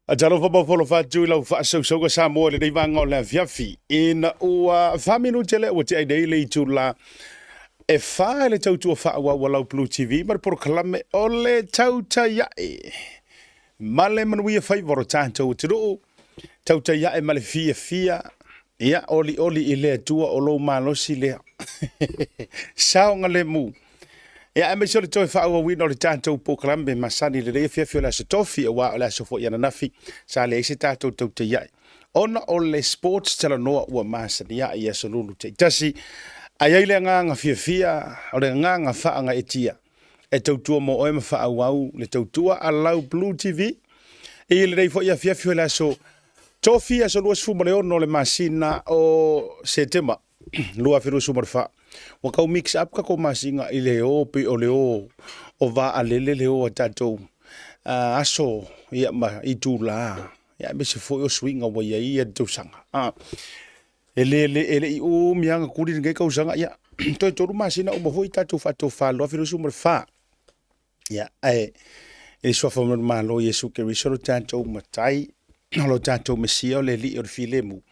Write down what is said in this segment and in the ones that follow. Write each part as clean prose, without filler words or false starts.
Talofa ma atu i lau faasausauga Samoa i lenei vaega o le afiafi. Ina ua 4 minute lea ua tea ai nei le itula e 4 i le tautua faaauau a lau Blue TV ma le polokalame o le Tautai Ae. Ma le manuia faiva o lo tatou atunuu, tautai ae ma le fiafia, ia olioli i le Atua o lou malosi lea. Saogalemu. Ia, aemaise o le toe faaauauina o le tatou polokalame masani i lenei afiafi o le Aso Tofi, aua o le aso foi ananafi sa leai se tatou tautai ae ona o le sports talanoa ua masani ai i aso lulu taitasi. Ae i ai le agaga fiafia, o le agaga faagaeetia e tautua mo oe ma faaauau le tautua a lau Blue TV i lenei foi afiafi o le Aso Tofi, aso 26 o le masina o Setema 2024. Ua tau mix up tatou masina i le o pei o le o o vaalele le o a tatou aso ia ma itula ia, aemaise foi o suiga ua i ai ia le tausaga. E le le e le i umi lava na tuli lenei tausaga, ia toe 3 masina uma foi tatou faatofa 2024. Ia, ae i le suafa o le Malo Iesu Keriso lo tatou Matai, o lo tatou Mesia, o le Alii o le Filemu,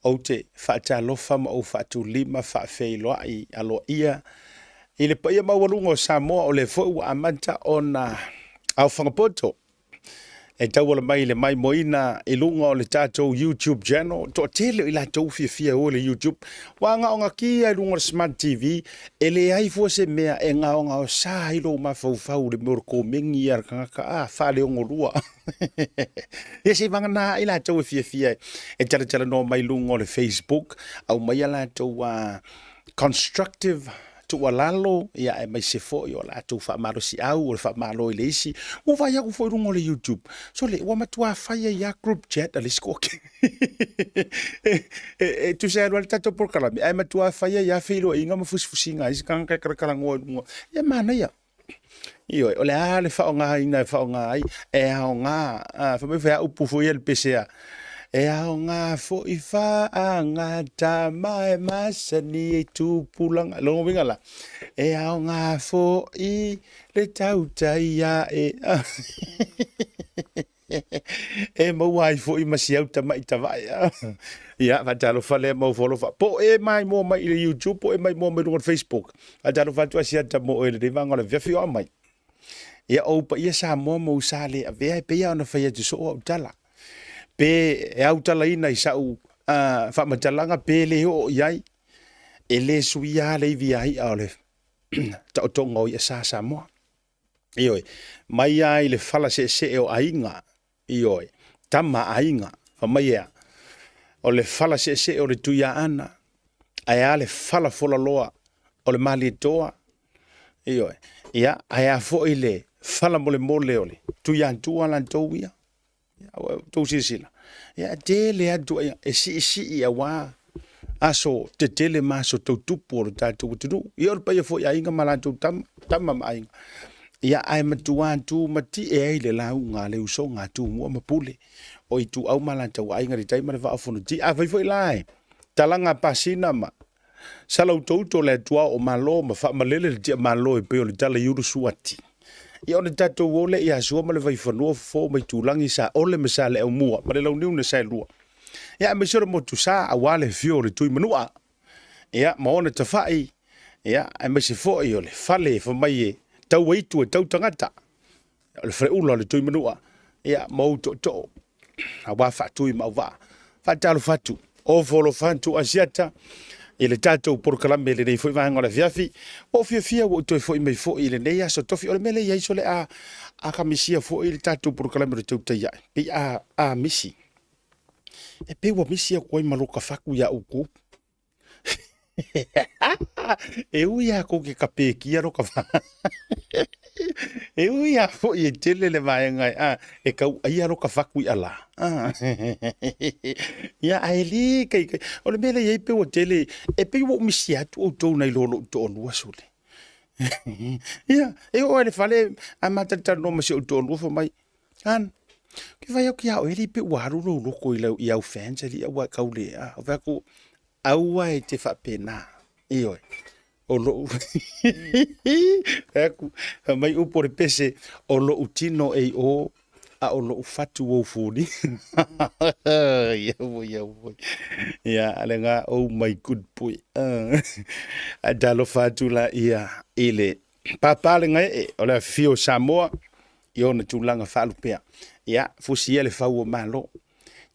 ou te faatalofa ma ou faatulima faafeiloai aloaia i le paia maualuga o Samoa o lea foi ua amata ona aofaga poto e tauala mai le maimoaina i luga o le tatou YouTube channel. Toatele o i latou fiafia e o i le YouTube. Ua gaogatia i luga o le Smart TV, e leai fua se mea e gaogaosa ai lou mafaufau i le mea o le komeni a le tagata a faaleogolua. Ia se i vagana ai latou e fiafia e talatalanoa mai luga o le Facebook, aumai a latou constructive tuualalo, ia aemaise foi o latou faamalosiau o le faamalo i le isi. Ua vaai atu foi i luga o le YouTube, sole, ua matua fai ai lava group chat a le isi toatele. E tusa e alu ai le tatou polokalame, ae matua fai ai lava feiloaiga ma fusifusiga a isi tagata e talatalanoa i luga. Ia manaia. Ioe, o le a le faaaogaina e faaaoga ai, e aoga, fai mai foi a upu foi ia le pesea, e aoga foi faagata ma e masani i tupulaga. Lona uiga la, e aoga foi le tautai ae e maua ai foi ma si au tamai tavae. Ia, faatalofa lea ma ofo alofa. Po o e maimoa mai i le YouTube, po o e maimoa mai luga o le Facebook. Faatalofa atu Asiata mo oe i lenei vaega o le afiafi o aumai. Ia, o ou paia Samoa ma ou sa le avea e pei lava ona fai atu soo au tala. Pe e autalaina i sau faamatalaga pe le oo i ai, e le suia lava le ivi a i'a o le taotoga o i'a sa Samoa. Ioe, mai lava i le fala seesee o aiga, ioe, tama a aiga, fai mai ea, o le fala seesee o le Tuiaana, ae a le fala folaloa o le Malietoa, ioe, ia, ae a foi le fala molemole o le Tuiatua latou ia. Ua outou silasila, ia e tele lava ituaiga e siisii aua aso tetele ma aso tautupu o le tatou atunuu. Ia o le paia foi i aiga ma latou tama, tama ma aiga. Ia ae matua tumatie ai le lauga a le usoga a Tumua ma Pule, o Ituau ma latou aiga i le tai ma le Vaa o Fonoti. Afai foi la e talaga pasina ma Salautouto le atuao o Malo ma faamalele le tiamalo e pei o le tala i Ulusuati. Ia ona tatou o lea ia Sua ma le Vaifanua, Fofo ma Itulagi, Saole ma Saleaaumua ma le Launiu na Saelua. Ia aemaise o le Motusa aua le afio o le Tuimanua. Ia ma ona tafai, ia aemaise foi o le fale e fai mai e tauaitu e tautagata. O le faleula o le Tuimanua, ia ma ou tootoo aua Faatui ma Auvaa. Faatalofa atu, ofo alofa atu Asiata i le tatou polokalame i lenei foi vaega o le afiafi. Ua ou fiafia ua ou toe foi mai foi i lenei aso tofi. O le mea lea e i ai sole a kamisia foi le tatou polokalame o le tautai ae, pei a misi. E pei ua misi atu ai ma loka faku iā outou. E ui lava kou ke kapekia loka fa. E ui lava foi e tele le vaega e, e kau aia loka faku i ala. Ia, ae le kai kai. O le mea lea e i ai pei ua tele, e pei ua ou misi atu outou nai lo lou toalua sole. Ia, e oo lava i le fale, a ma talatalanoa ma si ou toalua fai mai, An, ke whai au ki a oe, pe ua alu lou loko i lau i au fans ali aua e kau le a. O whai aku, aua e te whaapena. Ioe, o lou, whai aku, whai mai upo le pese, o lou tino e i o, A o loʻu fatu ua ou foliga. Ia foi, ia foi. Ia, a le ga, oh my good boy. Ae talofa atu la ia i le papa le gaee o le afifio o Samoa i ona tulaga faalupea. Ia, fusi ia le fau o Malo.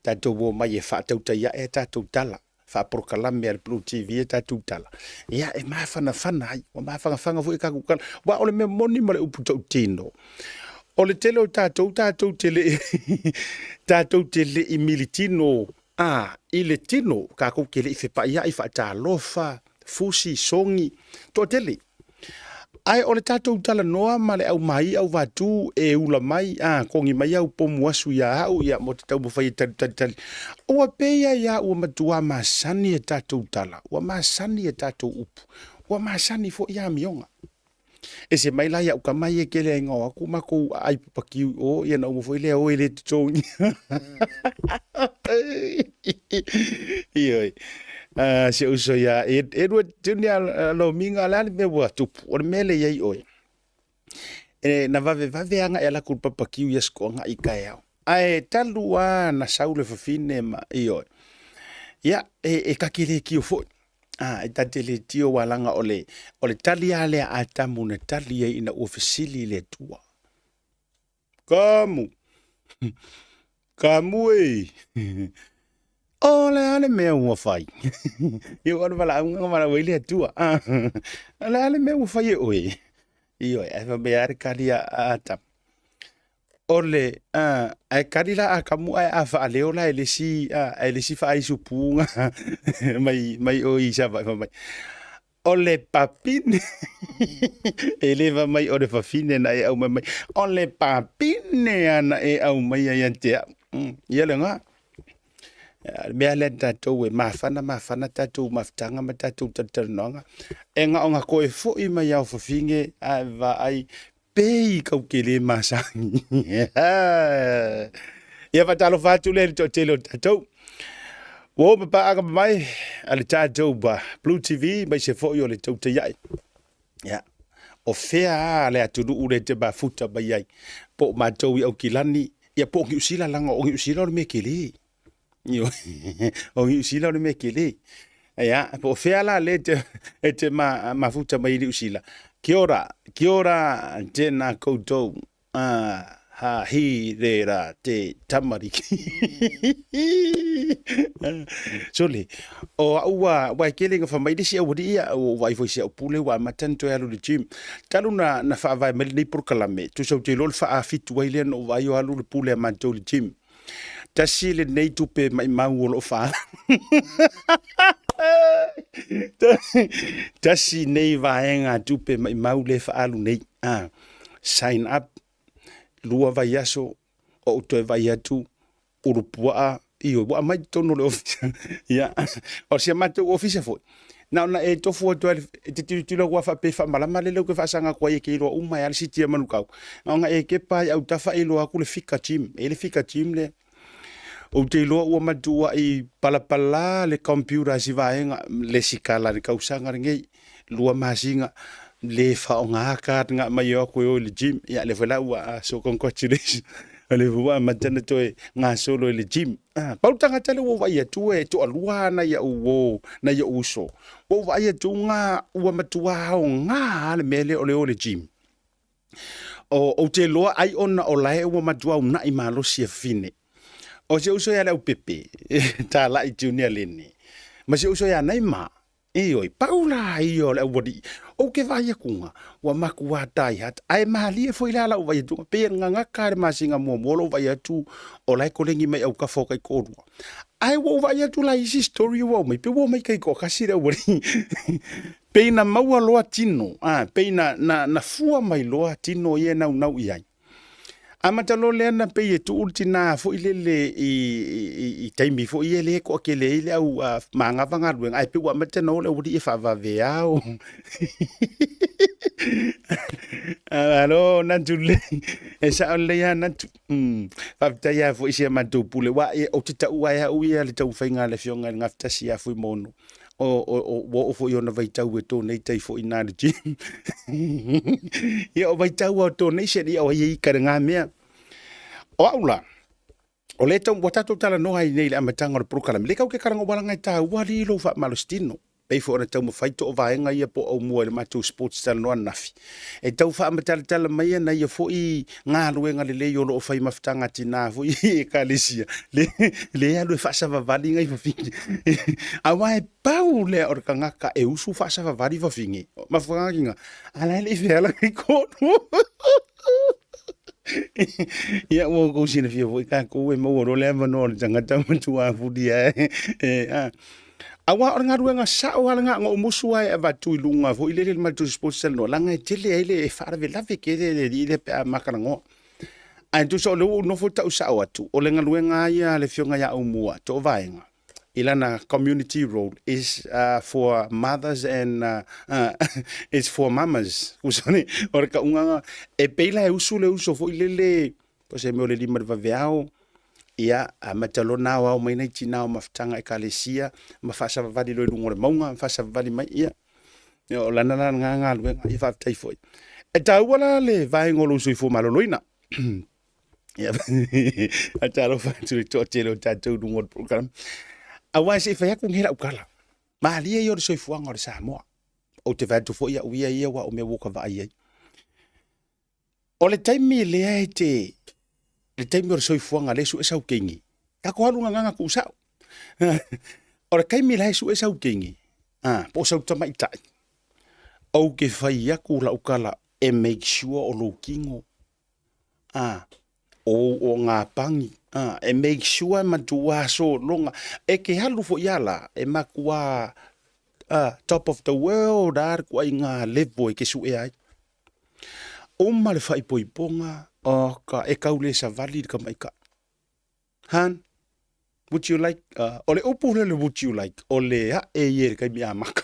Tatou o mai e faatautai ae a tatou tala. Faapolokalame a le Blue TV a tatou tala. Ia, e mafanafana ai. Ua mafanafana foi tatou tala. Aua o le mea moni ma le upu tautino, o le tele o tatou, tatou te le i, tatou te le i militino a, i le tino, tatou te le i fepaiai, faatalofa, fusi, sogi, toatele. Ae o le tatou talanoa ma le aumai auvatu e ula mai, a, kogi mai au pomu asu ia au, ia mo te taumafai e tali tali tali. Ua pei ai a ua matua masani a tatou tala, ua masani a tatou upu, ua masani foi amioga. Ese mai la ia'u tama ia e kele ai na o atu matou aai papakiu i o, ia na uma foi lea o e le totogi. Ioe. Ah, si ou uso ia Edward Junior Lomiga, o le a le mea ua tupu? O le mea lea i ai oe. E, na vavevave aga e ala atu i le papakiu i Aso Toonai i taeao. Ae talu lava na sau le fafine ma, ioe. Ia, e, e ta te le tio foi. A, e ta te le tio aua leaga o le, o le tali lava lea a Atamu na tali ai ina ua fesili i le Atua. Kamu! Kamu e! O le a le mea ua fai? Ia o le valaauga na valaau ai le Atua. O le a le mea ua fai e oe? Ioe, ae fai mai lava le tali a Atamu. O le, a, ae kali la Atamu ae a faaleo la e le isi, a, e le isi faaisupuga mai, mai o i Savaii fai mai, o le papine, e le fai mai o le fafine na e aumai mai, o le papine a na e aumaia ia te au. Ia lena. Le mea lea tatou e mafana mafana tatou mafutaga ma tatou talatalanoaga, e na ona toe foi mai lava o fafine ae vaai pei kau te le masani. Ia faatalofa atu lea i le toatele o tatou. Ua oo papaaga mamae a le tatou ba Blue TV maise foi o le Tautai Ae. Ia, o fea lava le atunuu lea e te mafuta mai ai, po o matou i Aukilani, ia po o Niu Sila, leaga o Niu Sila o le mea tele. O Niu Sila o le mea tele. Ia, po o fea la lea e te mafuta mai i Niu Sila. Kia ora, kia ora, tēnā koutou, ha hi re ra te tamariki. Sole, o au ua, ua e kele ina whamai le si aualii ia, ua ou vaai foi i si au pule ua amata ona toe alu i le gym. Talu na, na faavae mai lenei polokalame, tusa ou te iloa le faafitu ai lea na ou vaai o alu le pule a matou i le gym. Tasi lenei tupe maimau o loo faa Tasi nei vaega tupe maimau le faalu nei. Ah, sign up, lua vaiaso, o ou toe vai atu, ulupuaa, ioe, ua aumai totonu o le ofisa. Ia, o si a matou ofisa foi, na ona e tofu atu ai, e te tilotilo atu lava faapea e faamalama lele ou te faasaga atu ai e te iloa uma ai lava le siti a Manukau. Na ona e kepa ai autafa e iloa atu le fika gym. E i ai le fika gym lea. Ou te iloa ua matuai palapala le computer a si vaega le isi kala i le tausaga lenei, lua masina le faaaoga card na aumai e o atu e o i le gym. Ia lea foi la ua, so congratulations. O lea foi ua amata ona toe gasolo i le gym. Pau le tagata lea ua ou vaai atu e toalua nai au uo, nai ou uso. Ua ou vaai atu ga ua matua aoga lava le mea lea o le o i le gym. O, ou te iloa ai ona o la e ua matua uunai malosi e fafine. O si ou uso ia Leaupepe, Talai Junior Lene, ma si ou uso ia Naima, Ioe, pau la ia o le aualii, ou te vaai atu ua matua die hard. Ae malie foi la lau vaai atu, pei e gagata le masina muamua lou vaai atu o la e koleni mai autafa o taitoalua. Ae ua ou vaai atu la i isi story ua aumai, pei ua omai taitoatasi le aualii. Pei na maua loa tino, a, pei na, na, na fua mai loa tino ia e naunau i ai. Amata loa lea na pei e tuu le tina foi lele i, i, i taimi foi ia lea e toatele ai le au manava galuega, ae pei ua amata ona o le aualii e faavaveao. Malo Natu lelei, e sao lelei lava Natu. Faafetai lava foi i si a matou pule, aua ou te taua ai au ia le taumafaiga a le Afioga i le Gafatasi ia Fuimaono. O, o, o, ua oo foi i ona vaitau e donate ai foi i ina i le gym. Ia o vaitau lava o donation, ia o ai e ika i lena mea. O au la, o lea tau, ua tatou talanoa ai nei i le amataga o le polokalame, lea kau ke kalaga wala ngai tāua li lou faamalositino. Pei foi ona taumafai too vaega ia po o aumua i le matou sports talanoa ananafi, e tau faamatalatala mai ana ia foi galuega lelei o lo o fai mafutaga a tinā foi i ekalesia, le, le alu e faasavavali ngai fafine. Aua e pau lea o le tagata e usu faasavavali fafine, mafutaga a tinā, a la e le i feala ngai tonu. Ia ua outou silafia foi tatou e maua loa le avanoa o le tagata matua fulia e, e, a. Aua o le galuega sao lava lena na ou musu lava e avatu i luga foi lele i le matou sports talanoa, leaga e tele ai le, e faalavelave tele le alii lea pe a ma talanoa. Ae tusa o lea ua ou nofo tau sao atu, o le galuega lava ia a le Afioga ia Aumua, Toovaega, i lana community role is for mothers and is for mamas. Tusa o le tauga lena, e pei la e usu le uso foi lele, po o se mea o le 5 i le vaveao, ia, amata loa ona aoao mai nai tina o mafutaga ekalesia ma faasavavali loa i luga o le mauga ma faasavavali mai, ia, o lana la lena galuega, ia faafetai foi. E taua la le vaega o lou soifua maloloina. Ia, faatalofa atu i le toatele o tatou i luga o le polokalame. Aua se i fai atu nei lau tala, malie ia o le soifuaga o le Samoa. Ou te vaai atu foi au ia ia aua o mea ua ou vaai ai. O le taimi lea e te, le taimi o le soifuaga lea e sue sau keini, tatou alu gagaga tuusao. O le taimi la e sue sau keini, po o sau tamaitai, ou te fai atu lau tala e make sure o lou tino, o ou ogapagi, e make sure e matua sologa. E te alu foi lava la, e matua top of the world lava le ituaiga level e te suea ai. Uma le faaipoipoga, oka, e tau le savali le tamaitai. Hun, would you like, o le upu lea o le would you like, o le ae ia i le taimi amata.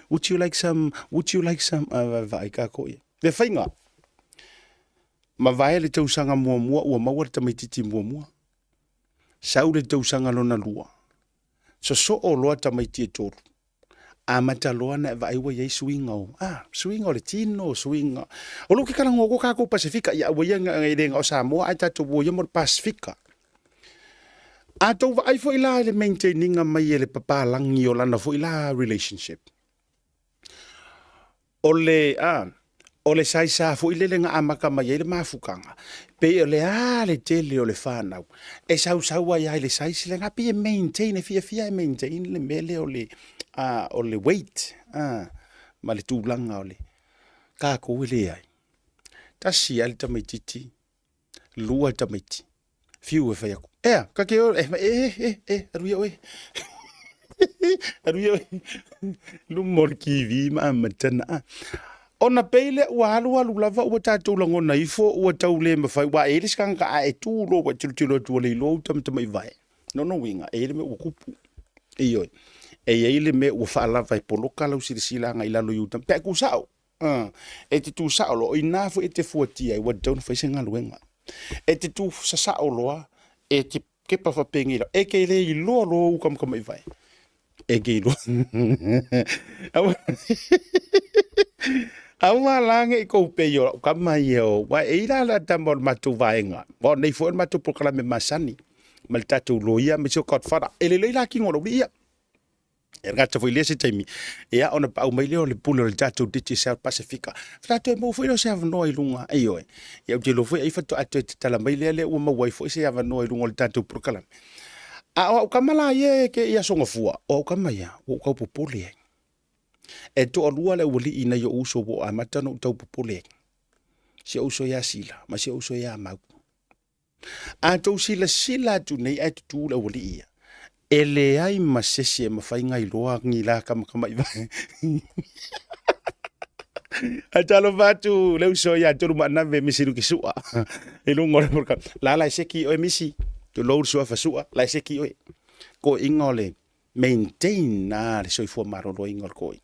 Would you like some, would you like some, vaai kākou ia. Le faiga, mavae le tausaga muamua ua maua le tamaitiiti muamua. Sau le tausaga lona lua, sosoo loa tamaiti e tolu. Amata loa ona e vaai ua i ai suiga o, ah, suiga o le tino, suiga. O lou ke talanoa ko kākou Pasifika, ia aua ia e le na o Samoa ae tatou o ia mo le Pasifika. A tou vaai foi la i le maintaininga mai e le papalagi o lana foi la relationship. O le, a, o le saisa foi lele na amata mai ai le mafutaga, pei o le a le tele o le whanau, e sausau ai lava i le size lena, pei e maintain, e fiafia e maintain le mea lea o le, a, o le weight, a, ma le tulaga o le, tatou e leai. Tasi lava le tamaitiiti, lua tamaiti, fiu e fai atu, ea, ka ke o, e, e, e, e, alu ia oe. Alu ia oe. Luma o le TV ma amata na. A. Ona pei lea ua alu alu lava ua tatou lagona ifo ua tau le mafai, ua e i le se tagata a e tu loa ua e tilotilo atu ua le iloa ou tamatamai vae. Lona uiga, e i ai le mea ua tupu. Ioe. E i ai le mea ua faalava e poloka lau silasilaga i lalo i uta. Pe a tu sao, E te tu sao loa, o ina foi e te fuatia ai, ua tatau ona fai se galuega. E te tu sasao loa, e te kepa faapenei loa, e te le iloa loa ou kamakamaivae. E te iloa. Aua la ne i kou pei o lau kama ia o, aua e i la la tama o le matou vaega, aua o nei foi o le matou polokalame masani, ma le tatou loia aemaise o Godfather. E lelei la tino o lou alii ia. E gata foi lea se taimi, ia ona pau mai lea o le pule o le tatou Digicel Pasifika. Faatoa toe maua foi lea o se avanoa i luga, ioe. Ia ou te iloa foi ai faatoa toe tatala mai lea lea ua maua ai foi se avanoa i luga o le tatou polokalame. A o au kama la ia e ke i Aso Gafua, o au kama ia, ua ou tau popole ai. E toalua le aualii nai ou uso ua amata ona ou tau popole ai. Si ou uso ia Sila ma si ou uso ia Mau. A tou silasila atu nei ae tutū le aualii ia, e leai ma sesi e mafai ona iloa ni la kamakamaivae. Ae talofa atu le uso ia Tolumaanave Misi Lukisua i luga o le polokalame. La la e seki oe Misi, tulou le suafa Sua, la e seki oe. Koiga o le maintain na le soifua maloloina o le koiga.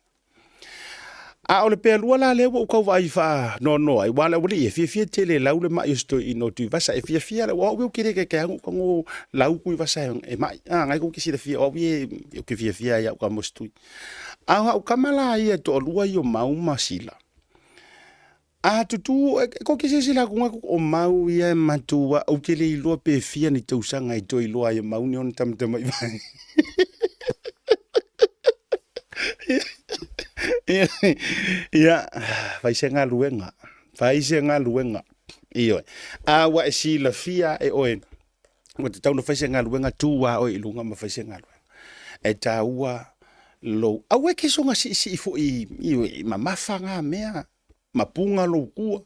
A o le pealua la lea ua ou tau vaai faanoanoa ai, aua o le aualii e fiafia tele e lau le mai o si toeaina o Tuivasa. E fiafia le, o au ia ou te le kaikai anu tago lau Tuivasa e mai. A, na tou te silafia, o au ia ou te fiafia ai ia au tama o si tui. A o au tama la ia e toalua ia o Mau ma Sila, A tutū oe, e koke silasila atu nga o mau ia e matua, ou te le iloa pe fia ni tausaga e toe iloa ai e mau ni ona tamatamai vai. Ia, fai se galuega, fai se galuega. Ioe. A ua e silafia e oe, ua tatau ona fai se galuega, tu lava oe i luga ma fai se galuega. E taua lou, aua e te soona siisii foi i mamafa na mea, ma puga lou tua.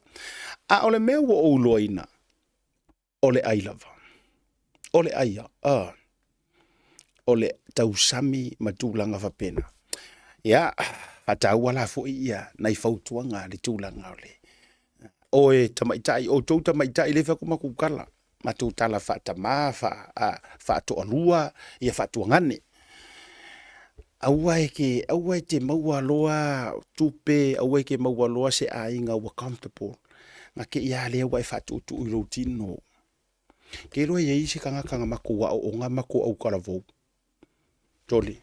A o le mea ua ou iloaina, o le ai lava. O le ai lava. O le tausami ma tulaga faapena. Ia, faataua la foi ia nai fautuaga i le tulaga o le oe tamaitai, outou tamaitai lea e fai atu matou tala, matou tala faatama, faatoalua, ia faatuagane. Aua e te, aua e te maua loa tupe, aua e te maua loa se aiga ua comfortable, na te i lava lea ua e faatuutuu i lou tino. Te iloa e i ai se tagata na matou aooga matou autalavou, sole,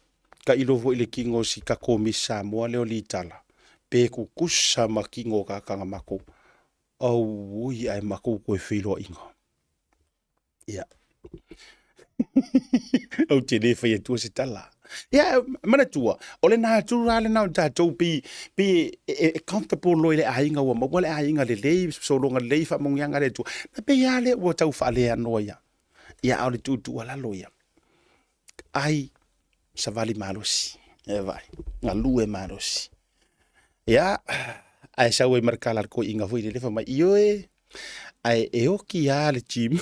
tailo foi i le tino o si tatou Miss Samoa lea o Litala, pe tutusa ma tino o tagata na matou, auoi ae matou toe feiloaiga. Ia. Ou te le fai atua se tala. Ia, manatua, o le natura lena o tatou pei, pei e, e, e comfortable loa i le aiga ua maua le aiga lelei, sologa lelei, faamanuiaga a le Atua. Na pei lava lea ua tau faaleanoa ia. Ia, a o le tuutuualalo ia, ai savali malosi, e vaai, galue malosi. Ia, ae sau ai ma le tala a le toeaina foi lele fai mai, ioe, ae e oti lava le gym.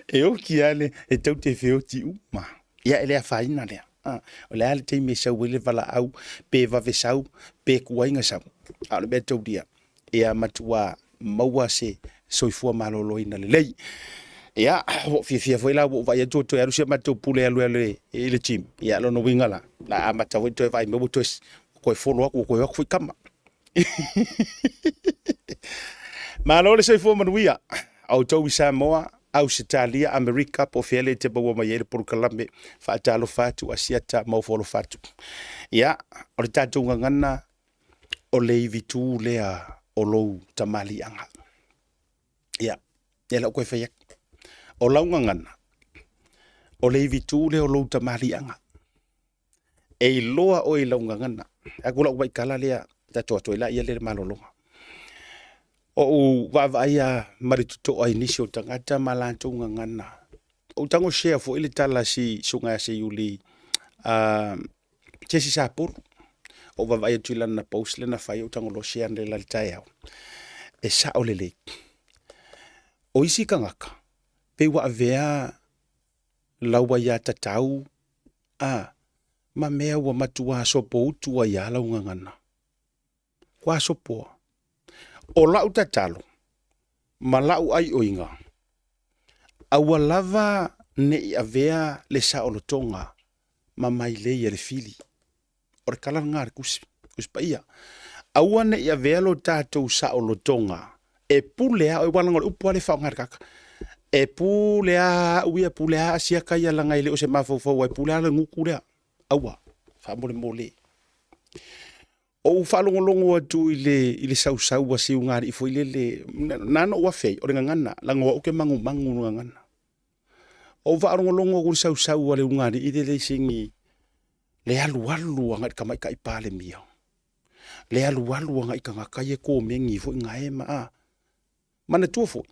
E oti lava le, e tou te feoti uma. Ia, e le afaina lea. Ah, o le a le taimi e sau ai le valaau, pe vave sau, pe tuai na sau. A o le mea taulia, ia matua maua se soifua maloloina lelei. Ia, ua ou fiafia foi la ua ou vaai atu ua toe alu si a matou pule e alu e i le gym. Ia, lona uiga la, la amata foi toe vaai mai ua toe, toe follow atu, ua toe o atu foi tama. Malo le soifua manuia. Outou i Samoa, Ausetalia, Amerika, po o fea lea e te maua mai ai le polokalame, faatalofa atu, Asiata ma ofo alofa atu. Ia, o le tatou gagana, o le ivitu lea o lou tamaliiaga. Ia, lea la ua toe fai atu. O lau gagana, o le ivitu lea o lou tamaliiaga. E iloa oe i lau gagana. E atu lau vaitala lea, tatou atu ai laia lea i le malologa. Ou vaavaai lava ma le totoa i nisi o tagata ma latou gagana. Ou tago share foi le tala a si susuga ia Seiuli Jesse Sapolu. Ou vaavaai atu i lana post lea na fai, ou tago loa share analeila i le taeao. E sao lelei. O isi tagata, pei ua avea lau aiatatau a, ma mea ua matua sopoutu ai lava lau gagana. Ua sopoa. O lau tatalo ma lau aioiga, aua lava ne i avea le saolotoga ma mailei a le fili. O le tala lena a le Tusi, Tusi Paia. Aua ne i avea lo tatou saolotoga e pule a oe, aua leaga o le upu lava lea e faaaoga e le tagata. E pule lava au ia, pule lava Asiata ia leaga e le o se mafaufau e pule lava le gutu lea. Aua, faamolemole. Ou faalogologo atu i le, i le sausau a si ugaalii foi lele, na ona ou afe ai, o le gagana, leaga o au ou te magumagu i le gagana. Ou faalogologo atu i le sausau a le ugaalii lele i sini, le alualu agai i le tamaitai Palemia, le alualu agai i tagata ia e komeni foi gae ma a. Manatua foi,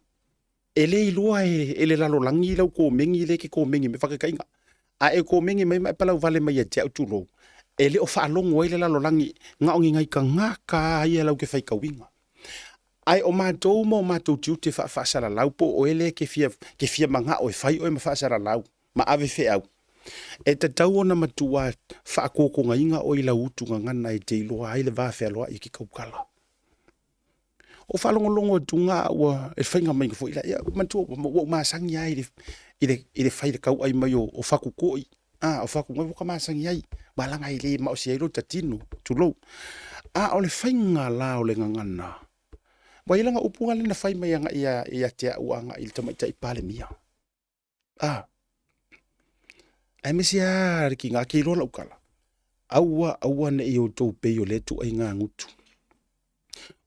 e le iloa e le lalolagi lau komeni lea e te komeni mai, faataitaiga, a e komeni mai ma e palauvale mai ia te au, tulou, e le o faalogo ai le lalolagi, na o ni nai tagata lava ia latou te faitauina. Ae o matou ma o matou tiute faafaasalalau, po o oe lea e te fia, te fia manao e fai oe ma faasalalau ma ave feau, e tatau ona matua faatotogaina oe i lau utu gagana e te iloa ai le va fealoai e ke tautala. Ou faalogologo atu ga ua e faiga mai foi la ia manatua ua ou masani ai i le i le i le fai le tauai mai o, o Fakukoi a o Fakugai ua ka masani ai malaga e le maosi ai lo tatino tulou. A o le faiga la o le gagana ua i lana upu lea na fai mai agai ia, ia te au agai i le tamaitai Palemia. A aemaise lava le tiga ke iloa lau tala, aua aua ne i outou pei o lea ituaiga gutu.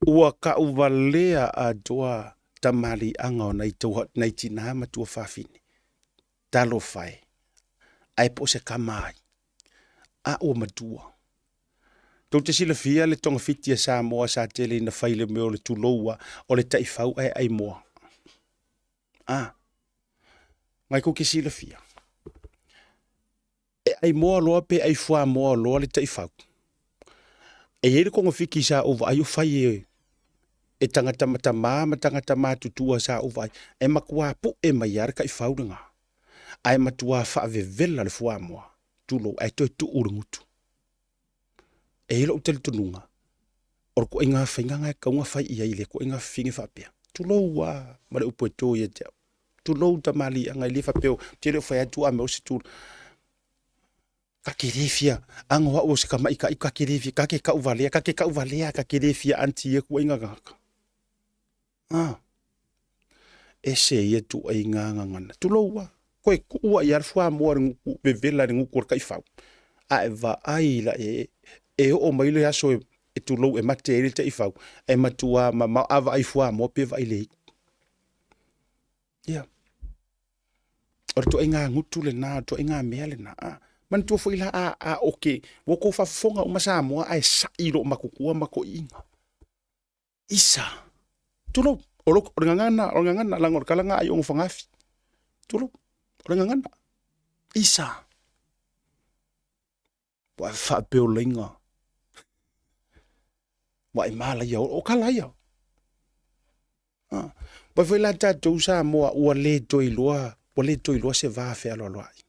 Ua ka'uvalea atoa tamaliiaga o nai tou nai tinā ma tuafafine. Talofa e, ae po o se kama ai, a ua matua. Tou te silafia le togafiti a Samoa sa tele ina fai i le mea o le tulou a, o le taifau ae ai moa. A, nai tou te silafia, e ai moa loa pe ai fuamoa loa le taifau. E i ai le togafiti sa ou vaai o fai e e tagata matamā ma tagata matutua sa ou vaai, e matuā pu'e mai lava le taifau lena, ae matuā faavevela le fuamoa, tulou, ae toe tuu i le gutu. E i ai lou talitonuga, o le ituaiga faiga lena e tatau ona fai i ai i lea ituaiga fafine faapea. Tulou lava ma le upu e to ia te au. Tulou tamaliiaga e le faapea ou te le o fai atu a mea o se tulaga. Ta te le fia ago au o se tamaitai, ta te le fia, ta te tauvalea, ta te tauvalea, ta te le fia aunty ia ituaiga tagata. A, ese ia ituaiga gagana. Tulou lava, toe tuu ai lava le fuamoa i le gutu, vevela i le gutu o le taifau, ae vaai la i ai, e oo mai le aso e tulou e mate ai le taifau, e matua mamao, a vaai fuamoa pe vaai le iu. Ia, o le ituaiga gutu lena, o le ituaiga mea lena. A, manatua foi la a, a oke, ua outou faafofoga uma Samoa ae sa'i i loo matutua ma toeaiina. Isa, tulou, o le gagana, o le gagana, leaga o le tala lena a Aiono Fagafi. Tulou, o le gagana. Isa, ua e faapeolaiga, ua e malaia, o tala ia. Ua foi la tatou Samoa ua le toe iloa, ua le toe iloa se va fealoaloai.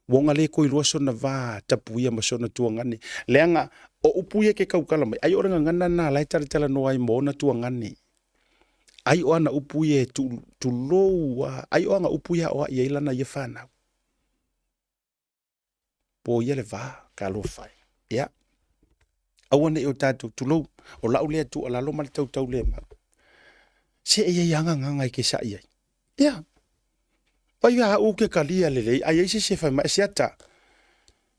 Ua ona le toe iloa sona va tapuia ma sona tuagane. Leaga o upu ia e te tautala mai, ai o le gagana lena la e talatalanoa ai ma ona tuagane. Ai o ana upu ia e tulou lava, ai o ana upu ia e aoai ai lana ia fanau. Po ia le va, talofa e. Ia, aua ne i o tatou, tulou, o lau lea tuualalo ma le tautaulemau, se e i ai lava gagana e te sa'i ai. Ia, vai a au ou te talia lelei, a i ai se isi e fai mai, e siata,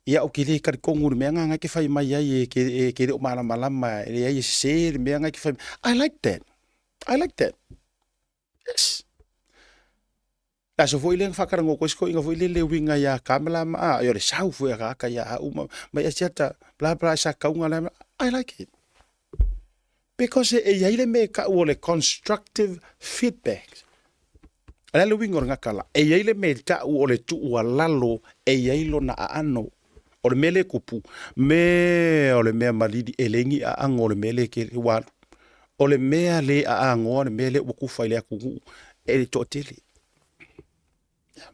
ia ou te le talitonu i le mea lena e te fai mai ai e te, e te le o malamalama, e leai e sese le mea lena e te fai mai. I like that. I like that. Yes. Le aso foi lea na faatalanoa atu ai si toeaina foi lele e uiga ia Kamala ma a, o le sau foi a tagata ia au ma mai Asiata, bla bla sa kauga la, I like it. Because e i ai le mea e tau o le constructive feedback. O le a le uiga o lena tala? E i ai le mea e tau o le tuualalo e i ai lona aano. O le mea lea e tupu, me o le mea malili e leai ni aago o le mea lea e tele ua alu. O le mea le aagoa le mea lea ua tufa i le atunuu e le toatele. Ia,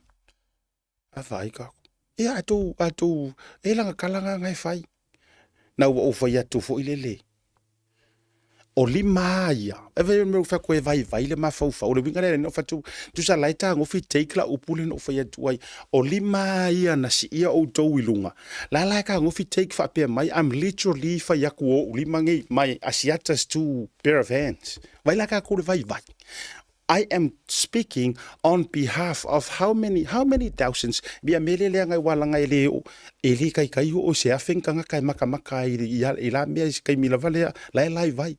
a vaai tatou. Ia, a tou, a tou, e lana tala lena e fai. Na ua ou fai atu foi lele, o lima a ia, e fai mea ou fai atu e vaivai le mafaufau, o le uiga lea na ou fai atu, tusa la e tagofi take lau upu lea na ou fai atu ai, o lima a ia na siia outou i luga, la la e tagofi take faapea mai, I'm literally fai atu o ou lima nei, my Asiata's two pair of hands. Vai la tatou le vaivai. I am speaking on behalf of how many, how many thousands, ia mea lea leaga ua laga e le, e le taitai oo i se afe ni tagata e makamaka ai i, i la mea i se taimi lava lea, la e live ai.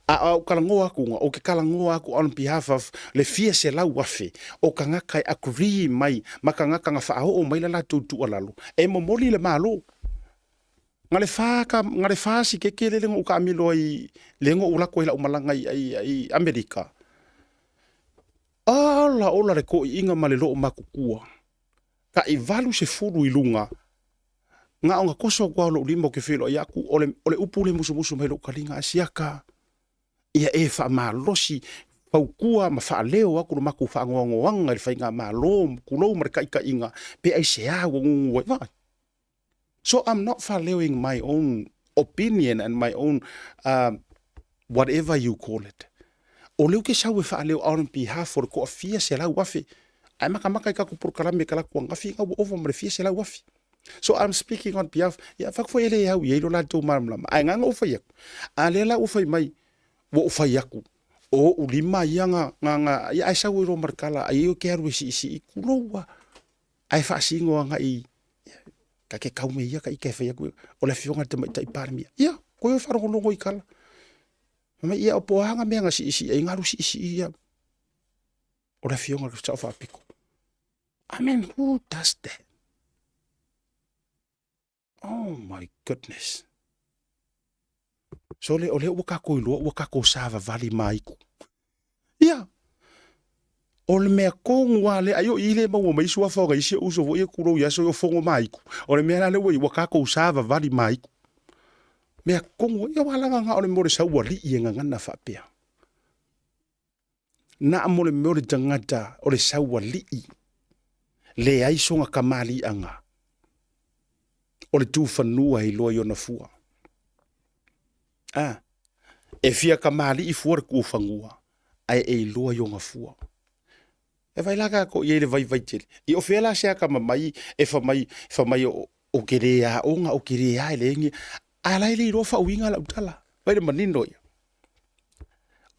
A o au talanoa atu, ou te talanoa atu on behalf of le fia 100,000 o tagata e agree mai ma tagata na faaoo mai la latou tuualalo e momoli le Malo. Na le fa ka, na le fa sikeke lele na ou taamilo ai, le na ou alu atu ai i lau malaga i, i, i Amerika. Ola ola le toeaiina ma le loomatutua, tai 80 i luga, na ona toso atu lava o lou lima ou te feiloai atu, o le, o le upu lea e musumusu mai lou taliga, Asiata, ia e faamalosi, fautua ma faaleo atu lo matou faanoanoaga i le faigamalo, tulou ma le taitaiga, pe aisea ua gugu ai. Vaai. So I'm not faaleoing my own opinion and my own whatever you call it. O lea ou te sau e faaleo on behalf o le toafia 100,000. Ae makamaka i tatou polokalame kalaku ananafi ina ua ova ma le fia 100,000. So I'm speaking on behalf, ia fai atu foi e le au i ai lo latou malamalama. Ae ngana ou fai atu, a lea la ua fai mai, ua ou fai atu, o ou lima ia na, na, na, ia ae sau ai loa ma le tala, ai ou te alu e siisii, tulou lava. Ae faasino agai ta te kau me ia ka ike e fai atu o le afioga i le Tamaitai Palemia. Ia, koe oi faalogologo i tala. Fai mai, ia o po o a nga mea na siisii ai, na alu siisii ia. O le afioga i le Sao Faapito. I mean, who does that? Oh my goodness. Sole, o lea ua tatou iloa ua tatou savavali māiku. Ia, o le mea tonu lava lea, ai o i le maua mai suafa o nai isi ou uso foi ia tulou i aso ia o fono māiku. O le mea la lea ua i ai, ua tatou savavali māiku. Mea tonu, ia aua leaga na o le mea o le saualii e gagana faapea. Na mo le mea o le tagata o le saualii, leai sona kamaliiaga, o le tufanua e iloa i ona fua. A, e fia kamalii fua le tufanua, ae e iloa i ona fua. E vai la tatou i ai i le vaivai tele. Ia o fea la se atamamai e fai mai, fai mai ou te le aoga, ou te le a, e leai ni... A la e le iloa faauiga lau tala. Vaai le manino ia.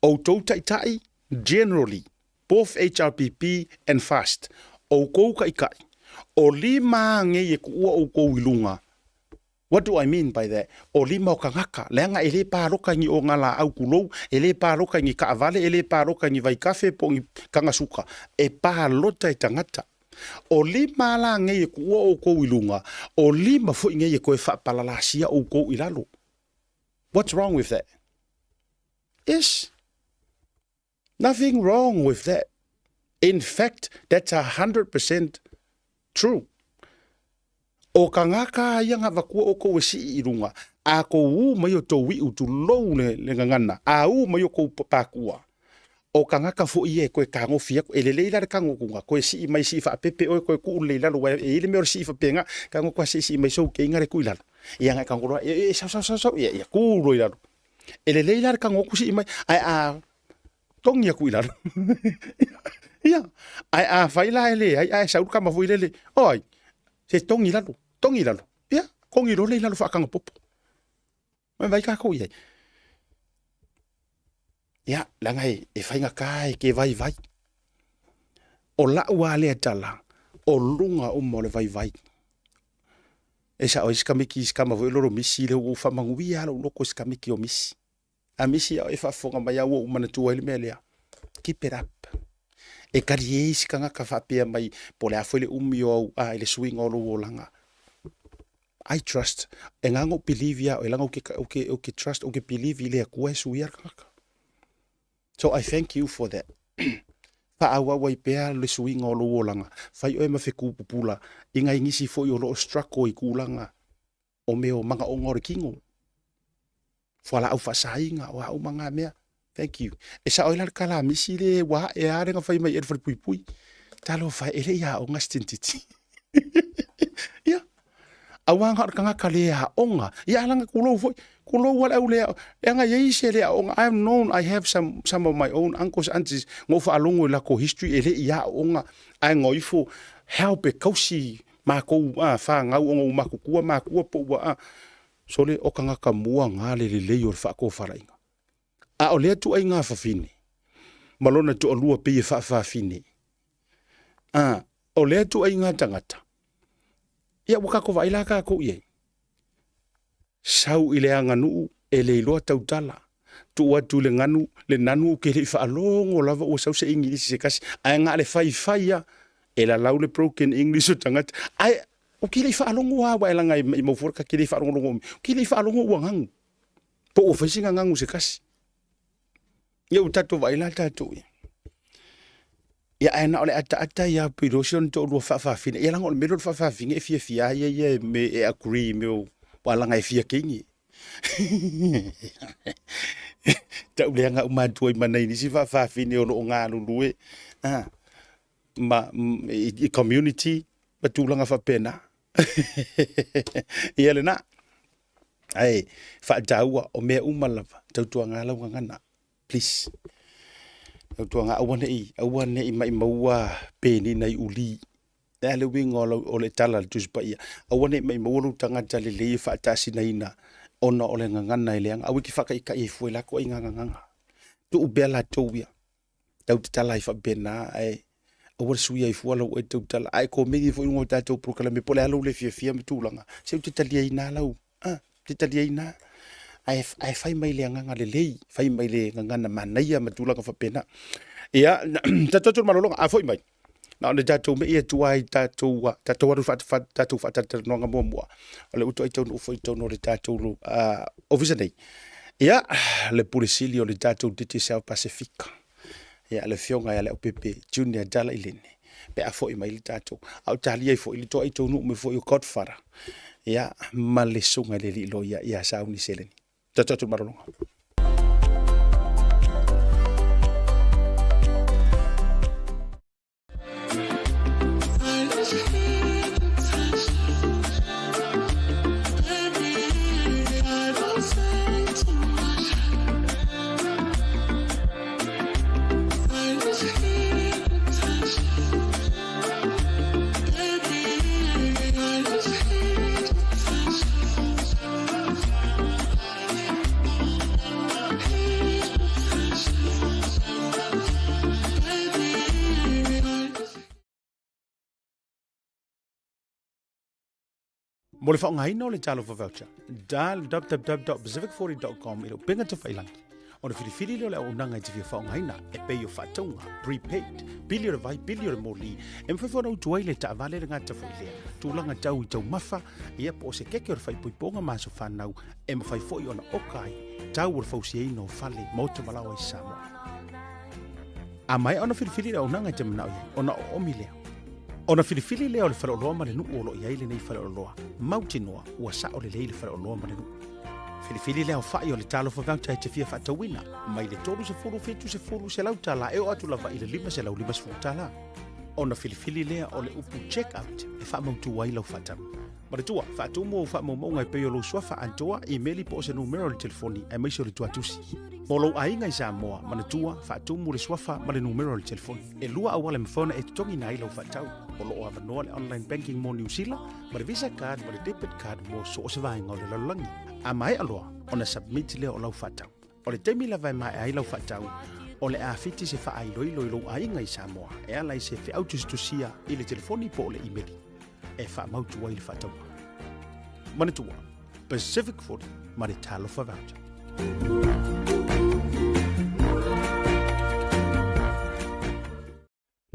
Outou taitai, generally, both HRPP and FAST, outou taitai, o lima nei e tuua outou i luga. What do I mean by that? O lima o tagata, leaga e le palota i ni ogalaau tulou, e le palota i ni taavale, e le palota i ni vaikafe po o ni tagasuka, e palota e tagata. O lima la nei e tuua outou i luga, o lima foi nei e toe faapalalasia outou i lalo. What's wrong with that? Yes. Nothing wrong with that. In fact, that's 100% true. O tagata ia na avatua outou e sii i luga, a tou u mai o tou iu tulou le, le gagana, a u mai o tou pakua, o tagata foi ia e toe tagofi atu, e lelei la le tago atuga, toe sii mai sii faapepe oe toe tuu lelei i lalo, aua e i ai le mea o le sii faapena, tago atu lava se i sii mai sou keiga le tuu i lalo. Ia na e tago loa, e, e, sau, sau, sau, sau, ia, ia tu loa i lalo. E lelei la le tago atu sii mai, ae a togi atu i lalo. Ia, ae a fai la e leai, ae sau le tama foi lele, oi, se togi i lalo, togi i lalo. Ia, togi loa le i lalo faataga popo. Mai vai tatou i ai. Ia, leaga e, e faigata e te vaivai. O lau lava lea tala, o luga uma o le vaivai. E sao ai si tameki si tama foi o lolo misi lea ua ou faamanuia lava lou loto i si tameki o misi. A misi a e faafofoga mai lava ua ou manatua ai le mea lea. Keep it up. E talie ai si tagata faapea mai po o le a foi le umi o au a i le suiga o lou olaga. I trust. E ngā ou believe ia oe, leaga ou te, ou te, ou te trust, ou te believe i le Atua e suia le tagata. So I thank you for that. Faaauau ai pea le suiga o lou olaga. Fai oe ma fetu pupula i ngai nisi foi o lo o struggle i tulaga o mea o manaoga o le kino. Fualaau faasaina, o a uma nga mea. Thank you. E sao ai la le kalamisi le ua ae a le na fai mai e le falepuipui. Talofa e, e le i aoga si tintiti. Ia. Aua na o le tagata le aoga. Ia a laga tulou foi. Tulou a le au le aoga. Leaga e i ai isi e le aoga. I have known, I have some, some of my own uncles, aunties, na ou faalogo i latou history e le i aoga ae na o ifo help e tausi matou a, fanau ona ua matutua matua po ua a. Sole, o tagata mua na le lelei o le faatofalaiga. A o lea ituaiga fafine, ma lona toalua pei e faafafine, a, o lea ituaiga tagata, ia ua tatou vaai la tatou i ai. Sau i le aganuu e le iloa tautala, tuu atu i le ganu, le nanu ou te le i faalogo lava ua sau se Igilisi se tasi, ae na o le faifai lava, e lalau le broken English o tagata, ae ou te le i faalogo lava aua e leaga e maumau fua le ta te le faalogologo, ou te le i faalogo ua ganu. Po ua fai sina gagu se tasi. Ia ua tatou vaai la tatou ia. Ia ae na o le ataata ia pei loa si ona toalua faafafine. Ia leaga o le mea lea o le faafafine e fiafia ai ia e me e agree i mea o aua leaga e fia teine. Tau leaga uma atu ai ma nai nisi faafafine o lo o galulue ah, ma, i, i community ma tulaga faapena. Ia lena. Ae faataua o mea uma lava, tautuaga lau gagana, please. Tautuaga aua ne i, aua ne i maimaua penina i uli. Le a le uiga o, lau, o le tala a le Tusi Paia, aua ne i maimaua lou tagata lelei e faatasinaina ona o le gagana e leaga. Aua e te faataitai ai fua i latou aiga gagana. Tuu pea latou ia. Tau te tala ai faapena, ae aua le suia ai fua lau oe tautala. A e komeni foi i luga o tatou polokalame po o le a lou le fiafia ma tulaga, se ou te taliaina lau, ah, te taliaina. Ae, ae fai mai le agaga lelei, fai mai le gagana manaia ma tulaga faapena. Ia, tatou atu i le malologa, a foi mai, na ona tatou mei atu ai tatou, tatou alu tatou faatalatalanoaga muamua, o le utu ai taunuu foi i totonu o le tatou ofisa nei. Ia, le Pule Sili o le tatou Digicel Pasefika, ia, le Afioga ia Leaupepe Junior Dala Ilene, pe a foi mai le tatou, a o talia ai foi le toai taunuu mai foi o Godfather, ia, ma le susuga i le alii loia ia Sauni Seleni. Tatou atu i le malologa. Mo le faaaogaina o le Talofa Voucher, dial www.pacific40.com i le upega tafailangi. Ona filifili lea o le auaunaga e te fia faaaogaina e pei o faatauga, prepaid, pili o le vai, pili o le moli, e mafai foi ona utu ai le taavale le gata foi lea, tulaga tau i taumafa, ia po o se keke o le faaipoipoga ma aso fanau, e mafai foi ona oka ai tau o le fausiaina o fale, maota ma laoa i Samoa. A maea ona filifili le auaunaga e te manao i ai, ona oomi lea. Ona filifili lea o le faleoloa ma le nuu o lo o i ai lenei faleoloa, mautinoa ua sao lelei le faleoloa ma le nuu. Filifili le aofai o le Talofa Voucher e te fia faatauina, mai le 30, 70, $100 e oo atu lava i le $550. Ona filifili lea o le upu check out e faamautu ai lau faatau. Manatua, faatumu ou faamaumauga e pei o lou suafa atoa, imeli po o se numera o le telefoni aemaise o le tuatusi. Mo lou aiga i Samoa, manatua, faatumu le suafa ma le numera o le telefoni. E lua auala e mafai ona e totogiina ai lau faatau. O lo o avanoa le online banking mo Niu Sila, ma le Visa card ma le debit card mo so o se vaega o le lalolagi. A maea loa ona submit lea o lau faatau. O le taimi lava e maea ai lau faatau, o le a fiti se faailoilo i lou aiga i Samoa e ala i se feau tusitusia i le telefoni po o le imeli e faamautu ai le faatauga. Manatua, Pacific 40 ma le Talofa Voucher.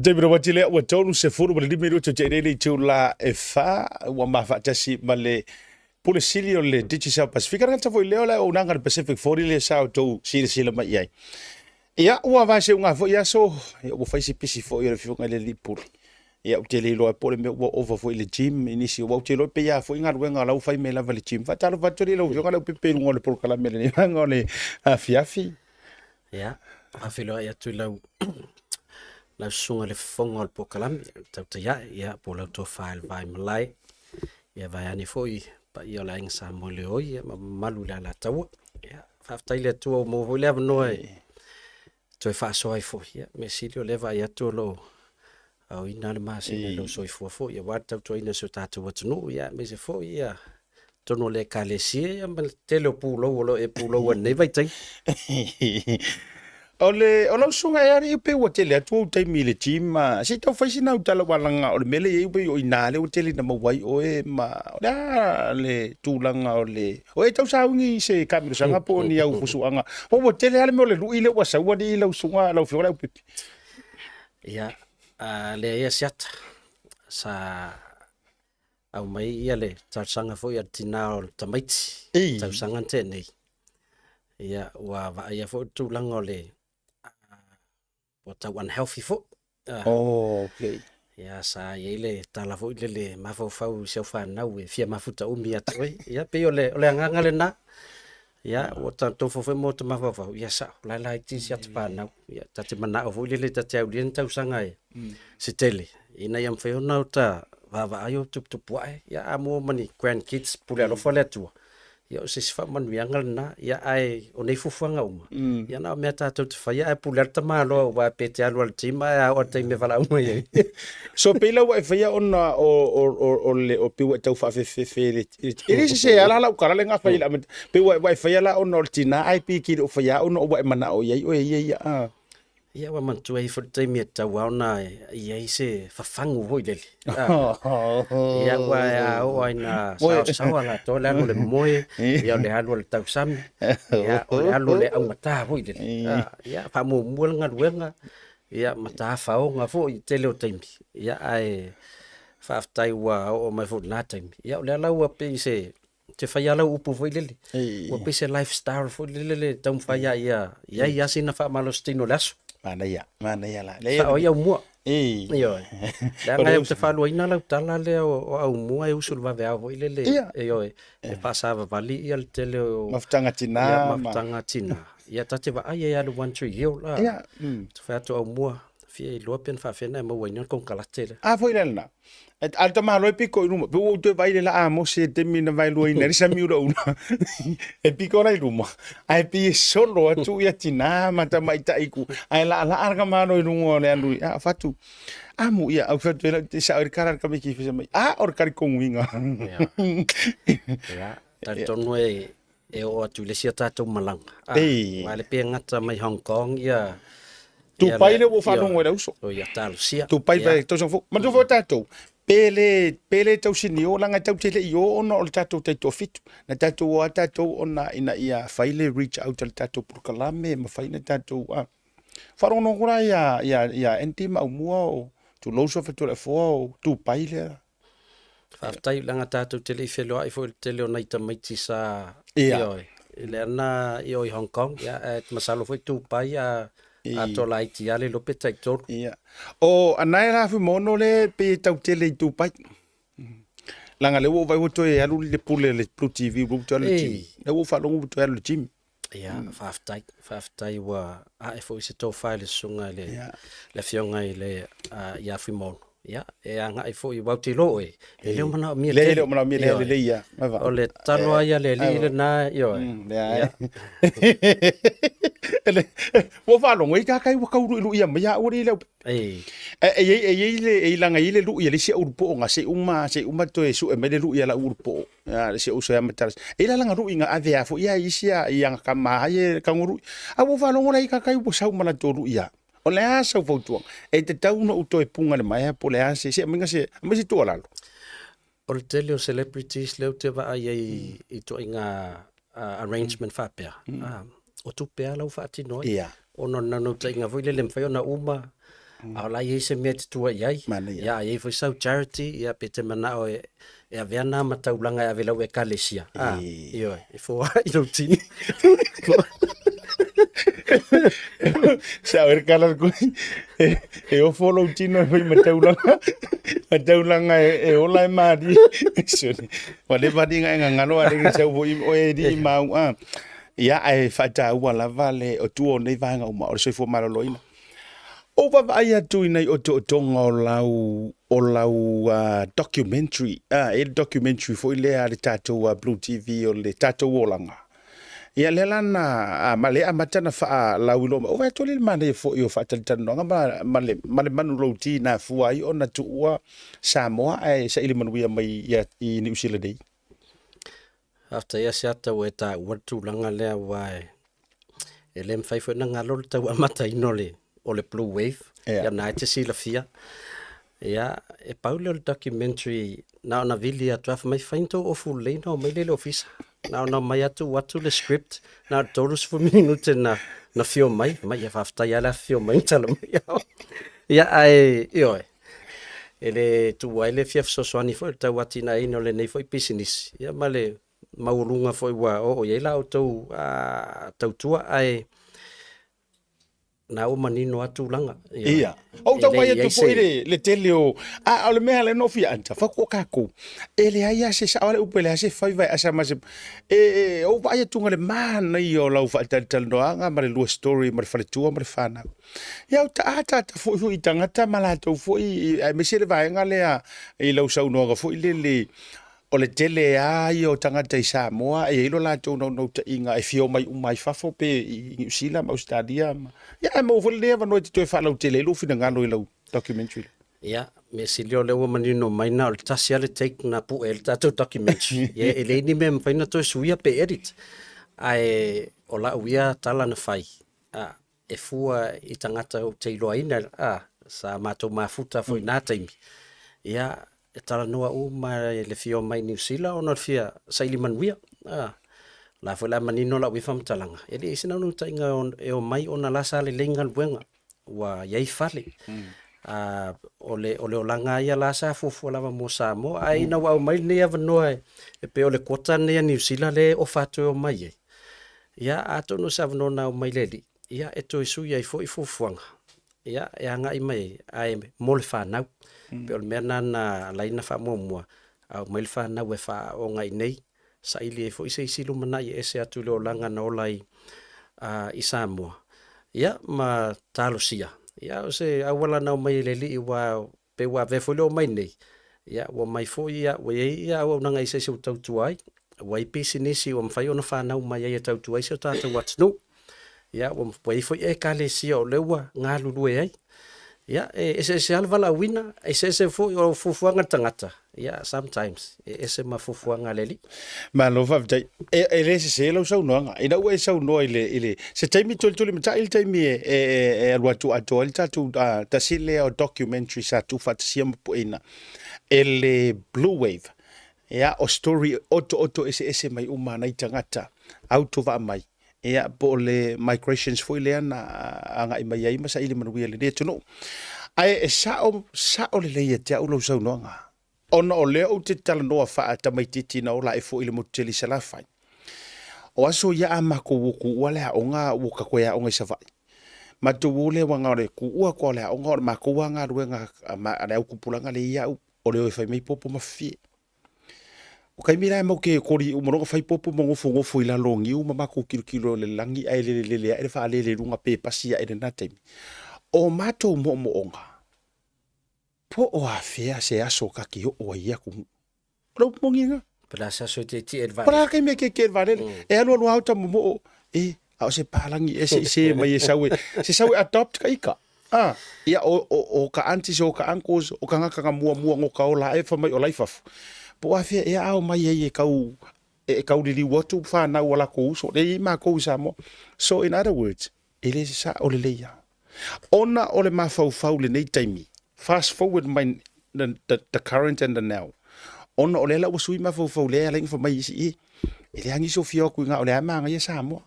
Taimi na wati lea ua 35 minuto te nei le itula e wha ua mafaatasi ma le Pule Sili o le Digicel Pacific. Ana foi lea o le auaunaga le Pacific 40 le sa outou silasila mai i ai. Ia, ua vaseuga foi aso, ia, ua fai si pisi foi o le afioga i le alii pule. Ia, ou te le iloa po o le mea ua ova foi i le gym i nisi, aua ou te iloa pei lava foi galuega o la ua fai mai lava i le gym. Faatalofa atu i lau afioga Leaupepe i luga o le polokalame i lenei vaega o le afiafi. Ia, faafeiloai atu i lau lau susuga i le fofoga o le polokalame, le tautai ae, ia, po o lau tofa i le vai malae, ia vaeane foi paia o le Aiga Samoa le oi, ia, ma mamalu i le Alataua. Ia, faafetai i le Atua ua maua foi le avanoa e toe faasoa ai foi. Ia, mea sili o lea e vaai atu o lo o aoina le masina i lou soifua foi aua le tautuaina o si o tatou atunuu, ia, aemaise foi ia totonu o le Ekalesia ia ma le tele o pulou o lo o e pulou ai i lenei vaitaimi. O le o lau susuga e alii pei ua tele atu ou taimi i le gym ma se i tau fai sina au tala aua leaga o le mea lea e i ai pei o i ina lea ua tele ina maua ai oe ma o le a le tulaga o le o e tau sauni i se taamilosaga po o ni au fusuaga po ua tele lava le mea o le lui lea ua sau alii lau susuga lau afioga Leaupepe. Ia, a leai Asiata, sa aumai ia le talosaga foi a le tina o le tamaiti i tausaga na tea nei. Ia ua vaaia foi le tulaga o le ua tau unhealthy foi. Oh, okay. Ia sa i ai le tala foi lele mafaufau i si au fanau e fia mafuta umi ia te oe. Ia pei o le o le agaga lena. Ia ua tatou foi ma ota mafaufau, ia sao, la e laiti si ata fanau. Ia ta te manao foi lele ta te aulia ni tausaga e se tele ina ia mafai ona ota vaavaai o tuputupu ae. Ia a maua ma ni grandkids, pule alofa le Atua, ia o se isi faamanuiaga lena. Ia ae o nei fuafuaga uma, ia na o mea tatou te faia ae pule lava le tamaloa aua pe te alu lava i le gym ae a oo lava i le taimi e valaau mai ai. So pei la ua e faia ona o le o pei ua e tau faafefefe i le e le sese lava la lau tala lena fai i le amataga. Pei ua e faia la ona o le tina ae pei e te le o faia ona ua e manao i ai oe ia ia a. Ia ua manatua ai foi le taimi e tatau lava ona i ai se fafagu foi lele. Ia aua a oo lava ina saosaoa latou le alu o le moe, ia o le alu o le tausami, ia o le alu o le augata foi lele. Ia faamuamua le galuega, ia ma tafaoga foi i le tele o taimi, ia ae faafetai ua oo mai foi i lena taimi. Ia o lea la ua pei se te fai lava lau upu foi lele, ua pei se lifestyle foi lele le taumafai lava ia i ai lava sina faamalositino o le aso. Manaia, manaia la. Sao ai Aumua. Ioe. Leaga ou te faaluaina lau tala lea o Aumua e usu i le vaveao foi lele, ioe, e faasavavali ia le tele o mafutaga tina, mafutaga tina. Ia ta te vaai ai lava i le One Tree Hill la. Te fai atu Aumua, fia iloa pe na faafefea ona e mauaina le konekarate lea. A foi la lena. A o le tamaloa e piko i luma, pe ua ou toe vaai i le laa a Mose i le taimi na vaeluaina ai le sami ulaula, e piko la i luma, ae pei e solo atu ia tina ma tamaitai ku, ae laalaa le tamaloa i luga o le alu i, a o fatu, amu ia, au fai atu ai lau, te sao i le kala le tamaiti fai mai, a o le talitonuina. Ia, talitonu e, e oo atu i le isi a tatou malaga. Aua le pe gata mai Hong Kong ia Tupai le ua faalogo i le uso. O ia talosia. Tupai pe tausaga fou. Manatua foi tatou, pe le pe le tausini o leaga e tatou te le i o ona o le tatou taitoafitu. Na tatou o lava tatou ona ina ia fai le reach out a le tatou polokalame ma fai na tatou a. Faalogologo la ia ia ia Andy ma Aumua o tulou Safatualeafoa o Tupai lea. Faafetai leaga tatou te le i feloai foi i le tele o nai tamaiti sa ioe, lea na i o i Hong Kong, ia, ae masalo foi Dubai a atoa laiti lava le iloa pe taitolu. Ia. O anae la Fuimaono le pei e tau tele i Dubai. Leaga lea ua ou vaai ua toe alu le pule a le Blue TV, ua toe alu le gym. Lea ua ou faalogo ua toe alu i le gym. Ia, faafetai, faafetai ua ae foi se tofa i le susuga i le, le afioga i le ia Fuimaono. Ia, e agai foi aua ou te iloa oe, e le o manaomia tele. E le o manaomia lea lelei ia. O le tatalo lava ia a le Alii lena, ioe. Ia. Ua ou faalogo e tatai ua tau luiluia mai au alii lau. E i ai le e leaga e i ai le lui a le isi au ulupoo na se i uma se i uma toe sue mai le lui a lau ulupoo a si ou uso ia Matalasi. E i ai la lana lui na ave a foi ia i isi a i ana tama a ia e tago lui. A ua ou faalogo la i tatai ua sau ma latou lui a. O le a sau fautuaga? E tatau ona ou toe puga i le maea po o le a se se aumaiga se aumai se tuualalo. O le tele o celebrities lea ou te vaai ai i ituaiga arrangement faapea, o tupe lava la ua faatino ai. Ona o le naunautaiga foi lele e mafai ona uma, a o la e i ai se mea e te tua i ai. Ia a i ai foi sau charity, ia pe te manao e avea na ma taulaga e ave i lau ekalesia, ioe, e foai lou tino. Sa oe kala le koi, e ofo lou tino e fai ma taulaga, ma taulaga e ola e malie. Sole, ua leva alii na e gagalo a le sau foi oe alii mau a. Ia ae faataua lava le o tua o nei vaega uma o le soifua maloloina. Ou vaavaai atu i nai otootoga o lau o lau documentary, e le documentary foi lea a le tatou Blue TV o le tatou olaga. Ia lea la na ma lea amata na faalauiloa mai. Ou vaai atu le manaia foi o faatalatalanoaga ma le ma le manulauti na afua ai ona tuua Samoa ae saili manuia mai ia i Niu Sila nei. Faafetai Asiata ua e taua le tulaga lea aua e le mafai foi ona galo le tau amataina o le Blue Wave, ia na e te silafia. Ia, e pau lea o le documentary na ona vili atu lava fai mai, fai ni tou ofu lelei ona omai lea i le ofisa. Na ona omai atu tuu atu le script, na o le 30 minute na afio mai, fai mai, ia faafetai lava le afifio mai ma tala mai au. Ia ae, ioe, e le tuua ai le fia fesoasoani foi i le tauatiaeina o lenei foi pisinisi, ia ma le maualuga foi ua oo i ai la outou tautua, ae na ua manino lava tulaga. Ia. Ou tau vaai atu foi le, le tele o... A, o le mea lea na ou fia anta, fai atu o tatou, e leai lava se sao lava le upu, e leai se faiva e asa ma se... E, e, ou vaai atu le manaia o lau faatalatalanoaga ma le lua story ma le faletua ma le fanau. Ia, o ta ataata foi foi i tagata ma latou foi, aemaise le vaega lea i lau saunoaga foi lele, O le tele lava ia o tagata i Samoa e i ai lo latou naunautaiga e fia omai uma ai fafo pe i Niu Sila ma Ausetalia ma... Ia ae maua foi lenei avanoa e te toe faalautele ai lou finagalo i lau documentary lea. Ia, mea sili o lea ua manino mai na o le tasi lava le take na pue ai le tatou documentary. Ia e leai ni mea e mafai ona toe suia pe edit. Ae o lau ia tala na fai, a. e fua i tagata ou te iloaina, a, sa matou mafuta foi i na taimi, ia, e talanoa uma i le fia omai i Niu Sila ona o le fia saili manuia, a. O la foi o le a manino lau ia faamatalaga, e leai se naunautaiga e omai ona o la sa lelei galuega, ua i ai fale. O le olaga lava ia la sa fuafua lava mo Samoa, ae ina ua aumai lenei avanoa e pei o le quota lenei a Niu Sila lea e ofa atu e omai ai, ia atonu o se avanoa na aumai e le Alii, ia e toe sui ai foi fuafuaga, ia e agai mai ai, ae mo le fanau. E pei o le mea lena na ala ai ona faamuamua, aumai le fanau e faaaooga i inei, saili ai foi se isi lumanai e ese atu i le olaga na ola ai i Samoa, ia ma talosia, ia o se auala na aumai e le Alii aua pei ua avea foi le omai nei, ia ua omai foi ia ua i ai ia auaunaga eseese ua tautua ai, ua i ai pisinisi ua mafai ona fanau mai ai e tautua ai si o tatou atunuu. Ia ua i ai foi Ekalesia o lea ua galulue ai. Ia e eseese lava le valaauina, eseese foi o fuafuaga a le tagata, ia sometimes e ese ma fuafuaga a le Alii. Malo faafetai. E, e le sese lau saunoaga. Ina ua e saunoa i le, i le, se taimi tulitulimatai le taimi e, e, e, e alu atu atoa ai le tatou uh, tasi lea o documentary sa tuufaatasia ma pueina e le Blue Wave. Ia, o story otooto eseese mai uma nai tagata autovaa mai. Ia, po o le migrations foi lea na agai mai ai ma saili manuia i lenei atunuu. Ae e sao, sao lelei ia te au lau saunoaga, ona o lea ou te talanoa faatamaitiiti na ola ae foi i le motu tele i Salafai. O aso ia a matou o tuua le aoga ua ta toe aoga i Savaii. Matou o lea aua na o le tuua atu lava o le aoga o le matou lava galuega a le autupulaga lea ia au o le o e fai mai popo ma fafie. O taimi la e matou te koli uma loa ona fai popo ma nofonofo i lalo o niu ma matou tilotilo i le lagi ae lelelele ae le faalele i luga pe pasi ae i lena taimi. O matou moomooga, po o afea se aso ta te oo ai i atunuu. O le upu moni lena. Po o le a se aso e tietie i le valele. Po o le a le taimi e tietie i le valele. E alualu lava ota momoo, e, a o se palagi ea se i se mai e sau e, se sau e adopt ka ika. A, ia o, o, o ka aunties o ka uncles, o tagata na muamua no ka ola ae fai mai o la i fafo. Po o afea ea ao mai ai e tau, e tau liliu atu fanau a latou uso, lea e i ai matou i Samoa. So in other words, e le sao lelei lava. Ona o le mafaufau i lenei taimi, fast forward mai the, the, the current and the now, ona o lea la ua sui mafaufau lea e ala ai ona fai mai isi, e, e leai nisi o fia o atu i ina o lea lava e manaia Samoa.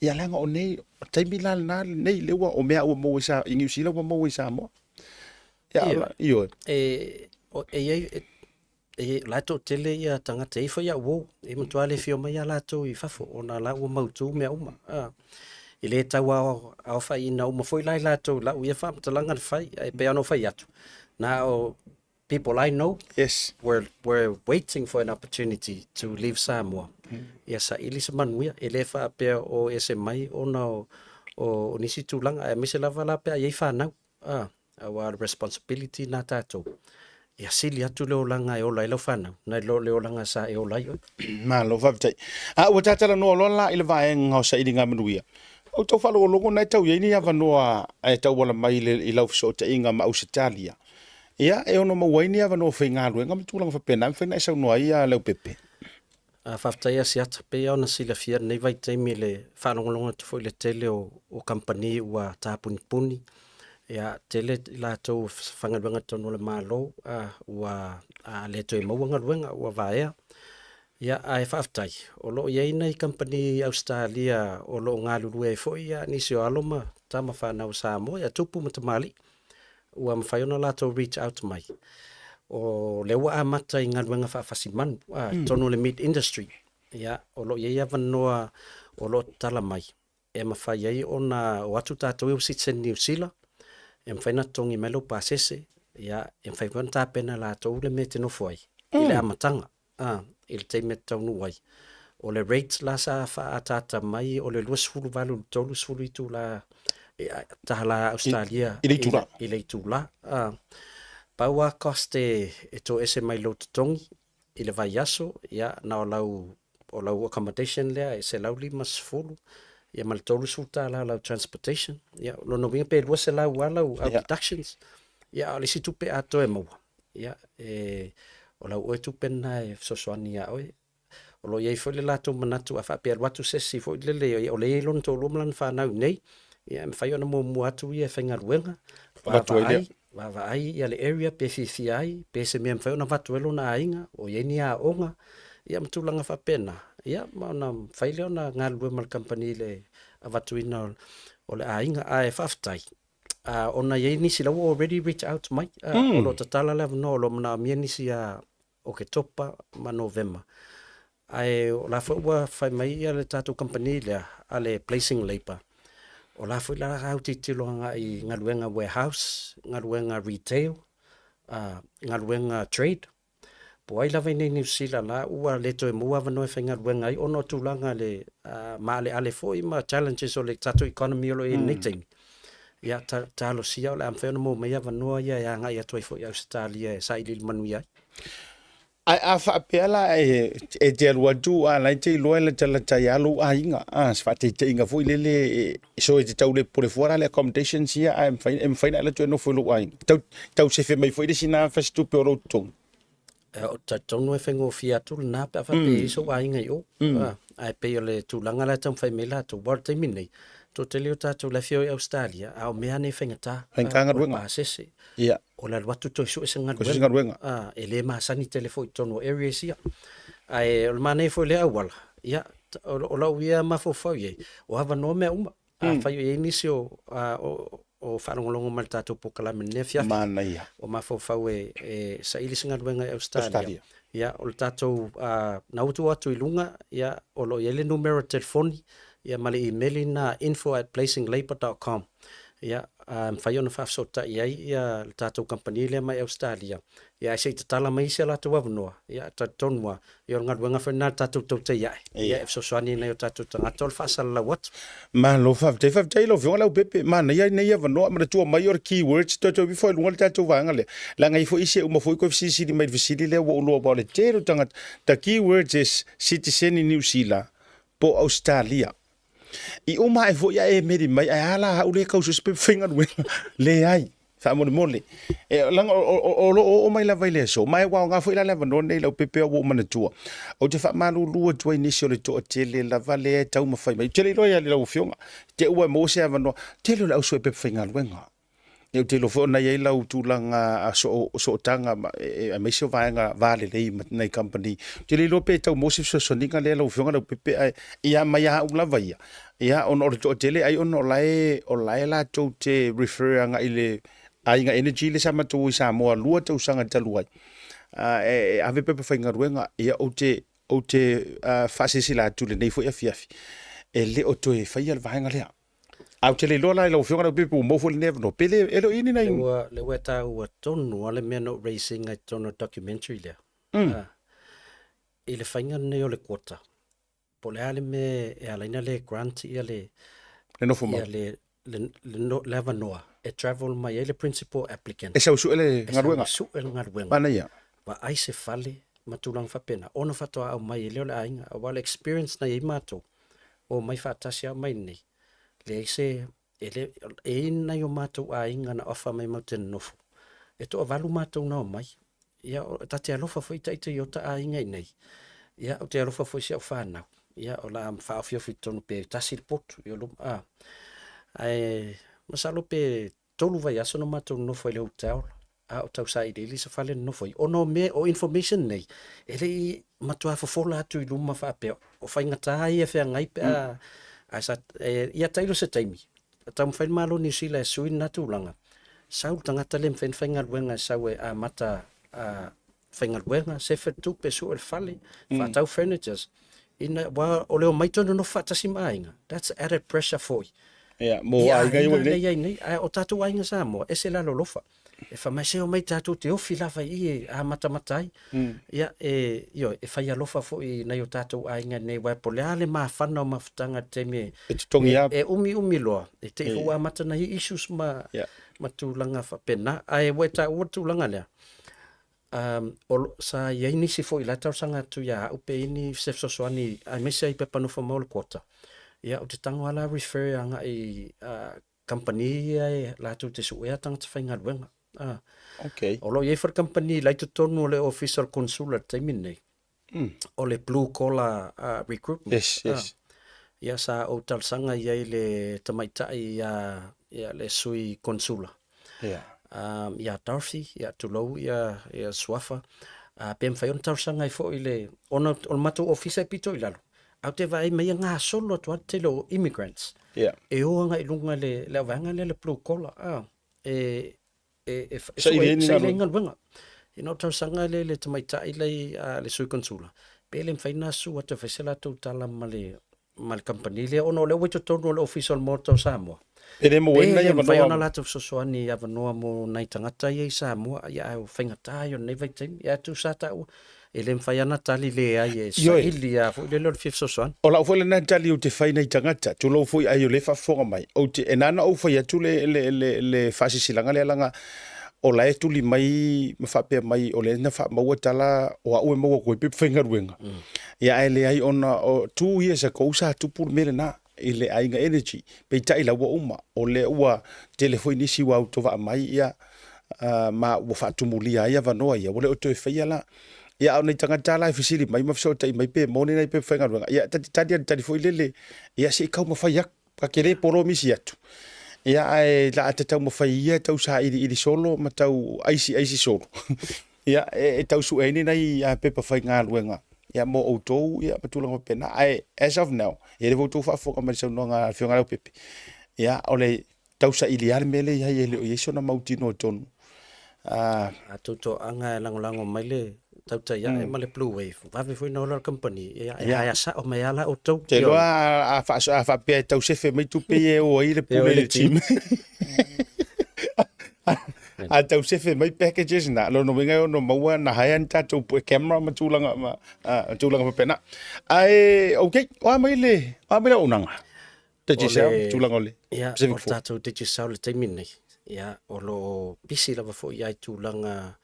Ia leaga o nei, o taimi la lena lenei, lea ua, o mea ua maua i, Sa, i Niu Sila ua maua i Samoa. Ia, Ioe. ioe. E, o, e i ai, e, e, o la e toatele ia tagata, e i ai foi au uo, e matua le fia omai lava latou i fafo, ona o la ua mautu mea uma. A, e le tau ao, aofaiina uma foi la i latou i lau ia faamatalaga na fai, ae pei lava ona ou fai atu, na o people I know Yes. were, were waiting for an opportunity to leave Samoa. Ia saili se manuia, e le faapea o ese mai ona o, o, o nisi tulaga, aemaise lava la pe a i ai fanau. A, aua o le responsibility na tatou, ia sili atu le olaga e ola ai lau fanau, nai lo le olaga sa e ola ai oe. Malo faafetai. A ua ta talanoa loa la i le vaega o sailiga manuia. O tau faalogologo na e tau i ai ni avanoa e tauala mai i, le, i lau fesootaiga ma Ausetalia. Ia, e ono maua ai ni avanoa faigaluega ma tulaga faapena, e mafai ona e saunoa ai ia Leaupepe. A, faafetai Asiata, pei lava ona silafia i lenei vaitaimi i le faalogologo atu foi i le tele o, o kamupani ua tapunipuni, ia, tele i latou e faigaluega i totonu o le Malo, a, ua a, le toe maua galuega, ua vaea. Ia, ae faafetai, o lo o i ai nai kamupani i Ausetalia o lo o galulue ai foi ia, nisi o alo ma tama fanau a Samoa, ia tupu ma tamalii. ua mafai ona latou reach out mai. O lea ua amata i galuega faafasimanu a, i totonu o le meat industry. Ia, o lo o i ai avanoa o lo o tatala mai e mafai ai ona o atu tatou ia ua citizen Niu Sila, e mafai ona totogi mai lou pasese, ia, e mafai foi ona tapena e latou le mea e te nofo ai i le amataga. A, i le taimi e taunuu ai. O le rate la sa faaataata mai o le 28 i le 30 itula tala Ausetalia I le itula. I le itula. A, pau lava cost e, e toese mai lou totogi i le vaiaso, ia, na o lau, o lau accommodation lea e $150, ia ma le $30 o lau transportation. Ia, o lona uiga pe 200 lava lau au deductions. Ia, a o le isi tupe atoa e maua, Ia, e, o lau oe tupe lena e fesoasoani iā oe. O lo o i ai foi le latou manatu a faapea e alu atu se isi foi lele, o lea e i ai lona toalua ma lana fanau i inei, Ia, e mafai ona muamua atu ia e faigaluega, vaavaai, vaavaai ia le area pe fiafia ai, pe se mea e mafai ona avatu ai lona aiga, o i ai ni aoga, ia ma tulaga faapena, ia ma ona mafai lea ona galulue ma le kamupani i le avatuina o le aiga. Ae faafetai, ona e i ai nisi la ua already reach out mai, o lo o tatala le avanoa o lo o manaomia nisi ia Oketopa ma Novema. Ae o la foi ua fai mai ia le tatou kamupani lea a le Placing Labour, o la foi la autilotilo agai i galuega warehouse, galuega retail, galuega trade. Po o ai lava i inei i Niu Sila la ua le toe maua avanoa e faigaluega ai ona o tulaga le maaleale foi ma challenges o le tatou economy o lo o i ai i lenei taimi. Ia talosia o le a mafai ona maua mai avanoa ia e agai atu ai foi i Ausetalia e sailiili manuia ai. Ae a faapea la e te alu atu a la e te iloa e latalata ai lava lou aiga, a, se faataitaiga foi lele, so e te tau le popole fua la i le accommodations ia ae mafai, e mafai ona e alu atu e nofo i lou aiga. Tau, tau sefe mai foi le isi na fasitupe o lou totogi. Ou te talitonu e faigofie atu lena pe a faapea e i ai sou aiga i o. Ae pei o le tulaga la e taumafai mai latou, aua o le taimi lenei, toatele o tatou la e fia o i Ausetalia, a o mea lava nei e faigata. Faigata galuega. O le pasese. Ia. O le alu atu toe sue se galuega. Sue se galuega. E le masani tele foi i totonu o areas ia. Ae o le manaia foi o lea auala, ia, o lau ia mafaufau i ai, o avanoa mea uma. Afai o i ai nisi o, o faalogologo mai i le tatou polokalame i lenei afiafi. Manaia. O mafaufau e, e saili se galuega i Ausetalia. Australia. Ia, o le tatou na ua tuu atu i luga, ia, o lo o i ai le numera telefoni, ia ma le imeli lena info@placinglabour.com. Ia, a mafai ona faafesootai ai ia le tatou kamupani lea mai Ausetalia, ia ae se i tatala mai isi a latou avanoa, ia talitonu lava, Ia o le galuega foi lena a le tatou tautai ae, ia e fesoasoani i nai o tatou tagata o le faasalalau atu. Malo faafetai, faafetai i lau Afioga Leaupepe, manaia lenei avanoa, manatua mai o le keywords toe toe ifo i luga le tatou vaega lea, leaga e i ai foi isi e uma foi toe fesilisili mai i le fesili lea ua ou iloa aua o le tele o tagata, the keywords is sitiseni Niu Sila po o Ausetalia. I uma ae foi ae e meli mai, ae a la au lea e tau sue se pepa faigaluega? Leai. Faamolemole. E, leaga o lo o oo mai lava i le aso, ma e ua aoga foi la le avanoa lenei i lau pepe ua ou manatua. Ou te faamalulu atu ai i nisi o le toatele lava lea e taumafai mai. Ou te le iloa ia lau Afioga, te ua e maua se avanoa. Tele o le au sue pepa faigaluega. Ou te iloa foi ona e i ai lau tulaga sootaga aemaise o vaega va lelei ma nai kamupani. Ou te le iloa pe tau maua se fesoasoaniga lea lau Afioga Leaupepe, ae ia mai a au lava ia, ia ona o le toatele ai ona o la e, o la e latou te refer agai i le Aiga Energy lea sa matou o i Samoa 2 tausaga talu ai, e ave pepa faigaluega. Ia ou te, ou te faasilasila atu i lenei foi afiafi, e le o toe faia le vaega lea. Ae ou te le iloa la i lau Afioga Leaupepe po ua maua foi lenei avanoa, pe le, e le o i ai ni nai... Lea ua e taua tonu lava le mea na ou raise ina i totonu o le documentary lea. I le faiga lenei o le quota, po o le a le mea e ala ai ona le grant ia le... Le nofo mau. Ia le avanoa e travel mai ai le principal applicant. E sau e sue le galuega. E sau e sue le galuega. Manaia. Vaai se fale ma tulaga faapena, ona faatoa aumai ai lea o le aiga. Aua o le experience na i ai matou, omai faatasi lava mai nei, leai se, e le, e i ai nai o matou aiga na offer mai matou te nonofo, e toavalu matou na omai. Ia, ta te alofa foi ita i ota aiga i inei, ia, ou te alofa foi i si au fanau, ia, o le a faaofiofi i totonu pe tasi le potu, ia, a, ae masalo pe 3 vaiaso na matou nonofo ai i le hotel a o tau sailiili se fale nonofo ai, ona o mea, o information nei, e le i matua fofola atu i luma faapea, o faigata ia e feagai pe a, ae sa, e, ia tailo se taimi, taumafai le Malo o Niu Sila e sui lena tulaga, sau le tagata le mafai ona faigaluega e sau e amata a, faigaluega, sefe le tupe, sue le fale, faatau furnitures, ina, aua o le omai toe nonofo faatasi ma aiga, that's added pressure foi. Ia, mo I aiga ia ua i ai nei. Ae o tatou aiga Samoa, ese le alolofa. E fai mai, se omai tatou te ofi lava i i e amatamata ai. Ia, e, ioe, e fai alofa foi i nai o tatou aiga nei, aua po o le a le mafana o mafutaga i le taimi e, E totogi lava. e umiumi loa, e te i foi ua amata ona i ai issues ma, ma tulaga faapena. Ae ua e taua le tulaga lea, sa i ai nisi foi la e talosaga atu ia au pe i ai ni se fesoasoani aemaise ai pepa nofo mau o le quota. Ia ou te tago lava la refer agai i kamupani ia e latou te suea tagata faigaluega. Okay. O lo o i ai foi le kamupani la i totonu o le ofisa o le Consular i le taimi lenei. O le blue collar recruitment. Yes, yes. Ia sa ou talosaga i ai i le tamaitai ia ia le sui konsula. Ia. Ia Dorothy, ia tulou ia ia suafa. Pe mafai ona talosaga ai foi i le ona o le matou ofisa e pito i lalo, ae ou te vaai mai e gasolo atu lava le tele o immigrants. Ia. E o agai i luga i le le auvaega lea le blue collar, e e Saili ai ni saili ai galuega. Ina ou talosaga lea i le tamaitai lea i le sui konsula, pe le mafai ona susu atu e fai se latou tala ma le ma le kamupani lea ona o lea ua i totonu o le Ofisa o le Maota o Samoa. Pe le maua ai Pe nai le mafai avanoa ona latou fesoasoani i avanoa mo nai tagata ia i Samoa, ia ae ua faigata ia o lenei vaitaimi. Ia ae tusa taua, e le mafai lava ona tali leai e Ioe. saili lava foi lele o le fia fesoasoani. O lau foi lena tali ou te fai i nai tagata, tulou foi ai o lea e faafofoga mai, ou te, e na ona ou fai atu le, le, le, le faasilasilaga lea leaga o la e tuli mai ma faapea mai o lea na faamaua tala o au e maua atu ai pepa faigaluega. Ia ae leai ona o 2 years ago sa tupu le mea lena i le Aiga Energy, peitai la ua uma, o lea ua tele foi nisi ua autovaa mai ia ma ua faatumulia ai avanoa ia, ua le o toe faia la. Ia a o nai tagata la e fesili mai ma fesootai mai pe moni nai pepa faigaluega, ia ta te tali atu tali foi lele, ia se i taumafai atu, ta te le polomisi atu, ia ae la a ta taumafai ia e tau sailiili solo ma tau aisi aisi solo, ia e tau sue ai ni nai pepa faigaluega ia mo outou ia ma tulaga faapena. Ae as of now, ia lea foi ua outou faafofoga mai i le saunoaga a le Afioga ia Leaupepe, ia o le tausaili lava le mea lea e i ai e le o i ai sona mautinoa tonu. A tou toaga e lagolago mai le tautai ae ma le Blue Wave, vave foi ona ola le kamupani, ia e haea sao mai lava la outou. Te iloa a faapea e tau sefe mai tupe ia e o ai le pule i le gym. A tau sefe mai packages na, lona uiga e ono maua na hire ni tatou poe camera ma tulaga ma tulaga faapena. Ae okay, o a mai le o a mai le auaunaga? Digicel, tulaga o le Ia, Pacific o le 4. tatou Digicel i le taimi lenei, ia, o lo o pisi lava foi i ai tulaga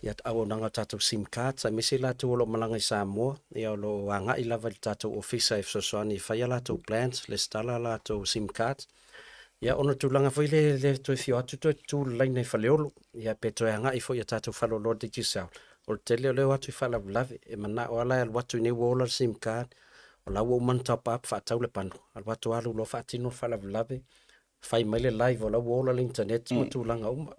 i auaunaga o tatou sim cards, aemaise i latou o lo o malaga i Samoa, ia o lo o agai lava i le tatou ofisa e fesoasoani e fai a latou plans, lesitala a latou sim cards. Ia, ona o le tulaga foi lea e le toe fia o atu toe tutu le laina i Faleolo, ia pe toe agai foi i a tatou faleoloa Digicel. O le tele o lea e o atu i faalavelave, e manao lava la e alu atu i inei ua ola le sim card, O la ua uma ona top up faatau le bundle, alu atu alu loa faatino le faalavelave, fai mai le live o la ua ola le internet ma tulaga uma.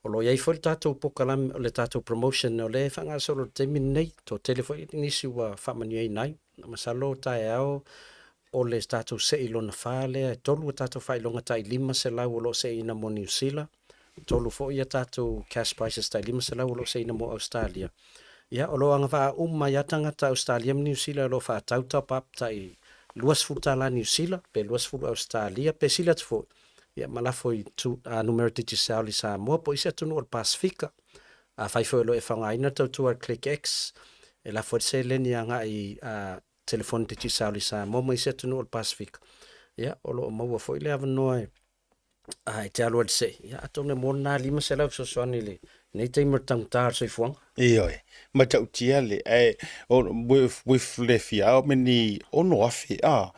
O lo o i ai foi le tatou polokalame, le tatou promotion o lea e faagasolo i le taimi lenei, toatele foi nisi ua faamanuiaina ai. Masalo o taeao o le tatou sei lona fa lea, e tolu a tatou faailoga tai 500 o lo o seiina mo Niu Sila, tolu foi a tatou cash prizes tai 500 o lo o seiina mo Ausetalia. Ia, o lo o agavaa uma ai lava tagata Ausetalia ma Niu Sila o lo o faatau top up tai $20 Niu Sila pe 20 Ausetalia pe sili atu foi, ia ma lafo i numera Digicel i Samoa po o isi atunuu o le Pasefika. Afai foi o lo o e faaaogaina le tautua a le ClickX, e lafo ai le seleni agai i telefoni Digicel i Samoa ma isi atunuu o le Pasefika, ia, o lo o maua foi le avanoa e e te alu ai i le sei, ia atonu e maua lena 500 fesoasoani i lenei taimi o le taugata o le soifuaga. Ioe, matautia le, ae with le fia how many 6,000,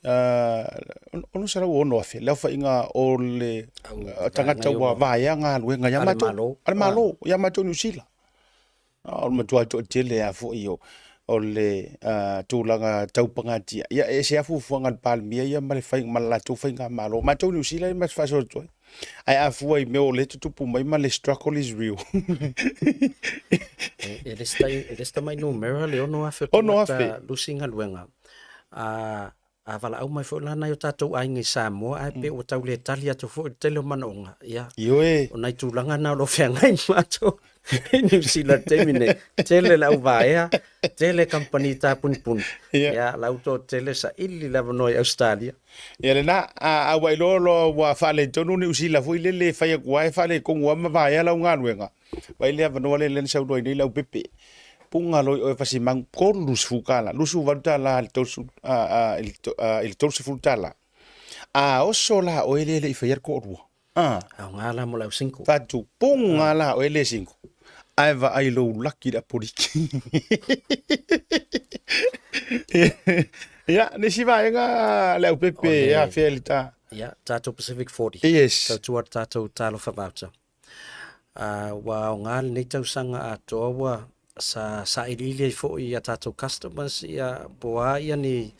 606,000 le aofaiga o le tagata ua vaea galuega ia matou, a le Malo, ia matou i Niu Sila. O le matua toatele lava foi o le tulaga tau pagatia. Ia, e ese lava fuafuaga a le Palemia ia ma le fai, ma le latou faigamalo. Matou i Niu Sila e ma te faasoa atu ai. Ae a fua i mea o lea e tutupu mai ma le struggle is real. E le se tamai numera le 6,000 o tagata lusi galuega. A valaau mai foi la nai o tatou aiga i Samoa, ae pei ua tau le tali atu foi i le tele o manaoga. Ia, Ioe. o nai tulaga na o lo o feagai ma matou i Niu Sila i le taimi nei. Tele le auvaea, tele kamupani tapunipuni. Ia, la ua toatele saili le avanoa i Ausetalia. Ia lena, a ua iloa loa ua faaletonu Niu Sila foi lele e fai atu lava e faaletonu lava ma vaea lau galuega. Vaai le avanoa lea na saunoa ai nei Leaupepe. Puga loa i oe Fasimanu, $30, $28 i le $30. A oso la oe lea e le i faia le toalua. Aoga la mo le au single. Fatu, puga la oe le single. Ae vaai lou laki i le apoliki. Ia, nisi vaega Leaupepe e afea i le ta. Ia, tatou Pacific 40. Yes. Tautua le tatou talofa voucher. Ua aoga lenei tausaga atoa ua sa sailiili ai foi i a tatou customers ia po o a ia ni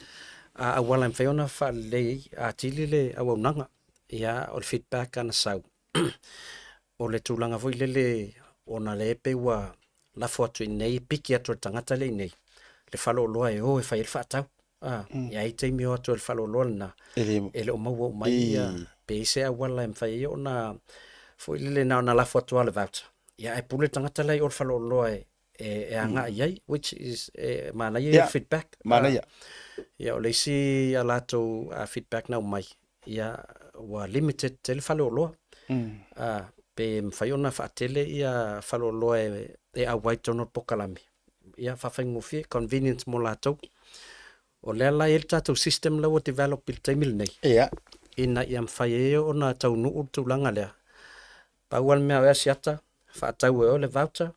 auala e mafai ona faalelei atili le auaunaga. Ia, o le feedback ana sau, o le tulaga foi lele ona lea pei ua lafo atu i inei, piki atu e le tagata lea i inei le faleoloa e o e fai ai le faatau. E i ai taimi e o atu ai le faleoloa lena, e le o maua uma ai ia, pe i ai se auala e mafai ai ona foi lele na ona lafo atu lava o le voucher, ia ae pule le tagata la i o i le faleoloa e agai i ai, which is e manaia ia feedback. Manaia. Ia o le isi a latou feedback na aumai, ia ua limited tele faleoloa. Pe mafai ona faatele ia faleoloa e auai i totonu o le polokalame, ia faafaigofie, convenience mo latou. O lea la e i ai le tatou system la ua develop i le taimi lenei, ina ia mafai ai ona taunuu le tulaga lea. Pau lava le mea o Asiata, faatau e oe le voucher,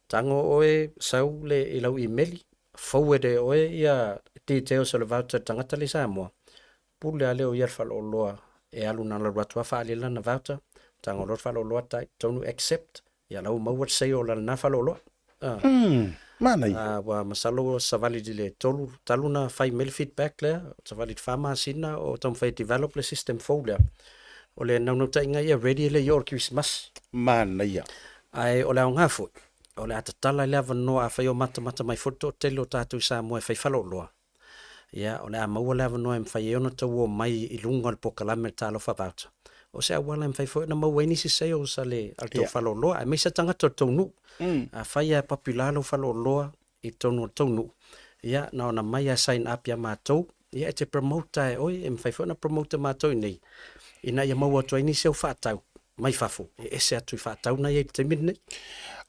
tago oe sau le i lau imeli, forward e oe ia details o le voucher i le tagata lea i Samoa, pule lava lea o ia i le faleoloa e alu na ona alu atu lava faaali lana voucher, tago loa le faleoloa type tonu accept, ia la ua maua le sale a lena faleoloa. Manaia. Ua masalo ua savali i le 3 talu ona fai mai le feedback lea, savali i le 4 masina o taumafai e develop le system fou lea. O le naunautaiga ia ready e le i oo i le Kerisimasi. Manaia. Ae o le aoga foi, o le a tatala le avanoa afai o matamata mai foi le toatele o tatou i Samoa e fai faleoloa, ia o le a maua le avanoa e mafai ai ona tau omai i luga o le polokalame Talofa Voucher. O se auala e mafai foi ona maua ai nisi sales a le tou faleoloa, aemaise tagata o le tou nuu. Afai lava e popular lou faleoloa i totonu o le tou nuu, ia na ona mai lava sign up ia matou, ia e te promote lava e oe, e mafai foi ona promote e matou i inei, ina ia maua atu ai nisi au faatau mai fafo, e ese atu i faatau na e i ai i le taimi lenei.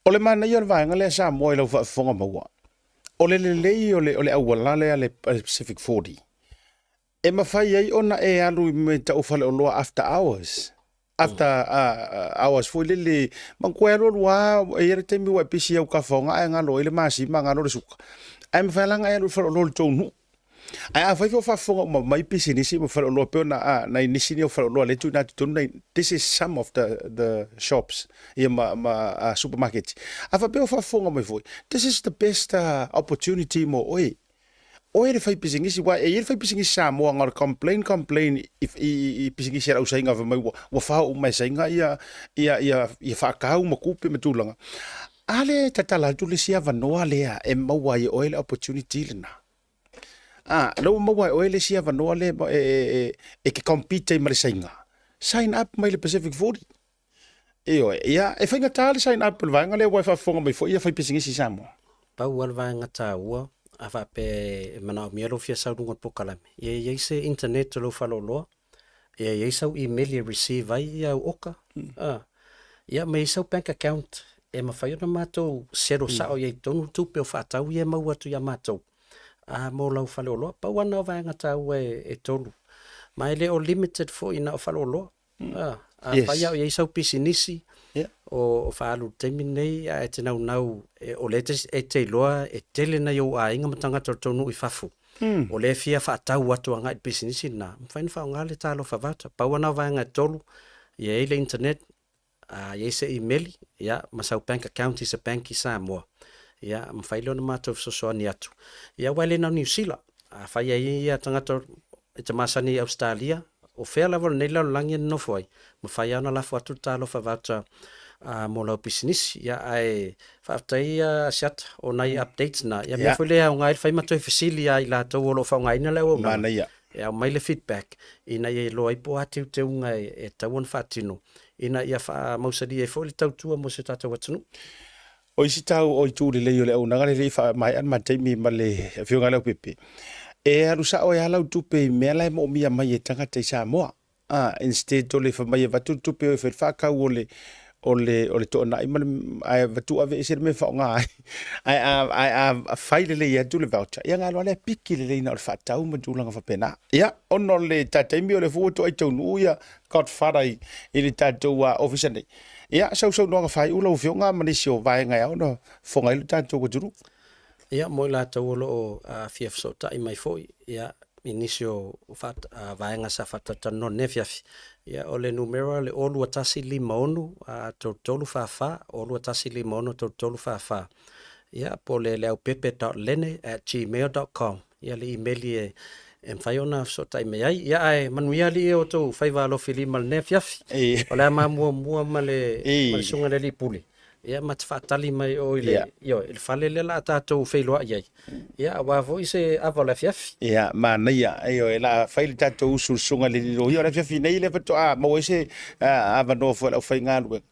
O le manaia o le vaega lea Samoa i lau faafofoga maua, o le lelei o le auala lea a le Pacific 40, e mafai ai ona e alu i mea tau faleoloa after hours. After hours foi lele, manatua e alualu lava, e i ai le taimi ua e pisi i au kafaoga ae galo ai le masima, galo le suka. Ae mafai lava ona e alu i le faleoloa o le tou nuu. Ae afai foi o faafofoga uma mai pisinisi ma faleoloa pei ona nai nisi nei o faleoloa lea e tuuina atu i totonu nei, this is some of the shops ia ma supermarkets. A faapea o faafofoga mai foi, this is the best opportunity mo oe. Oe le faipisinisi, aua e i ai le faipisinisi Samoa na o le complain complain i pisinisi a le ausaiga fai mai ua fao uma e saiga ia faatau ma tupe ma tulaga. A lea e tatala atu le isi avanoa lea e maua ai e oe le opportunity lena. A, lea ua maua e oe le isi avanoa lea e te compete ai ma le saiga, sign up mai le Pacific 40. Ioe, ia, e faigata le sign up i le vaega lea aua e faafofoga mai foi ia faipisinisi i Samoa. Pau lava le vaega taua, a faapea e manaomia lou fia sau i luga o le polokalame, ia i ai se internet o lou faleoloa, ia i ai sau email e receive ai ia au oka, a, ia ma i ai sau bank account e mafai ona matou settle sao i ai i totonu tupe o faatau ia e maua atu ia matou, a, mo lau faleoloa. Pau lava lena o vaega taua e tolu. Ma e le o limited foi na o faleoloa. Afai lava o i ai sau pisinisi o faaalu i le taimi lenei ae e te naunau, o lea e te iloa e tele nai ou aiga ma tagata o le tou nuu i fafo, o lea e fia faatau atu agai i le pisinisi lena, e mafai ona faaaoga le Talofa Voucher. Pau lava lena o vaega e tolu, ia i ai le internet, a i ai se imeli, ia, ma sau bank account i se bank i Samoa, ia, mafai lea ona matou fesoasoani atu. Ia aua e le na o Niu Sila, afai e i ai tagata e te masani i Ausetalia, o fea lava o lenei lalolagi e nonofo ai, mafai lava ona lafo atu le Talofa Voucher mo lau pisinisi. Ia, ae faafetai Asiata o nai updates na, ia mea foi lea e aoga ai le fai ma toe fesili ia i latou o lo o faaaogaina le auaunaga. Manaia. E aumai le feedback ina ia iloa ai po o a teuteuga e tatau ona faatino ina ia faamausali ai foi le tautua mo si o tatou atunuu. O isi tau o itu lelei o le auaunaga lea e le i faamaea le ma taimi ma le Afioga ia Leaupepe, e alu sao ai lava lau tupe i mea la e moomia mai e tagata i Samoa. A, instead o le fai mai e avatu le tupe e o e fai le faatau o le o le o le toanai ma le ae avatu ave ese le mea e faaaoga ai. Ae a ae a fai lelei atu le voucher, ia ona alu lava lea piki lelei na o le faatau ma tulaga faapena. Ia, ona o le ta taimi o lea foi ua toai taunuu ia Godfather i le tatou ofisa nei. Ia, sau saunoaga faaiu lau Afioga ma nisi o vaega e ao ona fofoga ai lo tatou atunuu. Ia, mo i latou o lo o fia fesootai mai foi, ia, i nisi o vaega sa faatalatalanoa i lenei afiafi, ia, o le numera le 02156 3344, 02156 3344, ia, po o le leaupepe dot lene at gmail dot com, ia, le imeli e E mafai ona fesootai mai ai. Ia ae manuia alii o outou faiva alofi lima i lenei afiafi. O le a ma muamua ma le ma le susuga i le alii pule, ia ma te faatali mai o i le, ioe, i le fale lea o le a tatou feiloai ai, ia aua foi se ava o le afiafi. Ia, manaia, ioe, o le a fai le tatou usu i le susuga i le alii loia o le afiafi nei lea faatoa maua ai se avanoa foi o le aufaigaluega,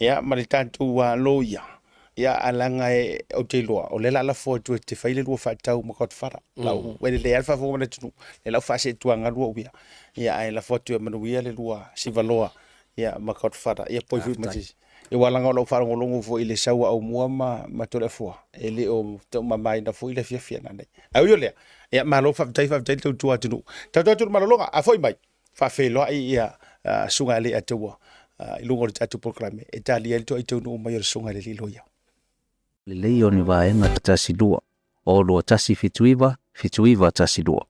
ia ma le tatou loia. Ia, ae leaga e, ou te iloa, o lea o le a lafo atu e te fai le lua faatau ma Godfather. Lau, e lelei lava le faafofoga mai a le atunuu, lea la ua faaseetuagalu au ia. Ia, ae lafo atu ia manuia le lua sivaloa ia, ma Godfather. Ia, poi foi ma se... Ia, aua leaga o lau faalogologo foi i le sau a Aumua ma, ma Toleafoa, e le o taumamaina foi le afiafi ananei. Ae ui o lea, ia, malo faafetai, faafetai le tautua atunuu. Tatou atu i le malologa, a foi mai, faafeiloai ia Susuga ia Leiataua i luga o le tatou polokalame e talia ai le toai taunuu mai o le Susuga i le Alii Loia. Lelei o ni vaega 12 o 2179 7912.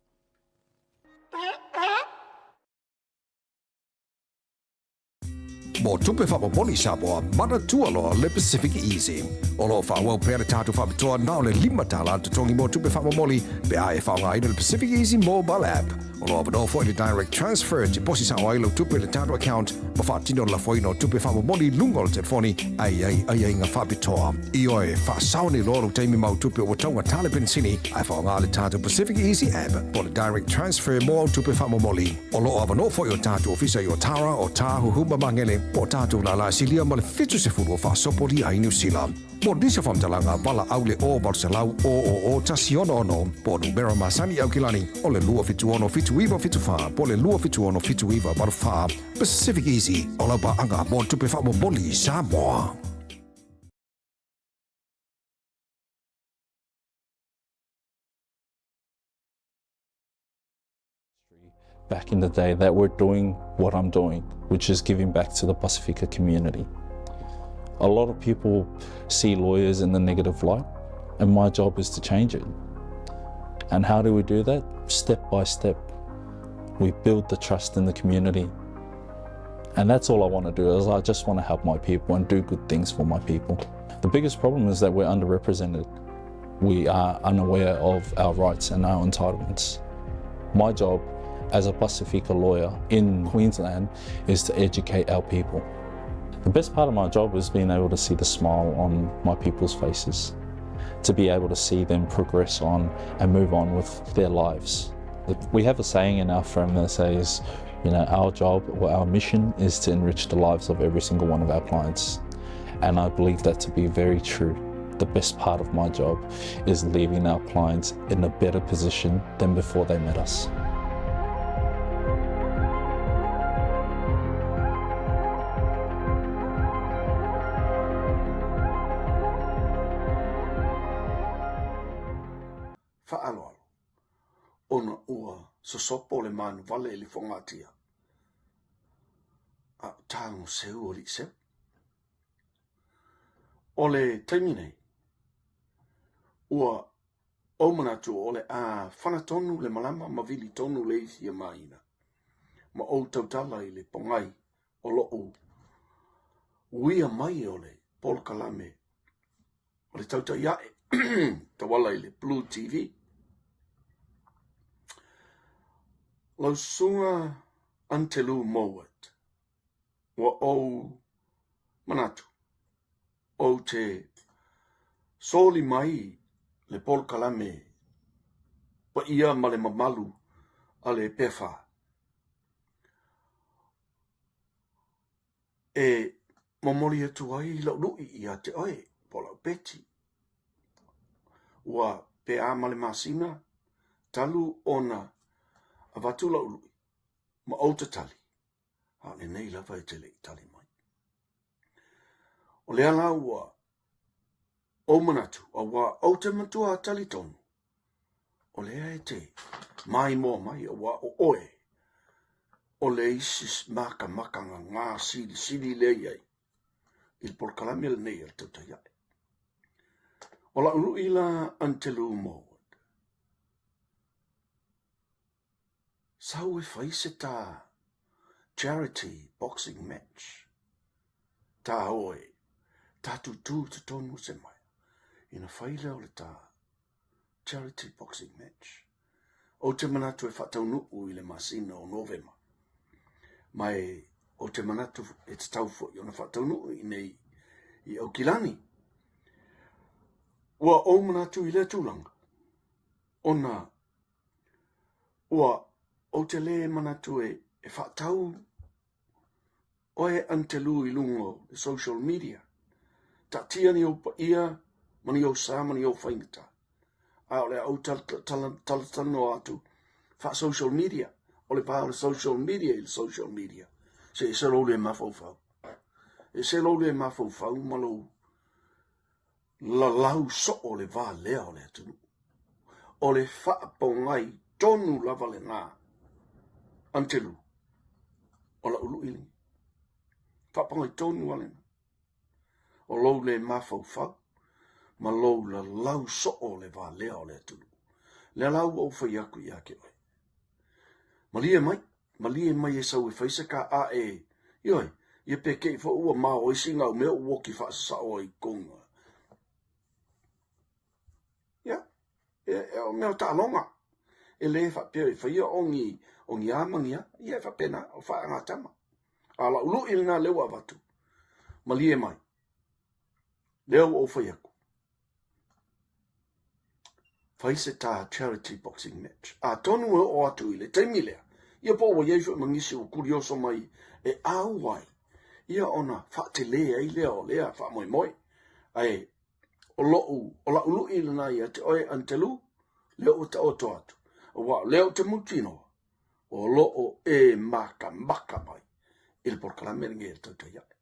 Mo tupe faamomoli Samoa, manatua loa le Pacific Easy. O lo o faaauau pea le tatou faapitoa na o le $5 le totogi mo tupe faamomoli pe a e faaaogaina le Pacific Easy Mobile App. O lo o avanoa foi le Direct Transfer e tiposi sao ai lau tupe i le tatou account ma faatino le lafoina o tupe faamomoli i luga o le telefoni a i ai aiaiga faapitoa. Ioe, faasao nei loa lou taimi ma au tupe ua taugata le penisini ae faaaoga le tatou Pacific Easy App po o le Direct Transfer mo au tupe faamomoli. O lo o avanoa foi o tatou ofisa i Otara, Otāhuhu ma Magele, po o tatou lālā silia ma le 70 o faasopolia ai Niu Sila. Mo nisi o faamatalaga, valaau le 0 800 000 166 po o numera masani i Aukilani o le 276 7974 po o le 276 7984. Pacific Easy, o lau paaga mo le tupe faamomoli i Samoa. Back in the day that were doing what I'm doing, which is giving back to the Pasifika community. A lot of people see lawyers in the negative light, and my job is to change it. And how do we do that? Step by step. We build the trust in the community. And that's all I want to do is I just want to help my people and do good things for my people. The biggest problem is that we're underrepresented. We are unaware of our rights and our entitlements. My job as a Pasifika lawyer in Queensland is to educate our people. The best part of my job is being able to see the smile on my people's faces, to be able to see them progress on and move on with their lives. We have a saying in our firm that says, you know, our job or our mission is to enrich the lives of every single one of our clients. And I believe that to be very true. The best part of my job is leaving our clients in a better position than before they met us. Faaaloalo, ona ua sosopo le manuvale i le fogatia, a o tago seu o alii seu. O le taimi nei, ua ou manatu o le a fana tonu le malama ma vili tonu le isi mahina, ma ou tautala i le pogai o lo'u uia mai o le polokalame o le tautai a'e tauala i le Blue TV. Lau susuga Antelu Mowat, ua ou manatu ou te soli mai le polokalame paia ma le mamalu a le PFA. E momoli atu ai lau lu'i ia te oe, po o lau peti. Ua pe a ma le masina talu ona avatu lau lu'i ma ou tatali, a o lenei lava e te le i tali mai. O lea la ua ou manatu, auā ou te matua talitonu, o lea e te maimoa mai, auā o oe o le isi makamaka gagā silisili lea i ai i le polokalame lenei a le tautai ae. O lau lu'i la Antelu Mowat, sau e fai se ta charity boxing match, tā oe, tā tūtū i totonu o se maea, ina fai lea o le ta charity boxing match. Ou te manatu e faataunuu i le masina o Novema. Ma e ou te manatu e tatau foi ona faataunuu i inei i Aukilani. Ua ou manatu i lea tulaga, ona ua ou te lē manatu e e faatau oe Antelu i luga o le social media. Taatia ni ou paia ma ni ou sa ma ni ou faigata. A o le a ou talatalanoa atu faa-social media, o le va o le social media i le social media, se ese lou le mafaufau. Ese lou le mafaufau ma lou lalau soo o le va lea o le atunuu. O le faapogai tonu lava lena, Antelu, o la'u lu'i lenei. Faapogai tonu lava lena. O lou le mafaufau ma lou lalau soo o le va lea o le atunuu. Lea la ua ou fai atu ia te oe. Malie mai, malie mai e sau e fai se ka ae, ioe, ia pe te i foi ua mao ai sina au mea ou oki faasasao ai i totonu. Ia, e, e, o mea o taaloga. E le faapea e faia o ni, o ni a ma ni a. Ia e faapena, o faagatama. A o la'u lu'i lena lea ua avatu, malie mai, lea ua ou fai atu, fai se ta charity boxing match. Atonu e oo atu i le taimi lea, ia po ua i ai foi ma nisi ua kurioso mai e au ai, ia ona faatele ai lea o lea faamoemoe. Ae o lo'u, o la'u lu'i lena ia te oe Antelu, lea ua taoto atu, aua o lea ou te mautinoa, o lo o e makamaka mai i le polokalame lenei a le Tautai Ae.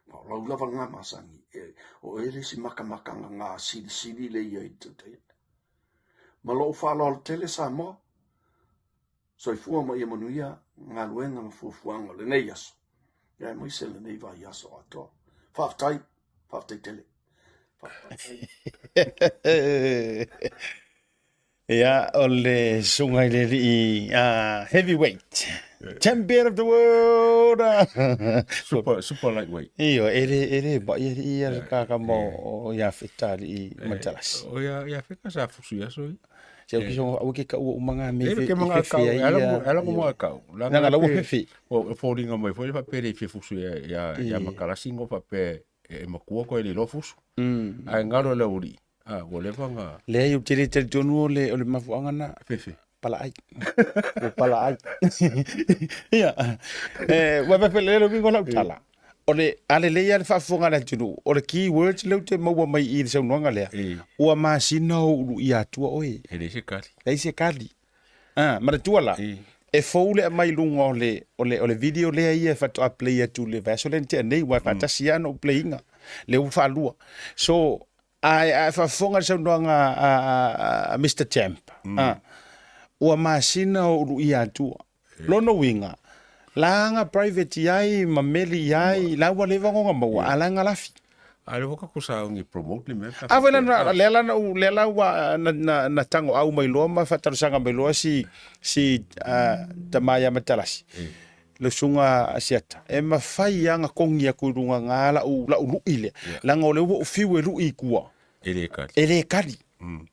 Ma o lau lava lena masani, e, o oe le isi makamakaga gasilisili lea i ai i le Tautai Ae. Ma lou faaaloalo tele Samoa, soifua ma ia manuia galuega ma fuafuaga o lenei aso, aemaise lenei vaiaso atoa. Faafetai, faafetai tele. Faafetai. Ia, o le susuga i le alii heavyweight, champion of the world. Super, super lightweight. Ioe, e le, e le ma'i alii ia le kakama o Iafeta alii Matalasi. O ia, Iafeta sa fusu i aso ia. Se au kiso aua ke kaua uma ngā me E fe, ke i manga fefe kau, ai ala ia. ala mo mga kau. Nanga lau fefe. O fōringa mai foi fa pere i fusu ia ia ia Matalasi ngo fa pe e makua ko e le fusu. Ai ngaro le uri. A, ua leva na. Leai, ou te le talitonu o le, o le mafuaaga na. Fefe. Palaai. Ua palaai. Ia, e, ua faapea le le uiga o lau tala. O le, a lelei lava le faafofoga a le atunuu, o le key words lea ou te maua mai i le saunoaga lea, ua masina ou uluia atua oe. E leai se kali. Leai se kali. Ah, manatua la, e fou le aumai i luga o le, o le, o le video lea ia e faatoa play atu i le vaiaso lea na tea nei, aua e faatasi lava ona ou play ina, lea ua faalua. So, A e faafofoga i le saunoaga a Mister Champ, ua masina o uluia atua. Lona uiga, la ga private i ai ma meli i ai, la ua leva ona maua, a la ga lafi. A le waka ko sa ngi promote le mea. A foi la lea la na lea la ua na na tango au mai loa ma faatalosaga mai loa si si tama ia Matalasi. Lau susuga Asiata, e mafai lava ona kogi atu i luga na la'u, la'u lu'i lea, leaga o lea ua ou fiu e lu'i i tua, E le kali. e le kali.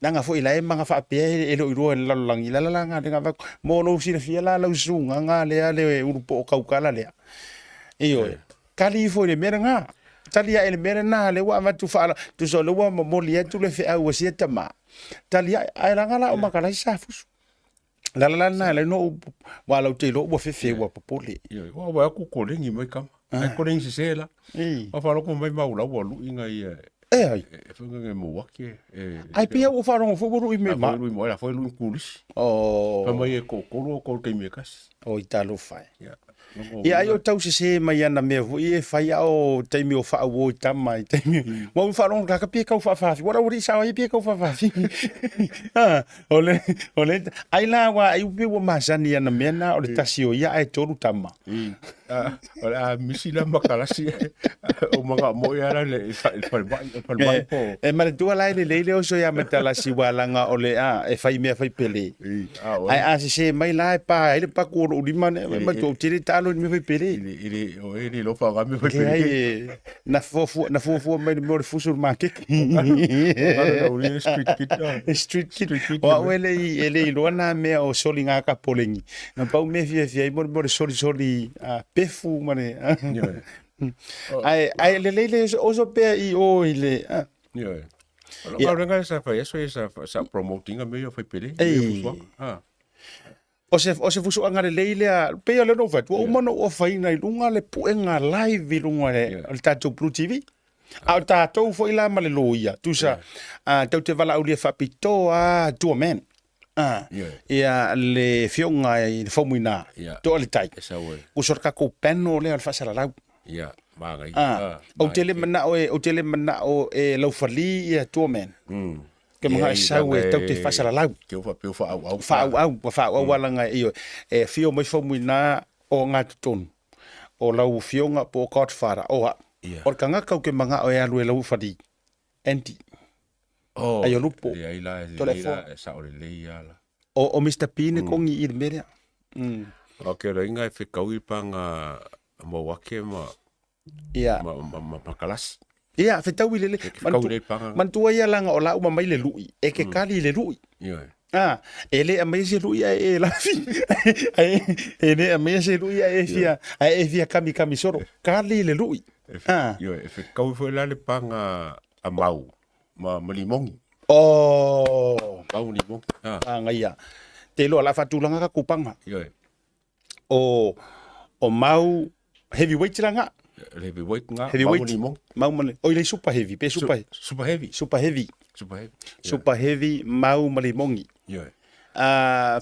Leaga foi la e maga faapea e le o iloa e le lalolagi, la la la ga lea avatu. Mo lou silafia la lau susuga ga lea le ulu poo kaukala lea. Ioe, kali ifo i le mea lena. Tali ae i le mea lena lea ua avatu faala, tusa o lea ua momoli atu le feau a sia tama. Tali ae, ae leaga la o Makalai sa fusu. Le ala la lena e ala ai ona ou, aua lau te iloa ua fefe ua popole. Ioe, ua ua aku kolegi mai kama. Ai kolegi sese la. Ua faalogo mai mau lau ua lui nga ia. E ai. E foi nga mo ake. E. Ai pia ua faalogo foi ua lui me ma. Foi lui mo la foi lui kulisi. Oh. Fa mai e kokoro ko te me kasi. Oi talofa e. Ia. Ia ai o tau sese mai ana mea foi e fai a o taimi o faauo i tama i taimi. Ua ou faalogo kaka pia kau faafafi. Ua lau sao ai pia kau faafafi. Ah, o le o le ai la ua ai upe ua masani ana mea na o le tasi o ia ae tolu tama. Ah, o le a misi la makalasi o manga mo ia la le falemai falemai po. E manatua la e lelei le oso ia Matalasi ua laga o le a e fai mea fai pele. Ae a sese mai la e pa ai le paku o lou lima ne, matua ou tele taalo. faalo i le mea faipele. I le, o e le lofa o mea faipele. Leai e, na fuafua, na fuafua mai le mea o le fusu i le makeki. O street kid. Street kid. O au e le i, e le iloa nā mea o soli ngā kapolegi. Na pau mea fiafia ai mo le mea o le solisoli pefu ma le... Ae, ae lelei le oso pea i o i le... Ioe. O lau galuega sa fai aso ia sa promote ina mea ia faipele. Ei. O se, o se fusuaga lelei lea, pei o lea na ou fai atu, ua uma ona ou ofaina i luga le puega live i luga o le, o le tatou Blue TV. A o tatou foi la ma le loia, tusa, tatou te valaaulia faapitoa lava to a man. Ia le afioga i le Faumuina, Toa le Tai, uso le tatou panel lea o le faasalalau. Ia, manaia. Ou te le manao e, ou te le manao e laufali ia to a man. Ke manao e sau e tau te faasalalau. Ke o faapea o faaauau. Faaauau, ua faaauau mm. alanga e ioe. E afio mai Faumuina o Ngatutonu, o lau afioga po o Godfather, o au. Yeah. O le tagata ou ke manao e alu e laufali, Andy. Oh, Ai o Lupo. Leai la, Tole leai fo. la, e sao lelei lava la. O, o Mr. P ne kongi i le mea lea. O ke loiga e fekaui panga Mauake ma Ia. ma ma ma Makalasi. Ia, fetaui lelei. E fekaui lelei panga. Manatua ia laga o la uma mai le lui, e ke kali i le lui. Ioe. Ah, e le aumaia se lui ae e lafi. Ae e le aumaia se lui ae e fia, ae e fia kami kami solo. Kali i le lui. Ah. Ioe, e fekaui foi la le panga a Mau ma ma Limogi. Oh. Mau Limogi. Ah. Panga ia. Te iloa o le a faatulaga tatou panga. Ioe. O o Mau heavyweight la nga. Heavyweight nga. Heavyweight. Mau Limogi. Mau ma oi le super heavy, pe super Super heavy. Super heavy. Super heavy. Super heavy Mau ma Limogi. Ioe.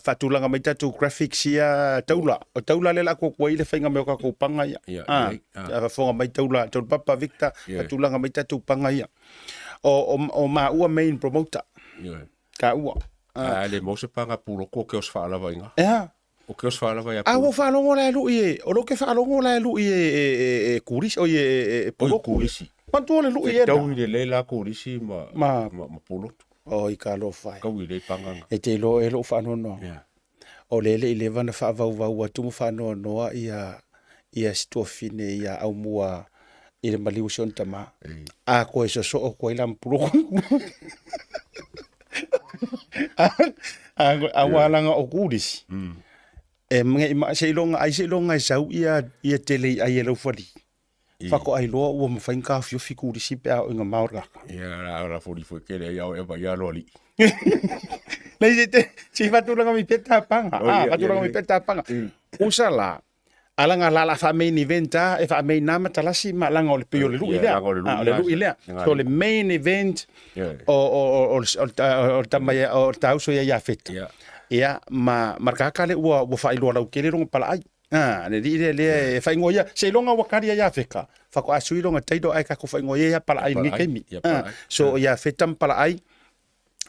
Faatulaga mai tatou graphics ia taula. O taula lea o le a kuakua ai le faiga mai o kakou panga ia. Ia, lelei. Faafofoga mai taula, taula papa Victor, faatulaga mai tatou panga ia. O, o, o maua main promoter. Ioe. Taua. A le maua se panga puloko o Keos Faalava i ina. E a? O Keos Faalava ia A ua faalogo la e lui e, o lo ke faalogo la e lui e, e, e, e Kurisi, oi e, e, e Pulotu. Oi Kurisi. Manatua o le lui e na. Tau i le lei la Kurisi ma, Ma, ma, ma Pulotu. Oi ka alofa e. Kau i lei panga nga. E te iloa e lou faanoanoa. Yeah. O le le i leva na faavauvau atu ma faanoanoa ia, ia si tuafine ia Aumua i le maliu o si ona tama. A koe sosoo koe la ma Pulotu. A ua laga o Kurisi. E nge'i ma seiloga ai seiloga e sau ia ia tele i ai e laufali. Faatoa iloa ua mafai ona taofiofi Kurisi pe a oo ina mao le kaka. Ia la la foli foi kele ai au e vai alo ali. Nei se te se faatulaga mai pea tapaga. Oh, Ah, ia, faatulaga ia, mai ia. pea tapaga. Usa la, alaga la la faa main event a e faa main na matalasi ma laga o le pei o le lui Ia, lea. laga o le lui Ah, o le la, lui lea. laga So le- le main event Ia. o o o o o o le tama ia o le tauso ia ia Feta. Ia. Ia ma ma le kaka lea ua ua faailoa lautele lona palaai. Ah, le alii lea lea e faaigoa ia seiloga ua kali ia ia Feka. Faatoa sui lona title ae tatou faaigoa ia ia palaai i lenei Palaai, taimi. ia Ah, palaai. so ia Feta ma palaai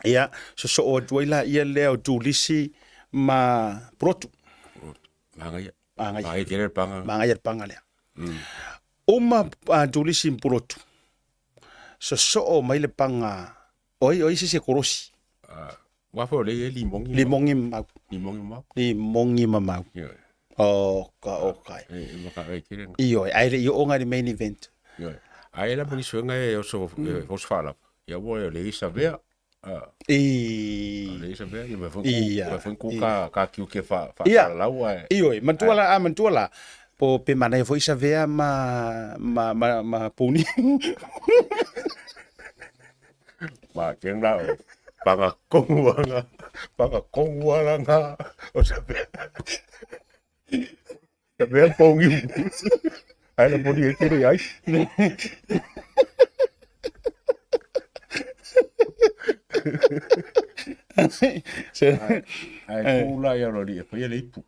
ia sosoo atu ai laia lea o Tulisi ma Pulotu. Manaia. Manaia. Manaia tele le panga. Manaia le panga lea. Uma a Tulisi ma Pulotu, sosoo mai le panga, oi, oi se se kolosi. Ua foi o lea e limogi. Limogi ma mau. Limogi ma mau. Limogi ma mau. Ioe. Oka, oka. E, e maka e tele. Ioe, ae le i oo ngai le main event. Ioe. Ae la ma ni suega e oso, e oso faalapa. Ia ua e le isa vea. I. Le isa vea, ia me foi Ia. ku, me foi ku ka, ka kiu ke fa, fa, Ia. lau ae. Ioe, matua la, a matua la. Po pe manaia foi isa vea ma, ma, ma, ma puni. Ma keng la, panga kongu anga, panga kongu ala nga, o sa vea. Sa vea kongi. Ai la poni e kere ai. Se, Ai ku la ia lo li e paia le ipu.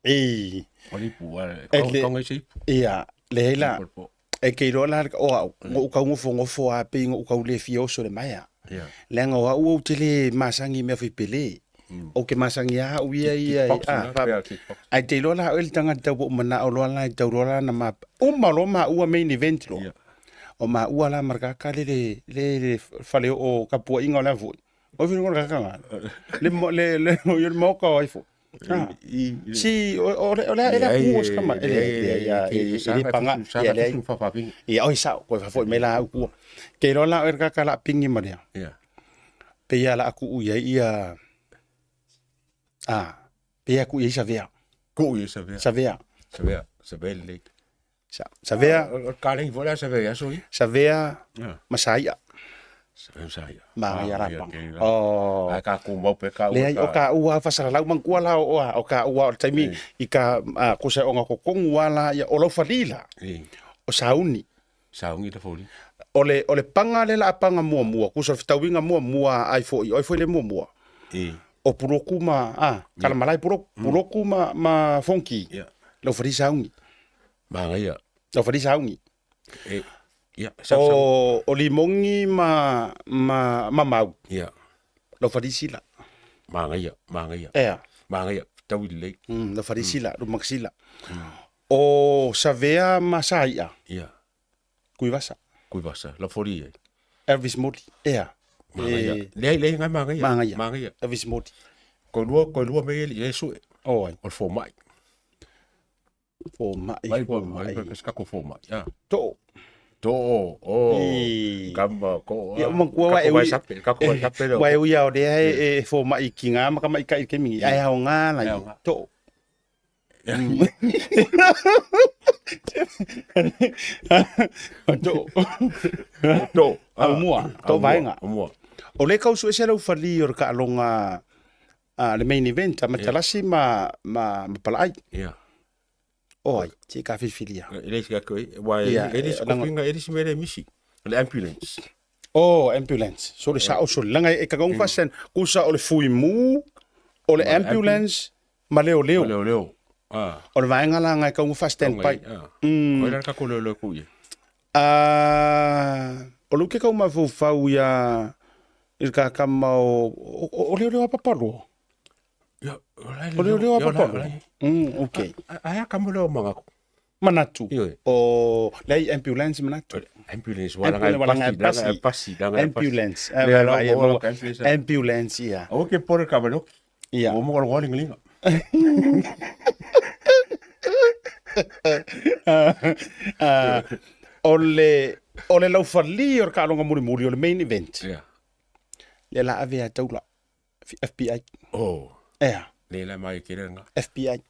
I. O le ipu, ai, E kau le- kau ngai se ipu. Ia, leai la, Po. e ke iloa la o au, ngo'u kau ngofongofo a pei ngo'u kau le fia oso le maea. Ia. Leaga o au ou te le masangi i mea faipele. Ou ke masangi lava au ia ia i, Kickboxing a, la, fa- pea kickboxing. ai te iloa la oe le tagata ua ou manao loa la e tau loa la na ma, uma loa maua main event loa. Ia. O maua la ma le kaka le le le le fale o kapuaiga o le a foi. O ai foi le kaka nga. Le mo le le o le maoka o ai foi. Si o le o le le ku o se kama e le e le panga ia le ia oi sao ko fa foi mai la ku. Ke lo la o ka ka la pingi ma lea. Pe ia la ku ia ia a pe ia ku ia savea. Ku ia savea. Savea. Savea, savea le. Savea. O ka le vola savea ia soi. Savea ma saia. Savea saia. Ma ia rapa. Oh. Ai ka ku mau pe ka. Le o ka ua fasala lau mangkua la o o ka ua o taimi i ka ko se onga ko kongu ala ia o lau falila. O sauni. Sauni le foli. O le panga le la panga mua mua ku sa fitauinga mua mua ai foi oi foi le mua mua. O puroku ma a kala malai puroku puroku ma ma fonki. Lau fali sauni. Ma ia. Lau fali sauni. E ia o o limongi ma ma ma mau. Ia. Lau fali sila. Ma ia, ma ia. Ea. Ma ia tau le. Lau fali sila, lu maksila. O savea ma saia. Ia. Kuivasa. Kuivasa, la foli e. Elvis Modi. Ea. Le le ngai ma ia. Ma ia. Ma ia. Elvis Modi. Ko lua me le su. Oh ai. O fo mai. Fo mai. Mai fo mai ka ska ko fo mai. Ya. To. To o. Kamba ko. Ia ma kua wa e ui. Ka ko sape. Wa e ui au le e fo mai ki ngā maka mai kai ke mingi. Ai hao ngā la. To. To. To. Au mua. To vaenga. Au mua. O le kausu ese lau fali o le kaalonga le main event a matalasi ma ma ma palaai. Ia. O ai, ti ka fifilia. E le ka ko wa e le ko pinga e le simere misi. Le ambulance. Oh, ambulance. So le sa o so langa e ka gong fasen kusa o le fuimu o le ambulance ma leo leo. Leo leo. Ah. O le vaenga la ngai ka fa stand by. O le ka ko leo leo ku ia. Ah, o lu ke kau ma fu fau ia i ka kama o leo leo papalo. Ia, o leo leo papalo. Okay. Ai ka mo leo manga. Manatu. O lei ambulance manatu. Ambulance wala ngai pasi pasi ambulance. Ambulance ia. O ke pore ka balo. Ia. O mo lo linga linga. O le lau fali o le kaalonga muri muri o le main event. Ia. Le la ave a taula FBI. Oh. Ea. Le la mai ke renga. FBI.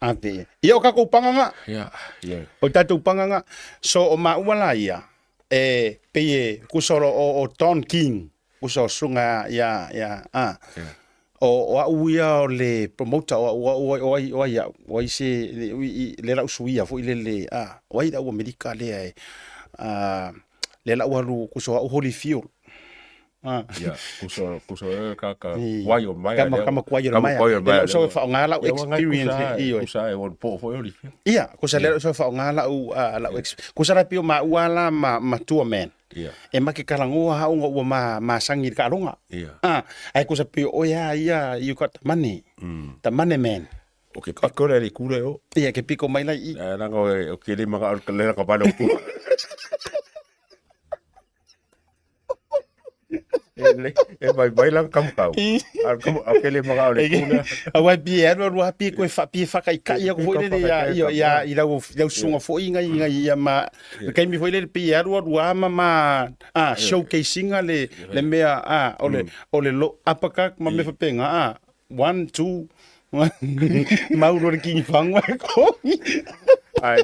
Ave. Ia o kako panganga. Ia. Ia. O tatou panganga. So o maua la ia. E pe kusoro o Don King. Kuso sunga ia ia a. O au ia o le promoter o o o ia o ai se le lau suia foi le le a o ai lau Amerika le a le lau alu kuso au Holyfield. Ia kuso kuso ka ka wai o mai kama kama kwai o mai le so fa nga lau experience i o kusa e o po foi Holyfield. Ia kusa le so fa nga lau lau kusa la pio ma ua la ma matua man. Ia. E make kalangoa haunga ua ma ma sangi ka alonga. Ia. Ah, ai kusa pio o ia ia you got the money. The money man. O ke piko le kule o. Ia ke piko mai lai i. Langa o ke le manga o le ka palo ku. E mai mai lang kam kau. Al kam o ke le manga o le kule. Awa bi e alu alu hapi koe fa pi fa kai kai ia ko le ia ia ia i lau lau sunga fo inga inga ia ma kai mi fo le pi alu alu ama ma a showcasing le le mea a o le o le lo apaka ma me fa penga a 1 2 mau lo ki fangwa ko. Ai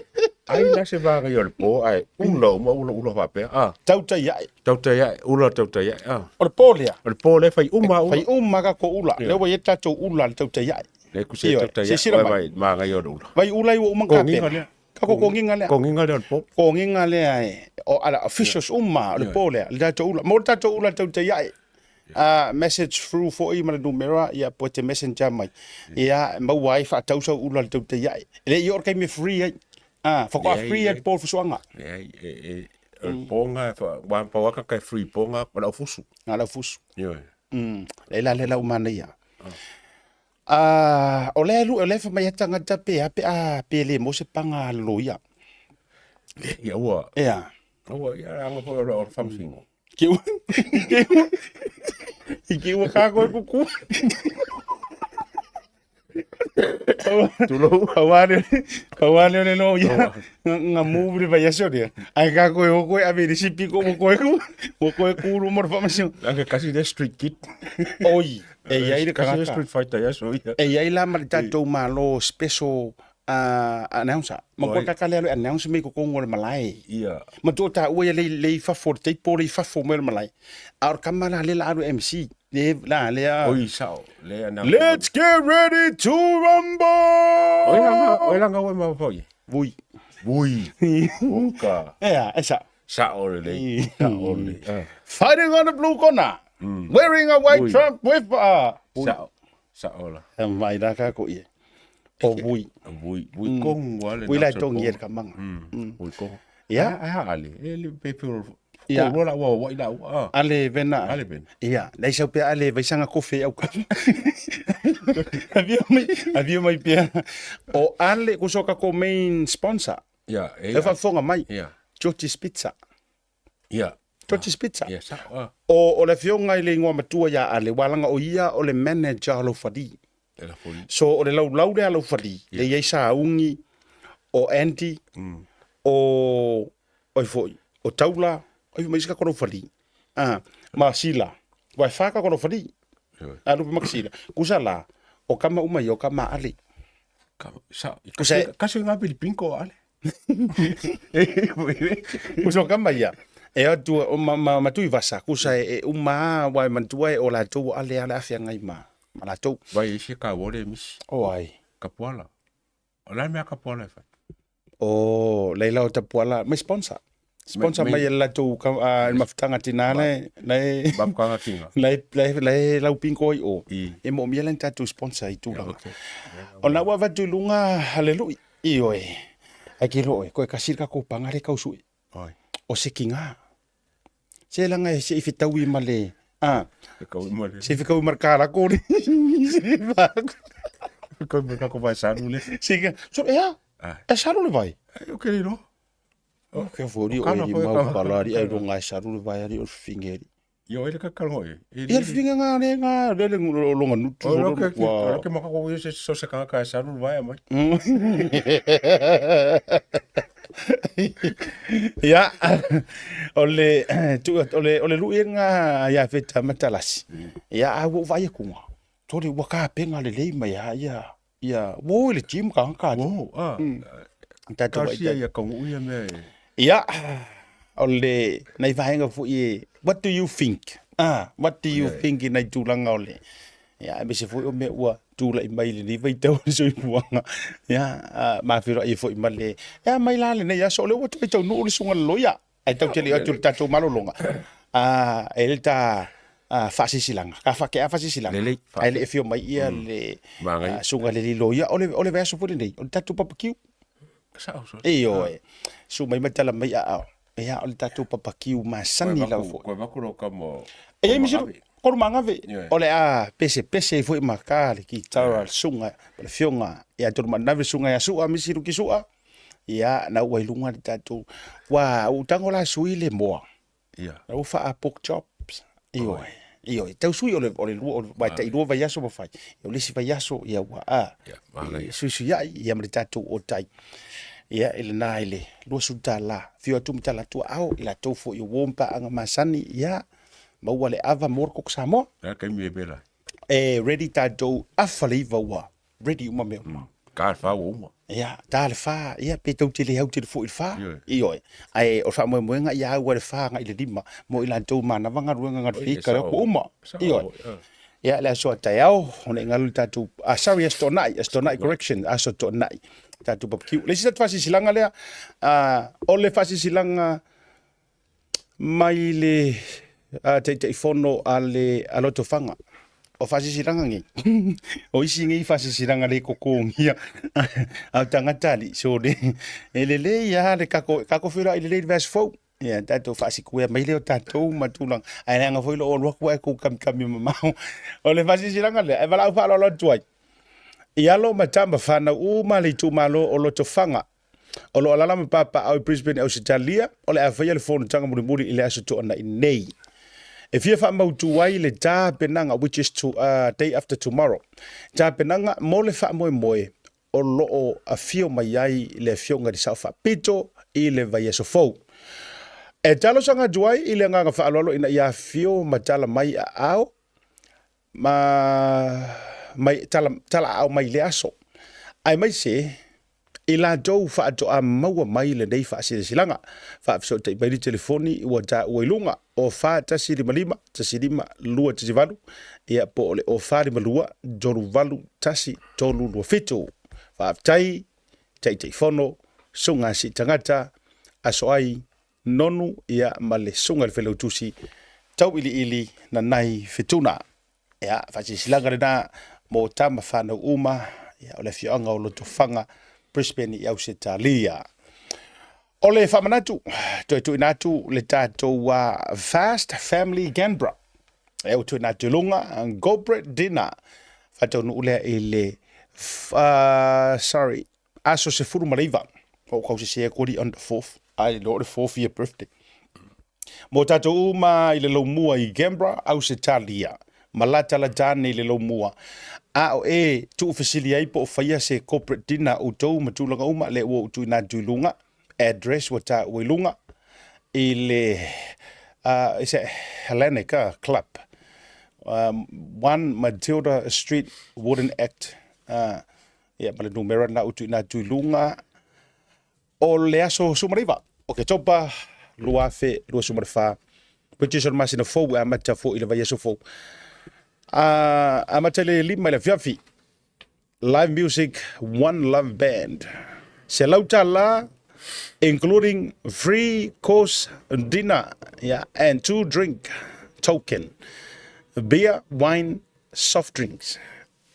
ai la se va ga yol po ai ulo ma ulo ulo fa pe a tau tai ai tau tai ai ulo tau tai ai a o le po lea o le po le fai uma fai uma ka ko ula le wa ye tatou ula le tau tai ai le ku se tau tai ai vai ma ga yol ula vai ula i uma ka pe ka ko konginga lea konginga lea po konginga lea e o ala officials uma le po lea le tatou ula mo tatou ula tau tai ai message through for i ma le numera ia po te messenger mai ia maua ai faatausau ula le tau tai ai le i o kai me free ai ah fa free at po fusuanga le e ponga fa wa pa wa ka free ponga pa la fusu na la fusu yo le la le la umana ia ah o le lu o le fa mai tanga ta pe pe a pe le mo se panga lo ia ia ua ia ua ia anga po o something ke u ke u ka ko kuku. Tulou. Pau lava lea o le loia na move le vaiaso lea. Ae ka koe o koe ave i le isi piko ua koe ku, ua koe ku luma o le faamasinoga. Leaga kasi lea street kid. Oi, e i ai le Kasi lea tagata. street fighter ia so ia. E i ai la ma le tatou Malo special announcer. Ma koe Oi. kaka lea le announce mai i totonu o le malae. Ia. Matua taua ia le, le i fafo o le table le i fafo mai o le malae. A o le kama la lea la alu e MC. Le, la lea. Oi sao. Le announce. Let's get ready to rumble! Oi langa, oi langa oi ma foi. Vui. Vui. Oka. Ea, e sao. Sao lelei. Sao lelei. Ah. Fighting on the blue corner. Wearing a white Vui. trump with a... Sao. Sao la. E mai la ka ko ie. O vui. Vui. Vui kong wa le. Vui la tongi e le kamaga. Vui kong. Ia. Ai ha ale. E le pe pe. Ia. Ko la wa wa ila wa. Ale vena. Ale vena. Ia, nei sau pea ale vaisanga kofe au ka. Avio mai, avio mai pea. O ale ko soka ko main sponsor. Ia. E faafofoga mai. Ia. George's Pizza. Ia. George's Pizza. Ia sao. Ah. O o le afioga i le igoa matua ia Ale, ua laga o ia o le manager o Laufali. E la foli. So o le laulau lea a Laufali, le i ai Sauni, o Andy, o oi foi, o Taula, oi ma isi ka Laufali. Ah, ma Sila. Ua e fa ka Laufali. A lupe ma Sila. Kusa la, o kama uma ia o kama a Ale. Ka sa. Kusa- Kasi nga Pilipinko ale. Kusa o kama ia. E atu o ma, ma, ma Tuivasa, kusa e, e uma a wa e mantua e o latou o Ale a le afeagai ma, ma latou. Vai isi ka wore misi. O ai. Kapuala. O la mea kapuala e fai. O leila o Tapuala, mai sponsor. Sponsor mai e latou ka, a, mafutaga tina le, le, Mafutaga tina. le, le, le lau pinko ai o. I. E moomia la ni tatou sponsor i tulaga. Okay. O na ua avatu i luga, hallelujah. Ioe. Ai ke loe, koe kasi le kakou paga le kausui. Oi. O se kiga. Se laga e se i fetaui ma le, a. Fekaui ma le. Se i fekaui ma le kalako le. Se Fekaui ma le kako vai salu le. Se ka, so ea, Ah. e salu le vai. Ai, o ke le loa. O ke fori o kana e foi mau ka- palari ai runga e salu le vai ari o le finge ari. Ia oe le kakalo e. Ia le finge ngā le ngā le le longa nutu. O lo ke o lo ke makako se so se kaka e salu le vai mai. Ia, o le, tu, o le, o le lui ngā ia feta matalasi. Ia, a ua vai kunga. Tore ua ka penga le lei mai a ia, ia, wo le gym ka ka. Wo, a. Tatou Ka sia ia kaungu ia mea e. Ia, o le, nai vaega foi e, what do you think? Ah, what do you think i nai tulaga o le, ia, aemaise foi o mea ua tulai mai i lenei vaitau o le soifuaga. Ia, ma feiloai ai foi ma le, ia mai la lenei aso, o lea ua toe taunuu le susuga i le loia, ae tatou te le o atu i le tatou malologa. Ah, e le ta faasisilaga, ka faakea faasisilaga, Lelei, ae le i afio mai ia le Magaia. susuga i le loia, o le, o le vaiaso foi lenei, o le tatou barbecue. Sao so. Ioe. Susu mai ma tala mai aao. Ia, o le tatou papakiu masani lava foi. Koe vaku lo ka mo. E iai misi koru magave. Ioe. O le a pese pese ai foi ma ka le kitara le suga ma le fioga ia tolu manave suga ia sua misi luki sua. Ia, na ua i luga le tatou. Ua u tago la sui le moa. Ia. Na ua faa pork chops. Ioe. Ioe. Tau sui o le o le lua o le ua tai lua vaiaso ma fai. O le isi vaiaso ia ua a. Ia, manaia. Suisuiai ia ma le tatou otai. Ia i lena i le $20. Afio atu ma tala atu aao i latou foi o uo ma paaga masani ia maua le ava mo le koko Samoa. Le a le taimi e vela ai? E ready tatou afa le iva ua ready uma mea uma. Ta le fa ua uma. Ia, ta le fa, ia, pe tou te le au tele foi i le fa. Ioe. Ioe. Ae o le faamoemoega ia au ai le fa agai i le lima, mo i latou manava galuega galufika lea ua uma. Ioe. Ia, le aso a taeao, ona i galu le tatou, ah, sorry, Aso Toonai, Aso Toonai, correction, Aso Toonai, tatou barbecue. Le isi tatou faasilasilaga lea, ah, o le faasilasilaga mai le Taitaifono a le a Lotofaga. O faasilasilaga nei, o isi nei faasilasilaga le kokogia a o tagata alii, so le, e lelei lava le kako, kako feiloai lelei i le vaiaso fou. Ia, tatou faasikuea mai lea o tatou ma tulaga, ae leaga foi lou alu atu ae kou kamikami mamao. O le faasilasilaga lea, e valaau faaaloalo atu ai i alo ma tama fanau uma a le itumalo o Lotofaga. O lo o alaala ma papaaao i Brisbane, Ausetalia, o le a faia le fonotaga mulimuli i le Aso Toonai nei. E fia faamautu ai le tapenaga, which is to, day after tomorrow, tapenaga mo le faamoemoe o lo o afio mai ai le Afioga i le Sao Faapito i le vaiaso fou. E talosaga atu ai i le agaga faaaloalo ina ia afio ma tala mai aao ma mai tala, tala aao mai i lea aso, aemaise i latou faatoa maua mai lenei faasilasilaga. Faafesootai mai le telefoni ua taua i luga o 4155 15 218 ia po o le 0452 38 1 327. Faafetai Taitaifono, Susuga Siitagata, Aso Ai, Nonu ia ma le Susuga i le Failautusi Tauiliili Nanai Fetuna. Ia, faasilasilaga lena mo tama fanau uma ia, o le afioaga o Lotofaga, Brisbane i Ausetalia. O le faamanatu, toe tuuina atu le tatou Fast Family Canberra. E ua tuuina atu i luga, Corporate Dinner. Faataunuu lea i le, sorry, aso 19. O kau sese aku ali on the 4th. Ai, lo le 4th year birthday. Mo tatou uma i le laumua i Canberra, Ausetalia, ma latalata ane i le laumua, a o e tuufesili ai po o faia se corporate dinner a outou ma tulaga uma, lea ua ou tuuina atu i luga, address ua taua i luga, i le is it Hellenic Club, 1 Matilda Street, Warden Act, ia ma le numera lena ua tuuina atu i luga. O le aso 19 Oketopa 2024, British o le masina fou e amata foi i le vaiaso fou. A amata i le 5 i le afiafi, live music One Love Band. $100 including free course dinner, yeah, and two drink token. Beer, wine, soft drinks.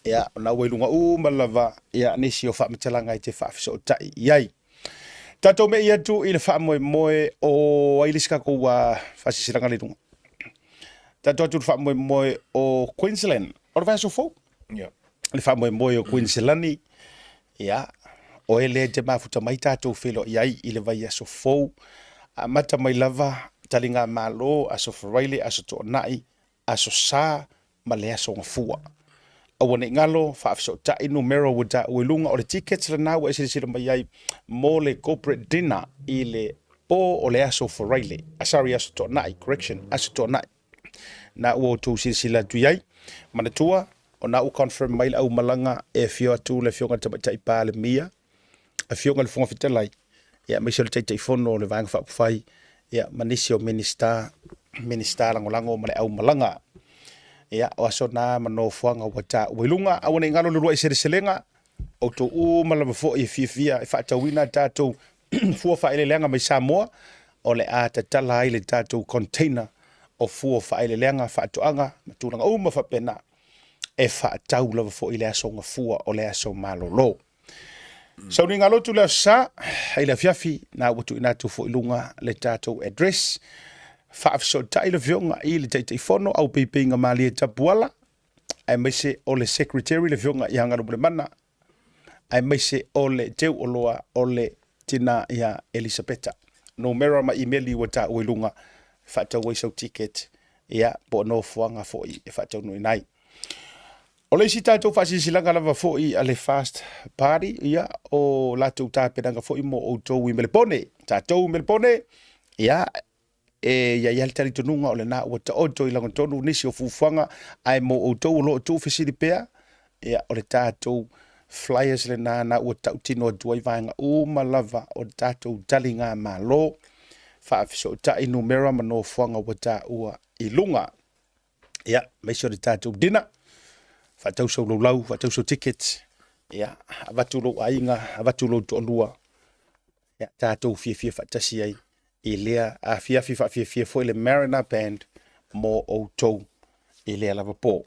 Ia, o na ua i luga uma lava ia nisi o faamatalaga e te faafesootai i ai. Tatou me'i atu i le faamoemoe o ai le isi tatou faasilasilaga le luga. Tatou atu i le faamoemoe o Queensland. O le vaiaso fou. Yeah. Le faamoemoe o Queensland, ia, o e lea te mafuta mai tatou feiloai ai i le vaiaso fou. Amata mai lava taligamalo, Aso Faraile, Aso Toonai, Aso Sa ma le Aso Gafua. Aua ne i galo, faafesootai numera ua taua i luga, o le tickets lena ua e silasila mai ai mo le corporate dinner i le po o le Aso Faraile, sorry, Aso Toonai, correction, Aso Toonai. Na ua outou silasila atu i ai. Manatua, o na ua confirm mai le aumalaga e afio atu le Afioga i le Tamaitai Palemia, Afioga i le Fofoga Fetalai, ia aemaise o le Taitaifono o le Vaega Faaupufai, ia ma nisi o Minisita, Minisita Lagolago ma le aumalaga. Ia, o aso na ma nofoaga ua taua i luga, aua ne i galo le uluai seleselega, outou uma lava foi e fiafia e faatauina a tatou fua faaeleeleaga mai Samoa, o le a tatala ai le tatou container o fua faaeleeleaga, faatoaga ma tulaga uma faapena e faatau lava foi i le aso gafua o le aso malolo. Sauniga lotu le aso Sa i le afiafi, na ua tuuina atu foi i luga le tatou address. Faafesootai le afioga i le Taitaifono au peipeiga malie Tapuala, aemaise o le Secretary le afioga ia Galumalemana, aemaise o le teu oloa o le tina ia Elisapeta. Numera ma imeli ua taua i luga e faatau ai sau ticket, ia, po o nofoaga foi e faataunuuina ai. O le isi tatou faasilasilaga lava foi a le Fast Party, ia, o latou tapenaga foi mo outou i Melepone. Tatou i Melepone, ia, e i ai lava le talitonuga o lena ua taoto i lagatonu nisi o fuafuaga, ae mo outou o lo o tuufesili pea, ia, o le tatou flyers lena na ua tautino atu ai vaega uma lava o le tatou taligamalo, faafesootai numera ma nofoaga ua taua i luga. Ia, aemaise o le tatou dinner, faatau sau laulau, faatau sau tickets, ia, avatu lou aiga, avatu lou toalua, ia, tatou fiafia faatasi ai i lea afiafi faafiafia foi le Mariner Band mo outou i lea lava po.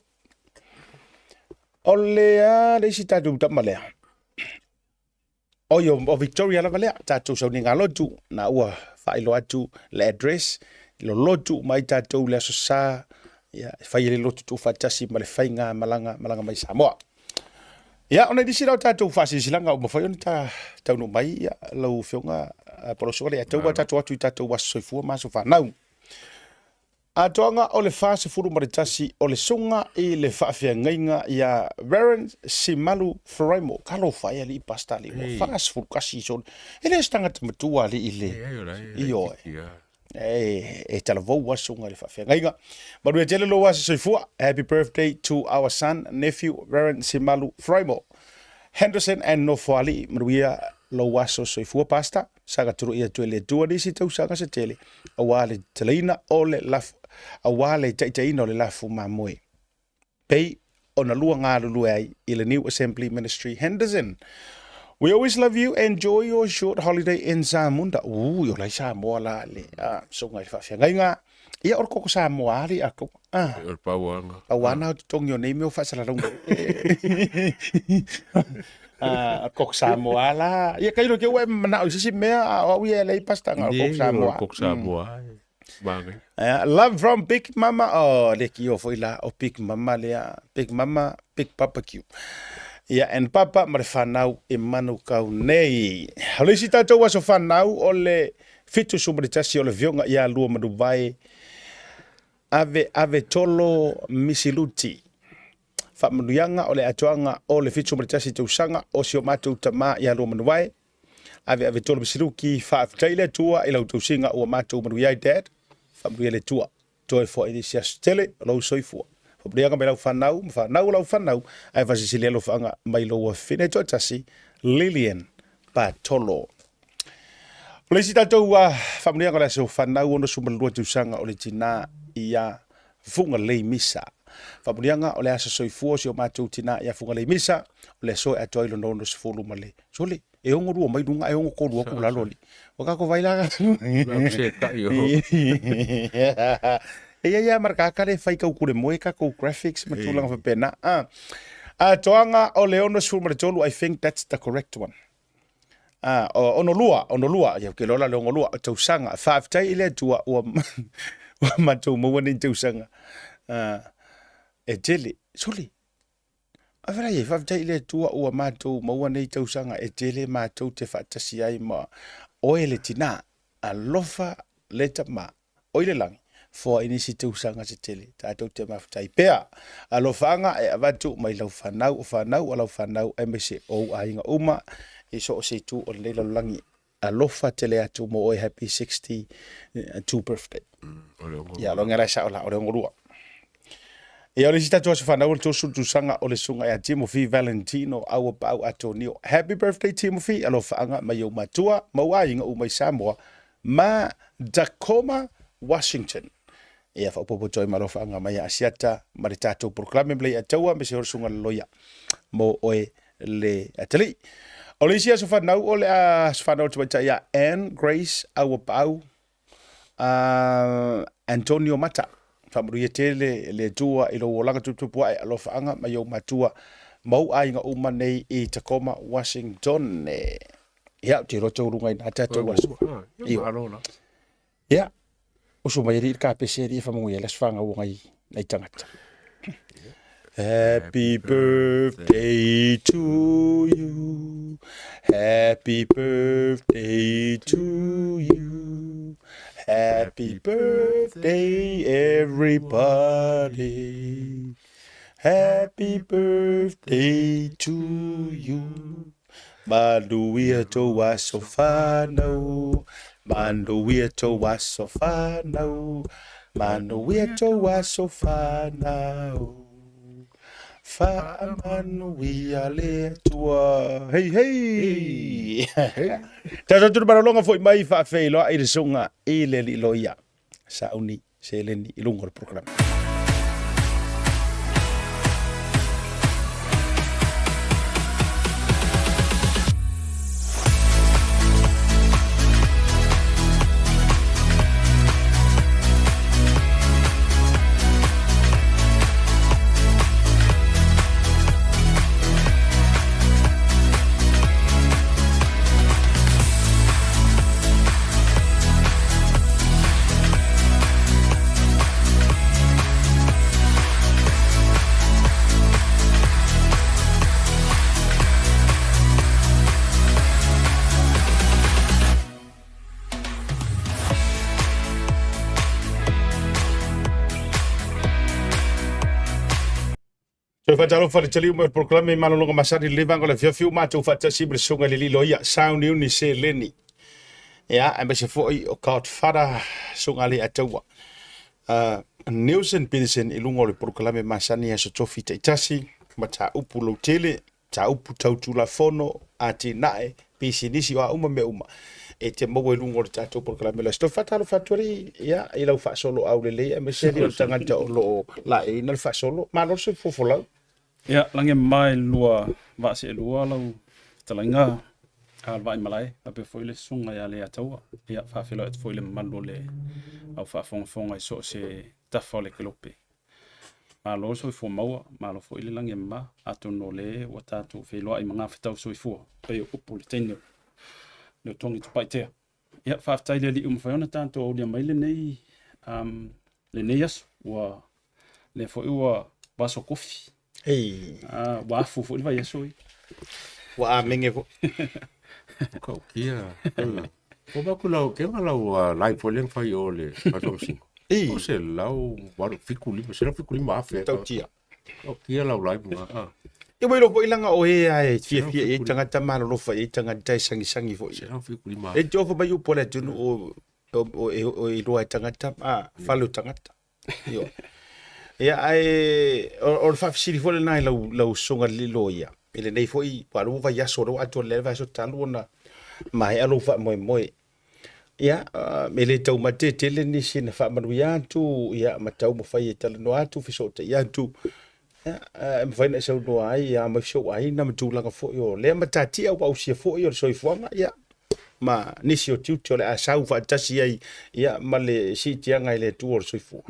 O le a le isi tatou tama lea? Oi, o Victoria lava lea, tatou sauniga lotu, na ua faailoa atu le address, lolotu mai tatou le Aso Sa, ia, e fai ai le lotu tuufaatasi ma le faiga malaga, malaga mai Samoa. Ia, ona i nisi la o tatou faasilasilaga ua mafai ona ta taunuu mai, ia, lau Afioga Polosoa, le tau tatou atu i tatou aso soifua ma aso fanau. Atoaga o le 41 o le suga i le faafeagaiga ia Reverend Simalu Faraimo. Talofa e alii pastor alii ua 41 sole. E le o se tagata matua alii i le Ioe. E talavou a suga i le faafeagaiga. Manuia tele lou aso soifua. Happy birthday to our son, nephew, Reverend Simalu Faraimo. Henderson and Nofoalii. Manuia lou aso soifua, Pastor. Saga tuluia atu e le Atua nisi tausaga se tele, aua le talaina o le lafu, aua le taitaiina o le lafu mamoe. Pei ona lua galulue ai i le New Assembly Ministry Henderson. We always love you, enjoy your short holiday in Zamunda. Ui, o lai Samoa la le ah, suga i le faafeagaiga. Ia, o le koko Samoa ali a kou. Ah. O le pauanga. Pauana o totogi o nei mea o faasalalauga. Ah, o le koko Samoa la. Ia, kailo ke ua e manao i se isi mea, a o au ia e lei pasta nga o le koko Samoa. O le koko Samoa. Māngai. Love from Big Mama. Oh, le ki o foi la o Big Mama lea. Big Mama, Big Barbecue. Ia, and Papa ma le whanau e Manukau nei. O le isi tātou aso whanau o le 71 o le Vioga ia Luamanuvae Ave Ave Tolo Misiluti. Faamanuiaga o le atoaga o le 71 tausaga o si o matou tama ia Luamanuvae Ave Ave Tolo Misiluki. Faafetai le Atua i lau tausiga ua matou manuia ai Dad. Faamanuia le Atua. Toe foai i se aso tele o lou soifua. Faamanuiaga mai lau fanau ma fanau o lau fanau ae faasilisili alofaaga mai lou afafine toatasi Lilian Patolo. O le isi tatou faamanuiaga o le aso fanau 62 tausaga o le tinā ia Fugalei Misa. Faamanuiaga o le aso soifua o si o matou tinā ia Fugalei Misa, o le aso e atoa ai lona 60 ma le sole. E 62 mai luga ae 63 atu lalo alii. Ua kako vai la. E ia ia maraka le fai kau kule moe kakou graphics ma tulaga faapena. Ah. Atoaga o le 63, I think that's the correct one. Ah, o, ono lua, ono lua, ia ke lola le ono lua, o tausaga. Faafetai i le Atua ua, ua matou maua nei tausaga. Ah, e tele, sole. A fela ia, faafetai i le Atua ua matou maua nei tausaga e tele matou te faatasi ai ma oe le tinā. Alofa le tama o i le lagi, foa i nisi tausaga se tele, tatou te mafutai pea. Alofaaga e avatu mai lau fanau, o fanau a lau fanau, aemaise o ou aiga uma i so o se itu o lenei lalolagi. Alofa tele atu mo oe happy 62 birthday. Ia, loga la e sao la, o le 62. Ia, o le isi tatou aso fanau o le 30 tausaga o le susuga ia Timothy Valentino Auapaau Atonio. Happy birthday Timothy, alofaaga mai ou matua ma ou aiga uma i Samoa ma Tacoma, Washington. Ia, faaopoopo atu ai ma alofaaga mai ia Asiata ma le tatou polokalame ma le Iataua ma se o le susuga le loia mo oe le atalii. O le isi aso fanau o le aso fanau o le tamaitai ia Ann Grace Auapaau Antonio Mata. Faamanuia tele le Atua i lou olaga tuputupu ae alofaaga mai ou matua ma ou aiga uma nei i Tacoma, Washington. Ia, ou te iloa taualuga i na tatou aso. Ia. Ia, usu mai alii i le kapese alii e faamanuia le aso fanau o nai, nai tagata. Happy birthday to you. Happy birthday to you. Happy birthday everybody. Happy birthday to you. Manuia tou aso fanau, manuia tou aso fanau, manuia tou aso fanau. Faamanuia le Atua. Hei, hei! Tatou atu le malologa foi mai faafeiloai le susuga i le alii loia sauni seleni i luga o le polokalame. Toe faatalofa i le taliu mai o le polokalame i malologa masani i lenei vaega o le afiafi ua matou faatasi ma le susuga i le alii loia Sauniuni Seleni. Ia, aemaise foi o Godfather Susuga Leiataua. Nelson Peterson i luga o le polokalame masani i aso tofi taitasi, mataupu lautele, mataupu tau tulafono, atinae, pisinisi, o a uma mea uma e te maua i luga o le tatou polokalame o le Aso Tofi. Faatalofa atu alii, ia, i lau faasolo aulelei aemaise alii o le tagata o lo o laeiina le faasolo. Malo le soifua folau. Ia, lagi e mama i le lua vaa seelua lau fetalaiga a le Vaaimalae, faapea foi le susuga ia Leiataua. Ia, faafeiloai atu foi i le mamalu o le au faafogafoga i so o se tafa o le kelope. Malo le soifua maua, malo foi le lagi e mama. Atonu o lea ua tatou feiloai magafetau soifua, pei o upu i le teine o Leotogi Tapaitea. Ia, faafetai i le Alii ua mafai ona tatou aulia mai lenei, um, lenei aso. Ua, lea foi ua aso kofi. Ei. Ua afu foi le vaiaso ia. Ua amenge foi. Kau kia. O ba ku lau ke nga lau live foi leng fai o le Faamasino. Ei. O se lau walu fiku lima, se lau fiku lima afe. Tautia. O kia lau live nga. Ah. E wai loko ilanga o e ai fia fia e tangata malolofa e tangata e sangisangi foi. Se lau fiku lima. E te ofo mai upu a le atunuu o o e iloa e tagata, a, fale o tagata. Ioe. Ia, ae o le faafesili foi lena i lau, lau susuga i le loia, i lenei foi, aua o lea ua vaiaso, lea ua atoa lelei le vaiaso talu ona maea lou faamoemoe. Ia, e le taumate tele nisi na faamanuia atu, ia, ma taumafai e talanoa atu, fesootai atu, ia, e mafai ona e saunoa ai, ia, aumai si ou aiga ma tulaga foi o lea matatia ua ausia foi o le soifuaga, ia, ma nisi o tiute o le a sau faatasi ai, ia, ma le siitiaga i le Atua o le soifua.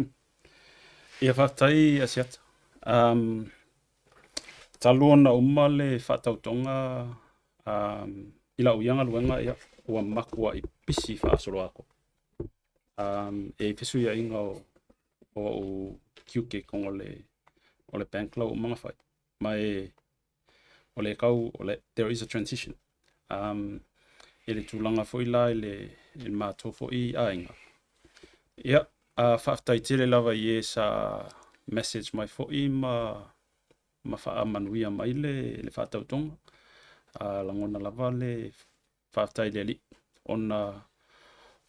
Ia, faafetai Asiata. Um, talu ona uma le faatautoga um, i lau ia galuega, ia, ua matuai pisi faasoloatoa. Um, e i ai fesuiaiga o, o ou tiute i totonu o le, o le bank la ua uma ona fai. Ma e, o le tau, o le, there is a transition. Um, i le tulaga foi la i le, i le matou foi aiga. Ia, uh, faafetai tele lava i e sa message mai foi ma, ma faamanuia mai le, le faatautoga. Uh, lagona lava le Faafetai i le Alii, ona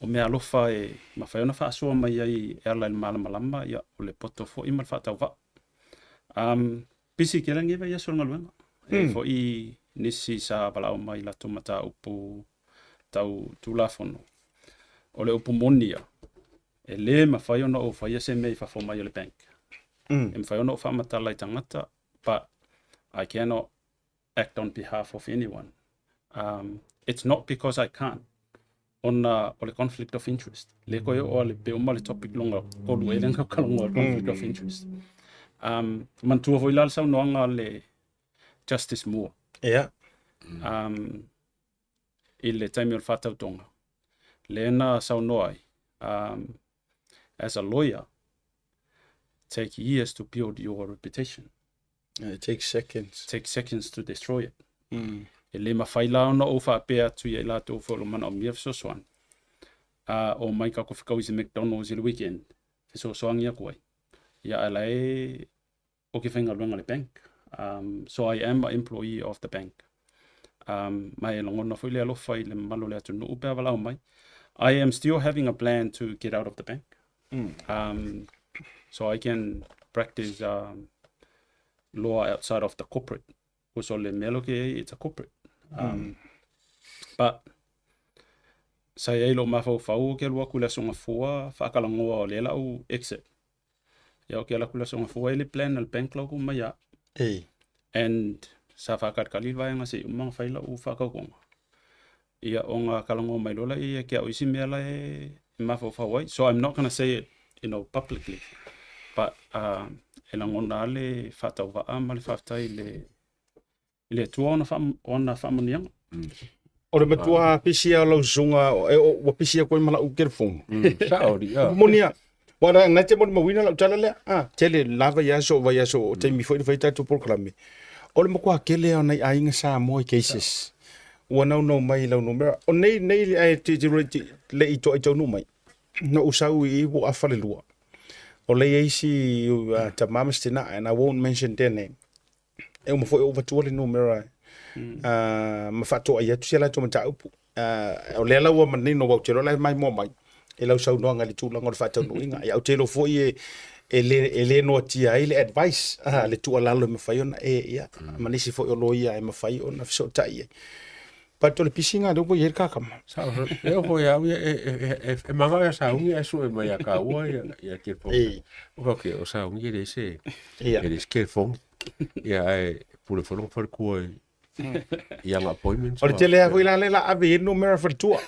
o meaalofa e mafai ona faasoa mai ai e ala i le malamalama, ia, o le poto foi ma le faatauvaa. Um, pisi tele lenei vaiaso o le galuega. E i ai foi nisi sa valaau mai i latou mataupu tau Tulafono. O le upu moni ia, e le mafai ona ou faia se mea i fafo mai o le bank. E mafai ona ou faamatala i tagata, but I cannot act on behalf of anyone. Um, it's not because I can't, ona o le conflict of interest. Le koe o ale pe uma le topic longa kolu e lenga kalongo le conflict of interest. Um, mantua foi la le saunoaga le Justice Moore. Yeah. Um, i le taimi o le faatautoga. Lea na saunoa ai, um, as a lawyer, take years to build your reputation. It takes seconds. Take seconds to destroy it. E le mafai la ona ou faapea atu ia i latou foi o lo manaomia fesoasoani. A o mai ka kofi kau i se McDonald's i le weekend, fesoasoani aku ai. Ia ae la e o ke faigaluega le bank. Um, so I am a employee of the bank. Um, ma e lagona foi le alofa i le mamalu o le atunuu pe a valaau mai. I am still having a plan to get out of the bank. Um, so I can practice um, law outside of the corporate. Because o le mea lo ke ai, it's a corporate. Um, But sa i ai lou mafaufau o ke alu aku i le Aso Gafua faakalagoa o lea lau exit. Ia o ke alu aku i le Aso Gafua e le plan a le bank lau ku mai a. Ei. And sa faakalikali le vaega se i uma ona fai lau faakaukoga. Ia ona kalagoa mai loa lea ia ke au isi mea la e mafaufau ai. So I'm not gonna say it, you know, publicly. But uh, e lagona lava le faatauvaa ma le faafetai i le i le Atua ona, wha, ona faamanuiaga. O le matua pisi a lau susuga, e, o, ua pisi atu ai ma lau telefoni. Sao li, ah. Moni a, wa na na te molimauina lau tala lea. Ah, tele la vaiaso, vaiaso, o taimi foi na fai tatou polokalame. O le matua tele lava o nai aiga Samoa i cases. Ua naunau mai i lau numera. O nei, nei ae te, te, te, le i toai taunuu mai. Na ou sau i i ua afa le lua. O lea i ai isi uh, tama ma se tina, and I won't mention their name. E uma foi ou avatua le numera ma faatoai atu si a latou mataupu. O lea la ua manino aua ou te iloa la e maimoa mai i lau saunoaga i le tulaga o le faataunuuina. Ia ou te iloa foi e e le e le noatia ai le advice, le tuualalo e mafai ona e ia ma nisi foi o loia e mafai ona fesootai ai. But o le pisiga lea ua i ai le kakama. Sao, e oo foi ia au ia e manao ia sauni ae sue mai ia kāua ia telefoni. Ei. O fai atu, o sauni e leai se Ia. e leai se telefoni. Ia ae pule foi lona faletua i i ana appointments. O le tele lava foi la lea la ave i ai le numera faletua.